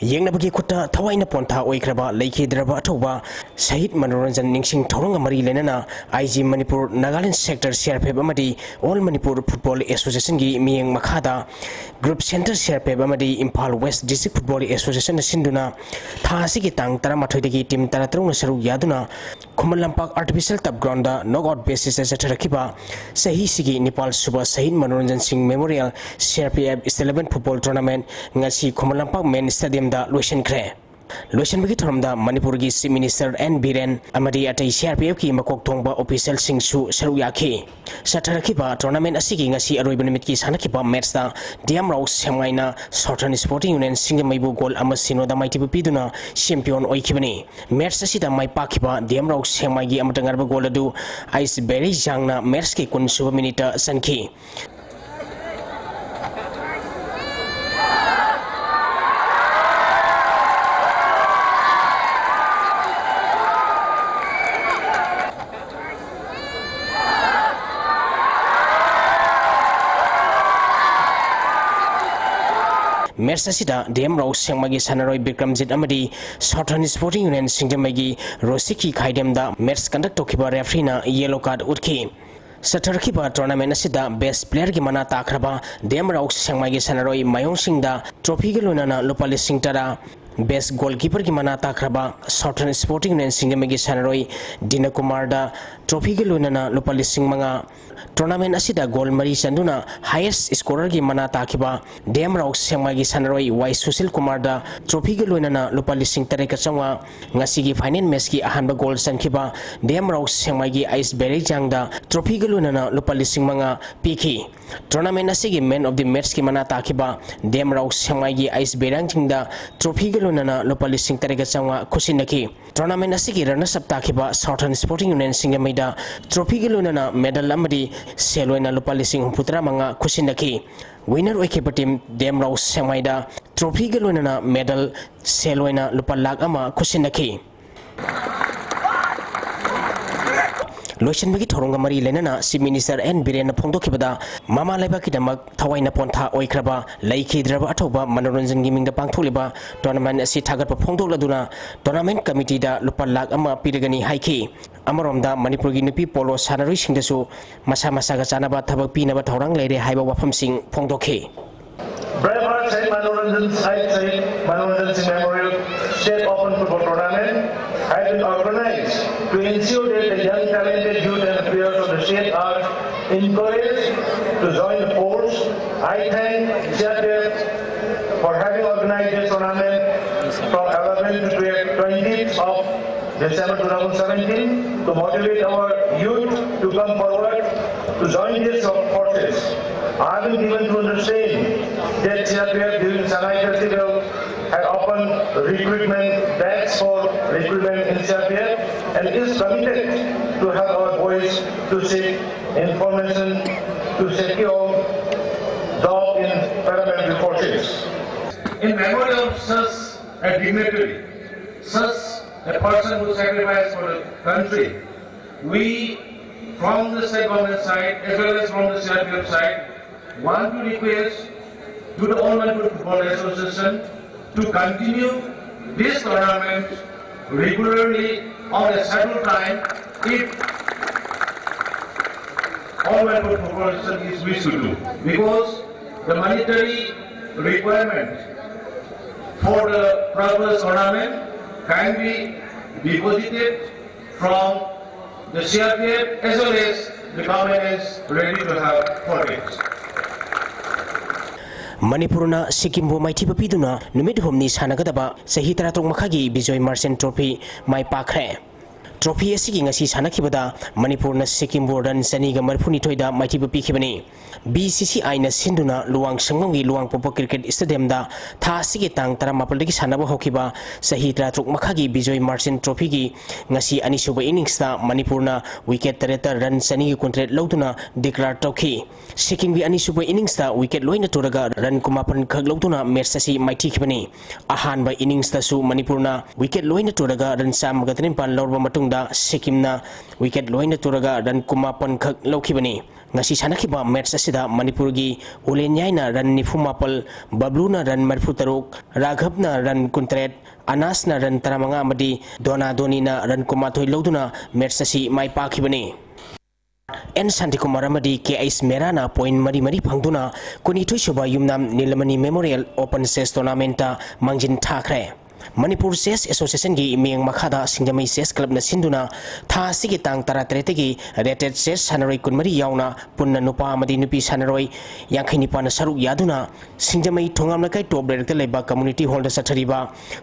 ꯌꯦꯡꯅꯕꯒꯤ ꯈꯨꯠꯇ ꯊꯋꯥꯏꯅ ꯄꯣꯟꯊꯥ ꯑꯣꯏꯈ꯭ꯔꯕ ꯂꯩꯈꯤꯗ꯭ꯔꯕ ꯑꯊꯧꯕ ꯁꯍꯤꯗ ꯃꯅꯣꯔꯟꯖꯟ ꯅꯤꯡꯁꯤꯡ ꯊꯧꯔꯝꯒ ꯃꯔꯤ ꯂꯩꯅꯅ I G Manipur Nagaland sector C R P F ꯑꯃꯗꯤ ꯑꯣꯜ ꯃꯅꯤꯄꯨꯔ ꯐꯨꯠꯕꯣꯜ ꯑꯦꯁꯣꯁꯤꯌꯦꯁꯟꯒꯤ ꯃꯤꯠꯌꯦꯡ ꯃꯈꯥꯗ group centre C R P F ꯑꯃꯗꯤ ꯏꯝꯐꯥꯜ ꯋꯦꯁ ꯗꯤꯁꯇ꯭ꯔꯤꯛ ꯐꯨꯠꯕꯣꯜ ꯑꯦꯁꯣꯁꯤꯌꯦꯁꯟꯅ ꯁꯤꯟꯗꯨꯅ ꯊꯥ ꯑꯁꯤꯒꯤ ꯇꯥꯡ ꯇꯔꯥꯃꯥꯊꯣꯏꯗꯒꯤ ꯇꯤꯝ ꯇꯔꯥꯇꯔꯨꯛꯅ ꯁꯔꯨꯛ ꯌꯥꯗꯨꯅ ꯈꯨꯃꯟ ꯂꯝꯄꯥꯛ artificial turf ground knock out basis ꯆꯠꯊꯔꯛꯈꯤꯕ ꯆꯍꯤꯁꯤꯒꯤ ꯅꯤꯄꯥꯜ ꯁꯨꯕ Shahid Manoranjan Singh memorial C R P F is eleven football tournament ꯉꯁꯤ ꯈꯨꯃꯟ ꯂꯝꯄꯥꯛ ꯃꯦꯟ ꯁ꯭ꯇꯦꯗꯤꯌꯝꯗ ꯂꯣꯏꯁꯤꯟꯈ꯭ꯔꯦ꯫ ꯂꯣꯏꯁꯤꯟꯕꯒꯤ ꯊꯧꯔꯝꯗ ꯃꯅꯤꯄꯨꯔꯒꯤ ꯆꯤꯐ ꯃꯤꯅꯤꯁꯇꯔ ꯑꯦꯟ ꯕꯤꯔꯦꯟ ꯑꯃꯗꯤ ꯑꯇꯩ ꯁꯤ ꯑꯥꯔ ꯄꯤ ꯑꯦꯐꯀꯤ ꯃꯀꯣꯛ ꯊꯣꯡꯕ ꯑꯣꯐꯤꯁꯤꯌꯦꯜꯁꯤꯡꯁꯨ ꯁꯔꯨꯛ ꯌꯥꯈꯤ꯫ ꯆꯠꯊꯔꯛꯈꯤꯕ ꯇꯣꯔꯅꯥꯃꯦꯟꯠ ꯑꯁꯤꯒꯤ ꯉꯁꯤ ꯑꯔꯣꯏꯕ ꯅꯨꯃꯤꯠꯀꯤ ꯁꯥꯟꯅꯈꯤꯕ ꯃꯦꯠꯁꯇ ꯗꯤ ꯑꯦꯝ ꯔꯥꯎ ꯁꯦꯡꯃꯥꯏꯅ ꯁꯥꯎꯊꯔꯟ ꯁ꯭ꯄꯣꯔꯇꯤꯡ ꯌꯨꯅꯤꯌꯟ ꯁꯤꯡꯖꯃꯩꯕꯨ ꯒꯣꯜ ꯑꯃ ꯁꯤꯅꯣꯗ ꯃꯥꯏꯊꯤꯕ ꯄꯤꯗꯨꯅ ꯆꯦꯝꯄꯤꯌꯟ ꯑꯣꯏꯈꯤꯕꯅꯤ꯫ ꯃꯦꯠꯁ ꯑꯁꯤꯗ ꯃꯥꯏ ꯄꯥꯛꯈꯤꯕ ꯗꯤ ꯑꯦꯝ ꯔꯥꯎ ꯁꯦꯡꯃꯥꯏꯒꯤ ꯑꯃꯠꯇ ꯉꯥꯏꯔꯕ ꯒꯣꯜ ꯑꯗꯨ ꯑꯥꯏꯁ ꯕꯦꯔꯩꯖꯥꯡꯅ ꯃꯦꯠꯁꯀꯤ ꯀꯨꯟ ꯁꯨꯕ ꯃꯤꯅꯤꯠꯇ ꯆꯟꯈꯤ꯫ ꯃꯦꯠꯁ ꯑꯁꯤꯗ ꯗꯤ ꯑꯦꯝ ꯔꯥꯎ ꯁꯦꯡꯃꯥꯏꯒꯤ ꯁꯥꯟꯅꯔꯣꯏ ꯕꯤꯀ꯭ꯔꯝꯖꯤꯠ ꯑꯃꯗꯤ ꯁꯥꯎꯊꯔꯟ ꯁ꯭ꯄꯣꯔꯇꯤꯡ ꯌꯨꯅꯤꯌꯟ ꯁꯤꯡꯖꯃꯩꯒꯤ ꯔꯣꯁꯤꯀꯤ ꯈꯥꯏꯗꯦꯝꯗ ꯃꯦꯠꯁ ꯀꯟꯗꯛ ꯇꯧꯈꯤꯕ ꯔꯦꯐ꯭ꯔꯤꯅ ꯌꯦꯂꯣ ꯀꯥꯔꯗ ꯎꯠꯈꯤ꯫ ꯆꯠꯊꯔꯛꯈꯤꯕ ꯇꯣꯔꯅꯥꯃꯦꯟ ꯑꯁꯤꯗ ꯕꯦꯁ ꯄ꯭ꯂꯦꯌꯔꯒꯤ ꯃꯅꯥ ꯇꯥꯈ꯭ꯔꯕ ꯗꯤ ꯑꯦꯝ ꯔꯥꯎ ꯁꯦꯡꯃꯥꯏꯒꯤ ꯁꯥꯟꯅꯔꯣꯏ ꯃꯥꯌꯣꯡ ꯁꯤꯡꯗ ꯇ꯭ꯔꯣꯐꯤꯒ ꯂꯣꯏꯅꯅ ꯂꯨꯄꯥ ꯂꯤꯁꯤꯡ ꯇꯔꯥ, ꯕꯦꯁ ꯒꯣꯜꯀꯤꯄꯔꯒꯤ ꯃꯅꯥ ꯇꯥꯈ꯭ꯔꯕ ꯁꯥꯎꯊꯔꯟ ꯁ꯭ꯄꯣꯔꯇꯤꯡ ꯌꯨꯅꯤꯌꯟ ꯁꯤꯡꯖꯃꯩꯒꯤ ꯁꯥꯟꯅꯔꯣꯏ ꯗꯤꯅꯀꯨꯃꯥꯔꯗ ꯇ꯭ꯔꯣꯐꯤꯒ ꯂꯣꯏꯅꯅ ꯂꯨꯄꯥ ꯂꯤꯁꯤꯡ ꯃꯉꯥ, ꯇꯣꯔꯅꯥꯃꯦꯟ ꯑꯁꯤꯗ ꯒꯣꯜ ꯃꯔꯤ ꯆꯟꯗꯨꯅ ꯍꯥꯏꯌꯦꯁ ꯁ꯭ꯀꯣꯔꯔꯒꯤ ꯃꯅꯥ ꯇꯥꯈꯤꯕ ꯗꯤ ꯑꯦꯝ ꯔꯥꯎ ꯁꯦꯡꯃꯥꯏꯒꯤ ꯁꯥꯟꯅꯔꯣꯏ ꯋꯥꯏ ꯁꯨꯁꯤꯜ ꯀꯨꯃꯥꯔꯗ ꯇ꯭ꯔꯣꯐꯤꯒ ꯂꯣꯏꯅꯅ ꯂꯨꯄꯥ ꯂꯤꯁꯤꯡ ꯇꯔꯦꯠꯀ ꯆꯥꯝꯃꯉꯥ, ꯉꯁꯤꯒꯤ ꯐꯥꯏꯅꯦꯜ ꯃꯦꯠꯁꯀꯤ ꯑꯍꯥꯟꯕ ꯒꯣꯜ ꯆꯟꯈꯤꯕ ꯗꯤ ꯑꯦꯝ ꯔꯥꯎ ꯁꯦꯡꯃꯥꯏꯒꯤ ꯑꯥꯏꯁ ꯕꯦꯔꯩꯖꯥꯡꯗ ꯇ꯭ꯔꯣꯐꯤꯒ ꯂꯣꯏꯅꯅ ꯂꯨꯄꯥ ꯂꯤꯁꯤꯡ ꯃꯉꯥ ꯄꯤꯈꯤ꯫ ꯇꯣꯔꯅꯥꯃꯦꯟ ꯑꯁꯤꯒꯤ ꯃꯦꯟ ꯑꯣꯐ ꯗꯤ ꯃꯦꯠꯁꯀꯤ ꯃꯅꯥ ꯇꯥꯈꯤꯕ ꯗꯤ ꯑꯦꯝ ꯔꯥꯎ ꯁꯦꯡꯃꯥꯏꯒꯤ ꯑꯥꯏꯁ ꯕꯦꯔꯩꯖꯥꯡꯗ ꯇ꯭ꯔꯣꯐꯤꯒ ꯂꯣꯏꯅꯅ ꯂꯨꯄꯥ ꯂꯤꯁꯤꯡ ꯇꯔꯦꯠꯀ ꯆꯥꯝꯃꯉꯥ ꯈꯨꯠꯁꯤꯟꯅꯈꯤ꯫ ꯇꯣꯔꯅꯥꯃꯦꯟ ꯑꯁꯤꯒꯤ ꯔꯅꯔꯁ ꯑꯞ ꯇꯥꯈꯤꯕ ꯁꯥꯎꯊꯔꯟ ꯁ꯭ꯄꯣꯔꯇꯤꯡ ꯌꯨꯅꯤꯌꯟ ꯁꯤꯡꯖꯃꯩꯗ ꯇ꯭ꯔꯣꯐꯤꯒ ꯂꯣꯏꯅꯅ ꯃꯦꯗꯜ ꯑꯃꯗꯤ ꯁꯦꯜ ꯑꯣꯏꯅ ꯂꯨꯄꯥ ꯂꯤꯁꯤꯡ ꯍꯨꯝꯐꯨꯇꯔꯥ ꯃꯉꯥ ꯈꯨꯠꯁꯤꯟꯅꯈꯤ꯫ ꯋꯤꯟꯅꯔ ꯑꯣꯏꯈꯤꯕ ꯇꯤꯝ ꯗꯤ ꯑꯦꯝ ꯔꯥꯎ ꯁꯦꯡꯃꯥꯏꯗ ꯇ꯭ꯔꯣꯐꯤꯒ ꯂꯣꯏꯅꯅ ꯃꯦꯗꯜ, ꯁꯦꯜ ꯑꯣꯏꯅ ꯂꯨꯄꯥ ꯂꯥꯈ ꯑꯃ ꯈꯨꯠꯁꯤꯟꯅꯈꯤ꯫ ꯂꯣꯏꯁꯤꯟꯕꯒꯤ ꯊꯧꯔꯝꯒ ꯃꯔꯤ ꯂꯩꯅꯅ Chief Minister N Birenꯅ ꯐꯣꯡꯗꯣꯛꯈꯤꯕꯗ, ꯃꯃꯥ ꯂꯩꯕꯥꯛꯀꯤꯗꯃꯛ ꯊꯋꯥꯏꯅ ꯄꯣꯟꯊꯥ ꯑꯣꯏꯈ꯭ꯔꯕ ꯂꯩꯈꯤꯗ꯭ꯔꯕ ꯑꯊꯧꯕ ꯃꯅꯣꯔꯟꯖꯟꯒꯤ ꯃꯤꯡꯗ ꯄꯥꯡꯊꯣꯛꯂꯤꯕ tournament ꯑꯁꯤ ꯊꯥꯒꯠꯄ ꯐꯣꯡꯗꯣꯛꯂꯗꯨꯅ tournament committeeꯗ ꯂꯨꯄꯥ ꯂꯥꯈ ꯑꯃ ꯄꯤꯔꯒꯅꯤ ꯍꯥꯏꯈꯤ꯫ ꯑꯃꯔꯣꯝꯗ ꯃꯅꯤꯄꯨꯔꯒꯤ ꯅꯨꯄꯤ polo ꯁꯥꯟꯅꯔꯣꯏꯁꯤꯡꯗꯁꯨ ꯃꯁꯥ ꯃꯁꯥꯒ ꯆꯥꯟꯅꯕ ꯊꯕꯛ ꯄꯤꯅꯕ ꯊꯧꯔꯥꯡ ꯂꯩꯔꯦ ꯍꯥꯏꯕ ꯋꯥꯐꯝꯁꯤꯡ ꯐꯣꯡꯗꯣꯛꯈꯤ꯫ Braveheart Shahid Manoranjan, Shahid Shahid Manoranjan Singh Memorial State Open Football Tournament has been organized to ensure that the young talented youth and players of the state are encouraged to join the force. I thank C R P F for having organized this tournament from eleventh to twentieth of December two thousand seventeen to motivate our youth to come forward to join these forces. I have been given to understand that C R P F during Sangai Festival had opened recruitment bags for recruitment in C R P F and is committed to help our boys to seek information to secure job in paramilitary forces. In memory of such a dignitary, such a person who sacrificed for the country, we from the state government side as well as from the C R P F side want to request to the All Manipur Football Association to continue this tournament regularly on a scheduled time if All Manipur Football Association is wish to do, because the monetary requirement for the purpose tournament can be deposited from the C R P F as well as the government is ready to have for it. ꯃꯅꯤꯄꯨꯔꯅ ꯁꯤꯛꯀꯤꯝꯕꯨ ꯃꯥꯏꯊꯤꯕ ꯄꯤꯗꯨꯅ ꯅꯨꯃꯤꯠ ꯍꯨꯝꯅꯤ ꯁꯥꯟꯅꯒꯗꯕ ꯆꯍꯤ ꯇꯔꯥꯇꯔꯨꯛ ꯃꯈꯥꯒꯤ Bijoy merchant trophy ꯃꯥꯏ ꯄꯥꯛꯈ꯭ꯔꯦ꯫ Trophy ꯑꯁꯤꯒꯤ ꯉꯁꯤ ꯁꯥꯟꯅꯈꯤꯕꯗ ꯃꯅꯤꯄꯨꯔꯅ ꯁꯤꯛꯀꯤꯝꯕꯨ ꯔꯟ ꯆꯅꯤꯒ ꯃꯔꯤꯐꯨꯅꯤꯊꯣꯏꯗ ꯃꯥꯏꯊꯤꯕ ꯄꯤꯈꯤꯕꯅꯤ꯫ ꯕꯤ ꯁꯤ ꯁꯤ ꯑꯥꯏꯅ ꯁꯤꯟꯗꯨꯅ ꯂꯨꯋꯥꯡꯁꯪꯕꯝꯒꯤ ꯂꯨꯋꯥꯡꯄꯣꯛꯄ ꯀ꯭ꯔꯤꯀꯦꯠ ꯁ꯭ꯇꯦꯗꯤꯌꯝꯗ ꯊꯥ ꯑꯁꯤꯒꯤ ꯇꯥꯡ ꯇꯔꯥꯃꯥꯄꯜꯗꯒꯤ ꯁꯥꯟꯅꯕ ꯍꯧꯈꯤꯕ ꯆꯍꯤ ꯇꯔꯥꯇꯔꯨꯛ ꯃꯈꯥꯒꯤ ꯕꯤꯖꯣꯏ ꯃꯥꯔꯆꯦꯟ ꯇ꯭ꯔꯣꯐꯤꯒꯤ ꯉꯁꯤ ꯑꯅꯤꯁꯨꯕ ꯏꯅꯤꯡꯁꯇ ꯃꯅꯤꯄꯨꯔꯅ ꯋꯤꯀꯦꯠ ꯇꯔꯦꯠꯇ ꯔꯟ ꯆꯅꯤꯒꯤ ꯀꯨꯟꯇꯔꯦꯠ ꯂꯧꯗꯨꯅ ꯗꯤꯀ꯭ꯂꯥꯔ ꯇꯧꯈꯤ꯫ ꯁꯤꯛꯀꯤꯝꯒꯤ ꯑꯅꯤꯁꯨꯕ ꯏꯅꯤꯡꯁꯇ ꯋꯤꯀꯦꯠ ꯂꯣꯏꯅ ꯇꯨꯔꯒ ꯔꯟ ꯀꯨꯟꯃꯥꯄꯟ ꯈꯛ ꯂꯧꯗꯨꯅ ꯃꯦꯆ ꯑꯁꯤ ꯃꯥꯏꯊꯤꯈꯤꯕꯅꯤ꯫ ꯑꯍꯥꯟꯕ ꯏꯅꯤꯡꯁꯇꯁꯨ ꯃꯅꯤꯄꯨꯔꯅ ꯋꯤꯀꯦꯠ ꯂꯣꯏꯅ ꯇꯨꯔꯒ ꯔꯟ ꯆꯥꯝꯃꯒ ꯇꯔꯥꯅꯤꯄꯥꯟ ꯂꯧꯔꯕ ꯃꯇꯨꯡ ꯗ ꯁꯤꯛꯀꯤꯝꯅ ꯋꯤꯀꯦꯠ ꯂꯣꯏꯅ ꯇꯨꯔꯒ ꯔꯟ ꯀꯨꯟꯃꯥꯄꯟ ꯈꯛ ꯂꯧꯈꯤꯕꯅꯤ꯫ ꯉꯁꯤ ꯁꯥꯟꯅꯈꯤꯕ ꯃꯦꯠꯆ ꯑꯁꯤꯗ ꯃꯅꯤꯄꯨꯔꯒꯤ ꯎꯂꯦꯟꯌꯥꯏꯅ ꯔꯟ ꯅꯤꯐꯨ ꯃꯥꯄꯜ, ꯕꯕ꯭ꯂꯨꯅ ꯔꯟ ꯃꯔꯤꯐꯨ ꯇꯔꯨꯛ, ꯔꯥꯘꯕꯅ ꯔꯟ ꯀꯨꯟꯇꯔꯦꯠ, ꯑꯅꯥꯁꯅ ꯔꯟ ꯇꯔꯥꯃꯉꯥ ꯑꯃꯗꯤ ꯗꯣꯅꯥ ꯗꯣꯅꯤꯅ ꯔꯟ ꯀꯨꯟꯃꯥꯊꯣꯏ ꯂꯧꯗꯨꯅ ꯃꯦꯠꯆ ꯑꯁꯤ ꯃꯥꯏ ꯄꯥꯛꯈꯤꯕꯅꯤ꯫ ꯑꯦꯟ ꯁꯥꯟꯇꯤꯀꯨꯃꯥꯔ ꯑꯃꯗꯤ ꯀꯦ ꯑꯩꯆ ꯃꯦꯔꯥꯅ ꯄꯣꯏꯟ ꯃꯔꯤ ꯃꯔꯤ ꯐꯪꯗꯨꯅ ꯀꯨꯟꯅꯤꯊꯣꯏ ꯁꯨꯕ ꯌꯨꯝꯅꯥꯝ ꯅꯤꯂꯃꯅꯤ ꯃꯦꯃꯣꯔꯤꯌꯦꯜ ꯑꯣꯄꯟ ꯆꯦꯁ ꯇꯣꯔꯅꯥꯃꯦꯟꯠꯇ ꯃꯥꯡꯖꯤꯟ ꯊꯥꯈ꯭ꯔꯦ꯫ ꯃꯅꯤꯄꯨꯔ ꯆꯦꯁ ꯑꯦꯁꯣꯁꯤꯌꯦꯁꯟꯒꯤ ꯃꯤꯠꯌꯦꯡ ꯃꯈꯥꯗ ꯁꯤꯡꯖꯃꯩ ꯆꯦꯁ ꯀ꯭ꯂꯕꯅ ꯁꯤꯟꯗꯨꯅ ꯊꯥ ꯑꯁꯤꯒꯤ ꯇꯥꯡ ꯇꯔꯥꯇꯔꯦꯠꯇꯒꯤ ꯔꯦꯇꯦꯠ ꯆꯦꯁ ꯁꯥꯟꯅꯔꯣꯏ ꯀꯨꯟꯃꯔꯤ ꯌꯥꯎꯅ ꯄꯨꯟꯅ ꯅꯨꯄꯥ ꯑꯃꯗꯤ ꯅꯨꯄꯤ ꯁꯥꯟꯅꯔꯣꯏ ꯌꯥꯡꯈꯩ ꯅꯤꯄꯥꯟꯅ ꯁꯔꯨꯛ ꯌꯥꯗꯨꯅ ꯁꯤꯡꯖꯃꯩ ꯊꯣꯉꯥꯝ ꯂꯩꯀꯥꯏ ꯇꯣꯞ ꯂꯩꯔꯛꯇ ꯂꯩꯕ ꯀꯝꯃ꯭ꯌꯨꯅꯤꯇꯤ ꯍꯣꯜꯗ ꯆꯠꯊꯔꯤꯕ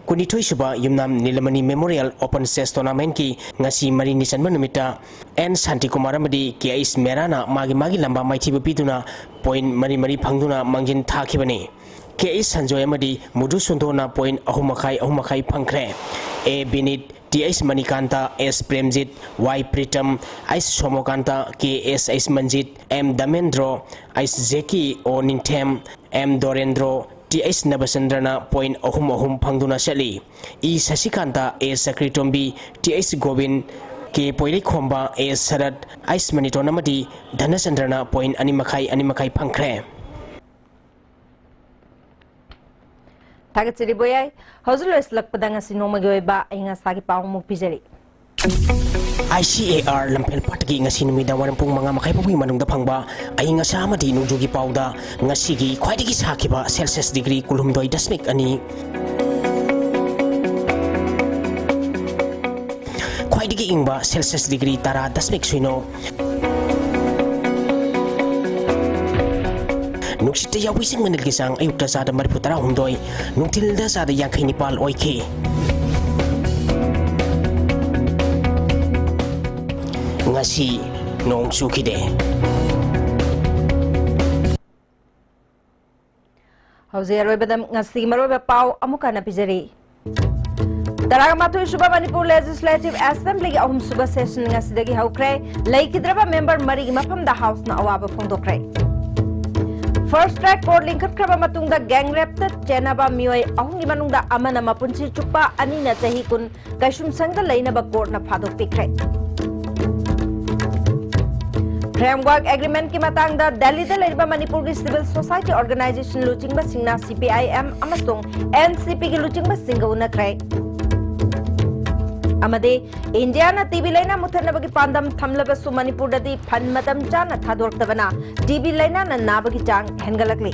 ꯀꯨꯟꯅꯤꯊꯣꯏ ꯁꯨꯕ ꯌꯨꯝꯅꯥꯝ ꯅꯤꯂꯃꯅꯤ ꯃꯦꯃꯣꯔꯤꯌꯦꯜ ꯑꯣꯄꯟ ꯆꯦꯁ ꯇꯣꯔꯅꯥꯃꯦꯟꯠꯀꯤ ꯉꯁꯤ ꯃꯔꯤꯅꯤ ꯆꯟꯕ ꯅꯨꯃꯤꯠꯇ ꯑꯦꯟ ꯁꯥꯟꯇꯤꯀꯨꯃꯥꯔ ꯑꯃꯗꯤ ꯀꯦ ꯑꯩꯆ ꯃꯦꯔꯥꯅ ꯃꯥꯒꯤ ꯃꯥꯒꯤ ꯂꯝꯕꯥ ꯃꯥꯏꯊꯤꯕ ꯄꯤꯗꯨꯅ ꯄꯣꯏꯟ ꯃꯔꯤ ꯃꯔꯤ ꯐꯪꯗꯨꯅ ꯃꯥꯡꯖꯤꯟ ꯊꯥꯈꯤꯕꯅꯤ꯫ ꯀꯦ ꯑꯩꯆ ꯁꯟꯖꯣꯏ ꯑꯃꯗꯤ ꯃꯨꯗꯨ ꯁꯨꯟꯗꯣꯅ ꯄꯣꯏꯟ ꯑꯍꯨꯝ ꯃꯈꯥꯏ, ꯑꯍꯨꯝ ꯃꯈꯥꯏ ꯐꯪꯈ꯭ꯔꯦ꯫ ꯑꯦ ꯕꯤꯅꯤꯠ, ꯇꯤ ꯑꯩꯆ ꯃꯅꯤꯀꯥꯟꯇ, ꯑꯦꯁ ꯄ꯭ꯔꯦꯝꯖꯤꯠ, ꯋꯥꯏ ꯄ꯭ꯔꯤꯇꯝ, ꯑꯩꯆ ꯁꯣꯃꯣꯀꯥꯟꯇ, ꯀꯦ ꯑꯦꯁ ꯑꯩꯆ ꯃꯟꯖꯤꯠ, ꯑꯦꯝ ꯗꯃꯦꯟꯗ꯭ꯔꯣ, ꯑꯩꯆ ꯖꯦꯀꯤ ꯑꯣ ꯅꯤꯡꯊꯦꯝ, M Dorendro, T H ꯅꯕꯆꯟꯗ꯭ꯔꯅ point ꯑꯍꯨꯝ ꯑꯍꯨꯝ ꯐꯪꯗꯨꯅ ꯆꯠꯂꯤ꯫ ꯏ ꯁꯁꯤꯀꯥꯟꯇ, ꯑꯦ ꯆꯀ꯭ꯔꯤꯇꯣꯝꯕꯤ, ꯇꯤ ꯑꯩꯆ ꯒꯣꯕꯤꯟ, ꯀꯦ ꯄꯣꯏꯔꯩꯈꯣꯝꯕ, ꯑꯦ ꯁꯔꯠ, ꯑꯩꯆ ꯃꯅꯤꯇꯣꯟ ꯑꯃꯗꯤ ꯙꯅꯆꯟꯗ꯭ꯔꯅ ꯄꯣꯏꯟ ꯑꯅꯤ ꯃꯈꯥꯏ, ꯑꯅꯤ ꯃꯈꯥꯏ ꯐꯪꯈ꯭ꯔꯦ꯫ ꯊꯥꯒꯠꯆꯔꯤ ꯕꯣꯌꯥꯏ꯫ ꯍꯧꯖꯤꯛ ꯂꯣꯏꯁꯤꯜꯂꯛꯄꯗ ꯉꯁꯤ ꯅꯣꯡꯃꯒꯤ ꯑꯣꯏꯕ ꯑꯏꯪ ꯑꯁꯥꯒꯤ ꯄꯥꯎ ꯑꯃꯨꯛ ꯄꯤꯖꯔꯤ꯫ ꯑꯥꯏ ꯁꯤ ꯑꯦ ꯑꯥꯔ ꯂꯝꯐꯦꯜ ꯄꯥꯠꯇꯒꯤ ꯉꯁꯤ ꯅꯨꯃꯤꯗꯥꯡ ꯋꯥꯏꯔꯝ ꯄꯨꯡ ꯃꯉꯥ ꯃꯈꯥꯏ ꯐꯥꯎꯕꯒꯤ ꯃꯅꯨꯡꯗ ꯐꯪꯕ ꯑꯏꯪ ꯑꯁꯥ ꯑꯃꯗꯤ ꯅꯣꯡꯖꯨꯒꯤ ꯄꯥꯎꯗ ꯉꯁꯤꯒꯤ ꯈ꯭ꯋꯥꯏꯗꯒꯤ ꯁꯥꯈꯤꯕ ꯁꯦꯜꯁꯤꯌꯁ ꯗꯤꯒ꯭ꯔꯤ ꯀꯨꯟꯍꯨꯝꯗꯣꯏ ꯗꯁꯃꯤꯛ ꯑꯅꯤ, ꯈ꯭ꯋꯥꯏꯗꯒꯤ ꯏꯪꯕ ꯁꯦꯜꯁꯤꯌꯁ ꯗꯤꯒ꯭ꯔꯤ ꯇꯔꯥ ꯗꯁꯃꯤꯛ ꯁꯤꯅꯣ꯫ ꯅꯨꯡꯁꯤꯠꯇ ꯌꯥꯎꯕꯤꯁꯤꯡ ꯃꯅꯤꯜꯒꯤ ꯆꯥꯡ ꯑꯌꯨꯛꯇ ꯆꯥꯗ ꯃꯔꯤꯐꯨ ꯇꯔꯥꯍꯨꯝꯗꯣꯏ, ꯅꯨꯡꯊꯤꯜꯗ ꯆꯥꯗ ꯌꯥꯡꯈꯩ ꯅꯤꯄꯥꯜ ꯑꯣꯏꯈꯤ꯫ ꯉꯁꯤ ꯅꯣꯡ ꯆꯨꯈꯤꯗꯦ꯫ ꯍꯧꯖꯤꯛ ꯑꯔꯣꯏꯕꯗ ꯉꯁꯤꯒꯤ ꯃꯔꯨꯑꯣꯏꯕ ꯄꯥꯎ ꯑꯃꯨꯛ ꯍꯟꯅ ꯄꯤꯖꯔꯤ꯫ ꯇꯔꯥꯃꯥꯊꯣꯏ ꯁꯨꯕ ꯃꯅꯤꯄꯨꯔ ꯂꯦꯖꯤꯁꯂꯦꯇꯤꯚ ꯑꯦꯁꯦꯝꯕ꯭ꯂꯤꯒꯤ ꯑꯍꯨꯝ ꯁꯨꯕ ꯁꯦꯁꯟ ꯉꯁꯤꯗꯒꯤ ꯍꯧꯈ꯭ꯔꯦ꯫ ꯂꯩꯈꯤꯗ꯭ꯔꯕ ꯃꯦꯝꯕꯔ ꯃꯔꯤꯒꯤ ꯃꯐꯝꯗ ꯍꯥꯎꯁꯅ ꯑꯋꯥꯕ ꯐꯣꯡꯗꯣꯛꯈ꯭ꯔꯦ꯫ First track court ꯂꯤꯡꯈꯠꯈ꯭ꯔꯕ ꯃꯇꯨꯡꯗ gang rapeꯇ ꯆꯦꯟꯅꯕ ꯃꯤꯑꯣꯏ ꯑꯍꯨꯝꯒꯤ ꯃꯅꯨꯡꯗ ꯑꯃꯅ ꯃꯄꯨꯟꯁꯤ ꯆꯨꯞꯄ, ꯑꯅꯤꯅ ꯆꯍꯤ ꯀꯨꯟ ꯀꯩꯁꯨꯝꯁꯪꯗ ꯂꯩꯅꯕ courtꯅ ꯐꯥꯗꯣꯛꯄꯤꯈ꯭ꯔꯦ꯫ Framework Agreementꯀꯤ ꯃꯇꯥꯡꯗ ꯗꯦꯜꯂꯤꯗ ꯂꯩꯔꯤꯕ ꯃꯅꯤꯄꯨꯔꯒꯤ civil society organization ꯂꯨꯆꯤꯡꯕꯁꯤꯡꯅ CPIM ꯑꯃꯁꯨꯡ NCPꯒꯤ ꯂꯨꯆꯤꯡꯕꯁꯤꯡꯒ ꯎꯅꯈ꯭ꯔꯦ꯫ ꯑꯃꯗꯤ ꯏꯟꯗꯤꯌꯥꯅ TB ꯂꯥꯏꯅꯥ ꯃꯨꯠꯊꯠꯅꯕꯒꯤ ꯄꯥꯟꯗꯝ ꯊꯝꯂꯕꯁꯨ ꯃꯅꯤꯄꯨꯔꯗꯗꯤ fund ꯃꯇꯝ ꯆꯥꯅ ꯊꯥꯗꯣꯔꯛꯇꯕꯅ TB ꯂꯥꯏꯅꯥꯅ ꯅꯥꯕꯒꯤ ꯆꯥꯡ ꯍꯦꯟꯒꯠꯂꯛꯂꯤ꯫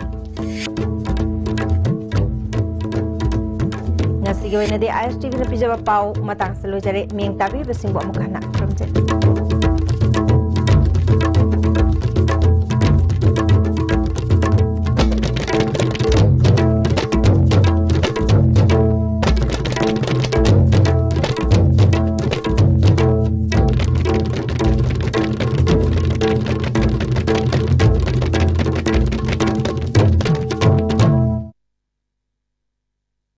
ꯉꯁꯤꯒꯤ ꯑꯣꯏꯅꯗꯤ ISTVꯅ ꯄꯤꯖꯕ ꯄꯥꯎ ꯃꯇꯥꯡꯁꯤꯗ ꯂꯣꯏꯖꯔꯦ꯫ ꯃꯤꯠꯌꯦꯡ ꯇꯥꯕꯤꯔꯤꯕꯁꯤꯡꯕꯨ ꯑꯃꯨꯛ ꯍꯟꯅ ꯈꯨꯔꯨꯝꯖꯔꯤ꯫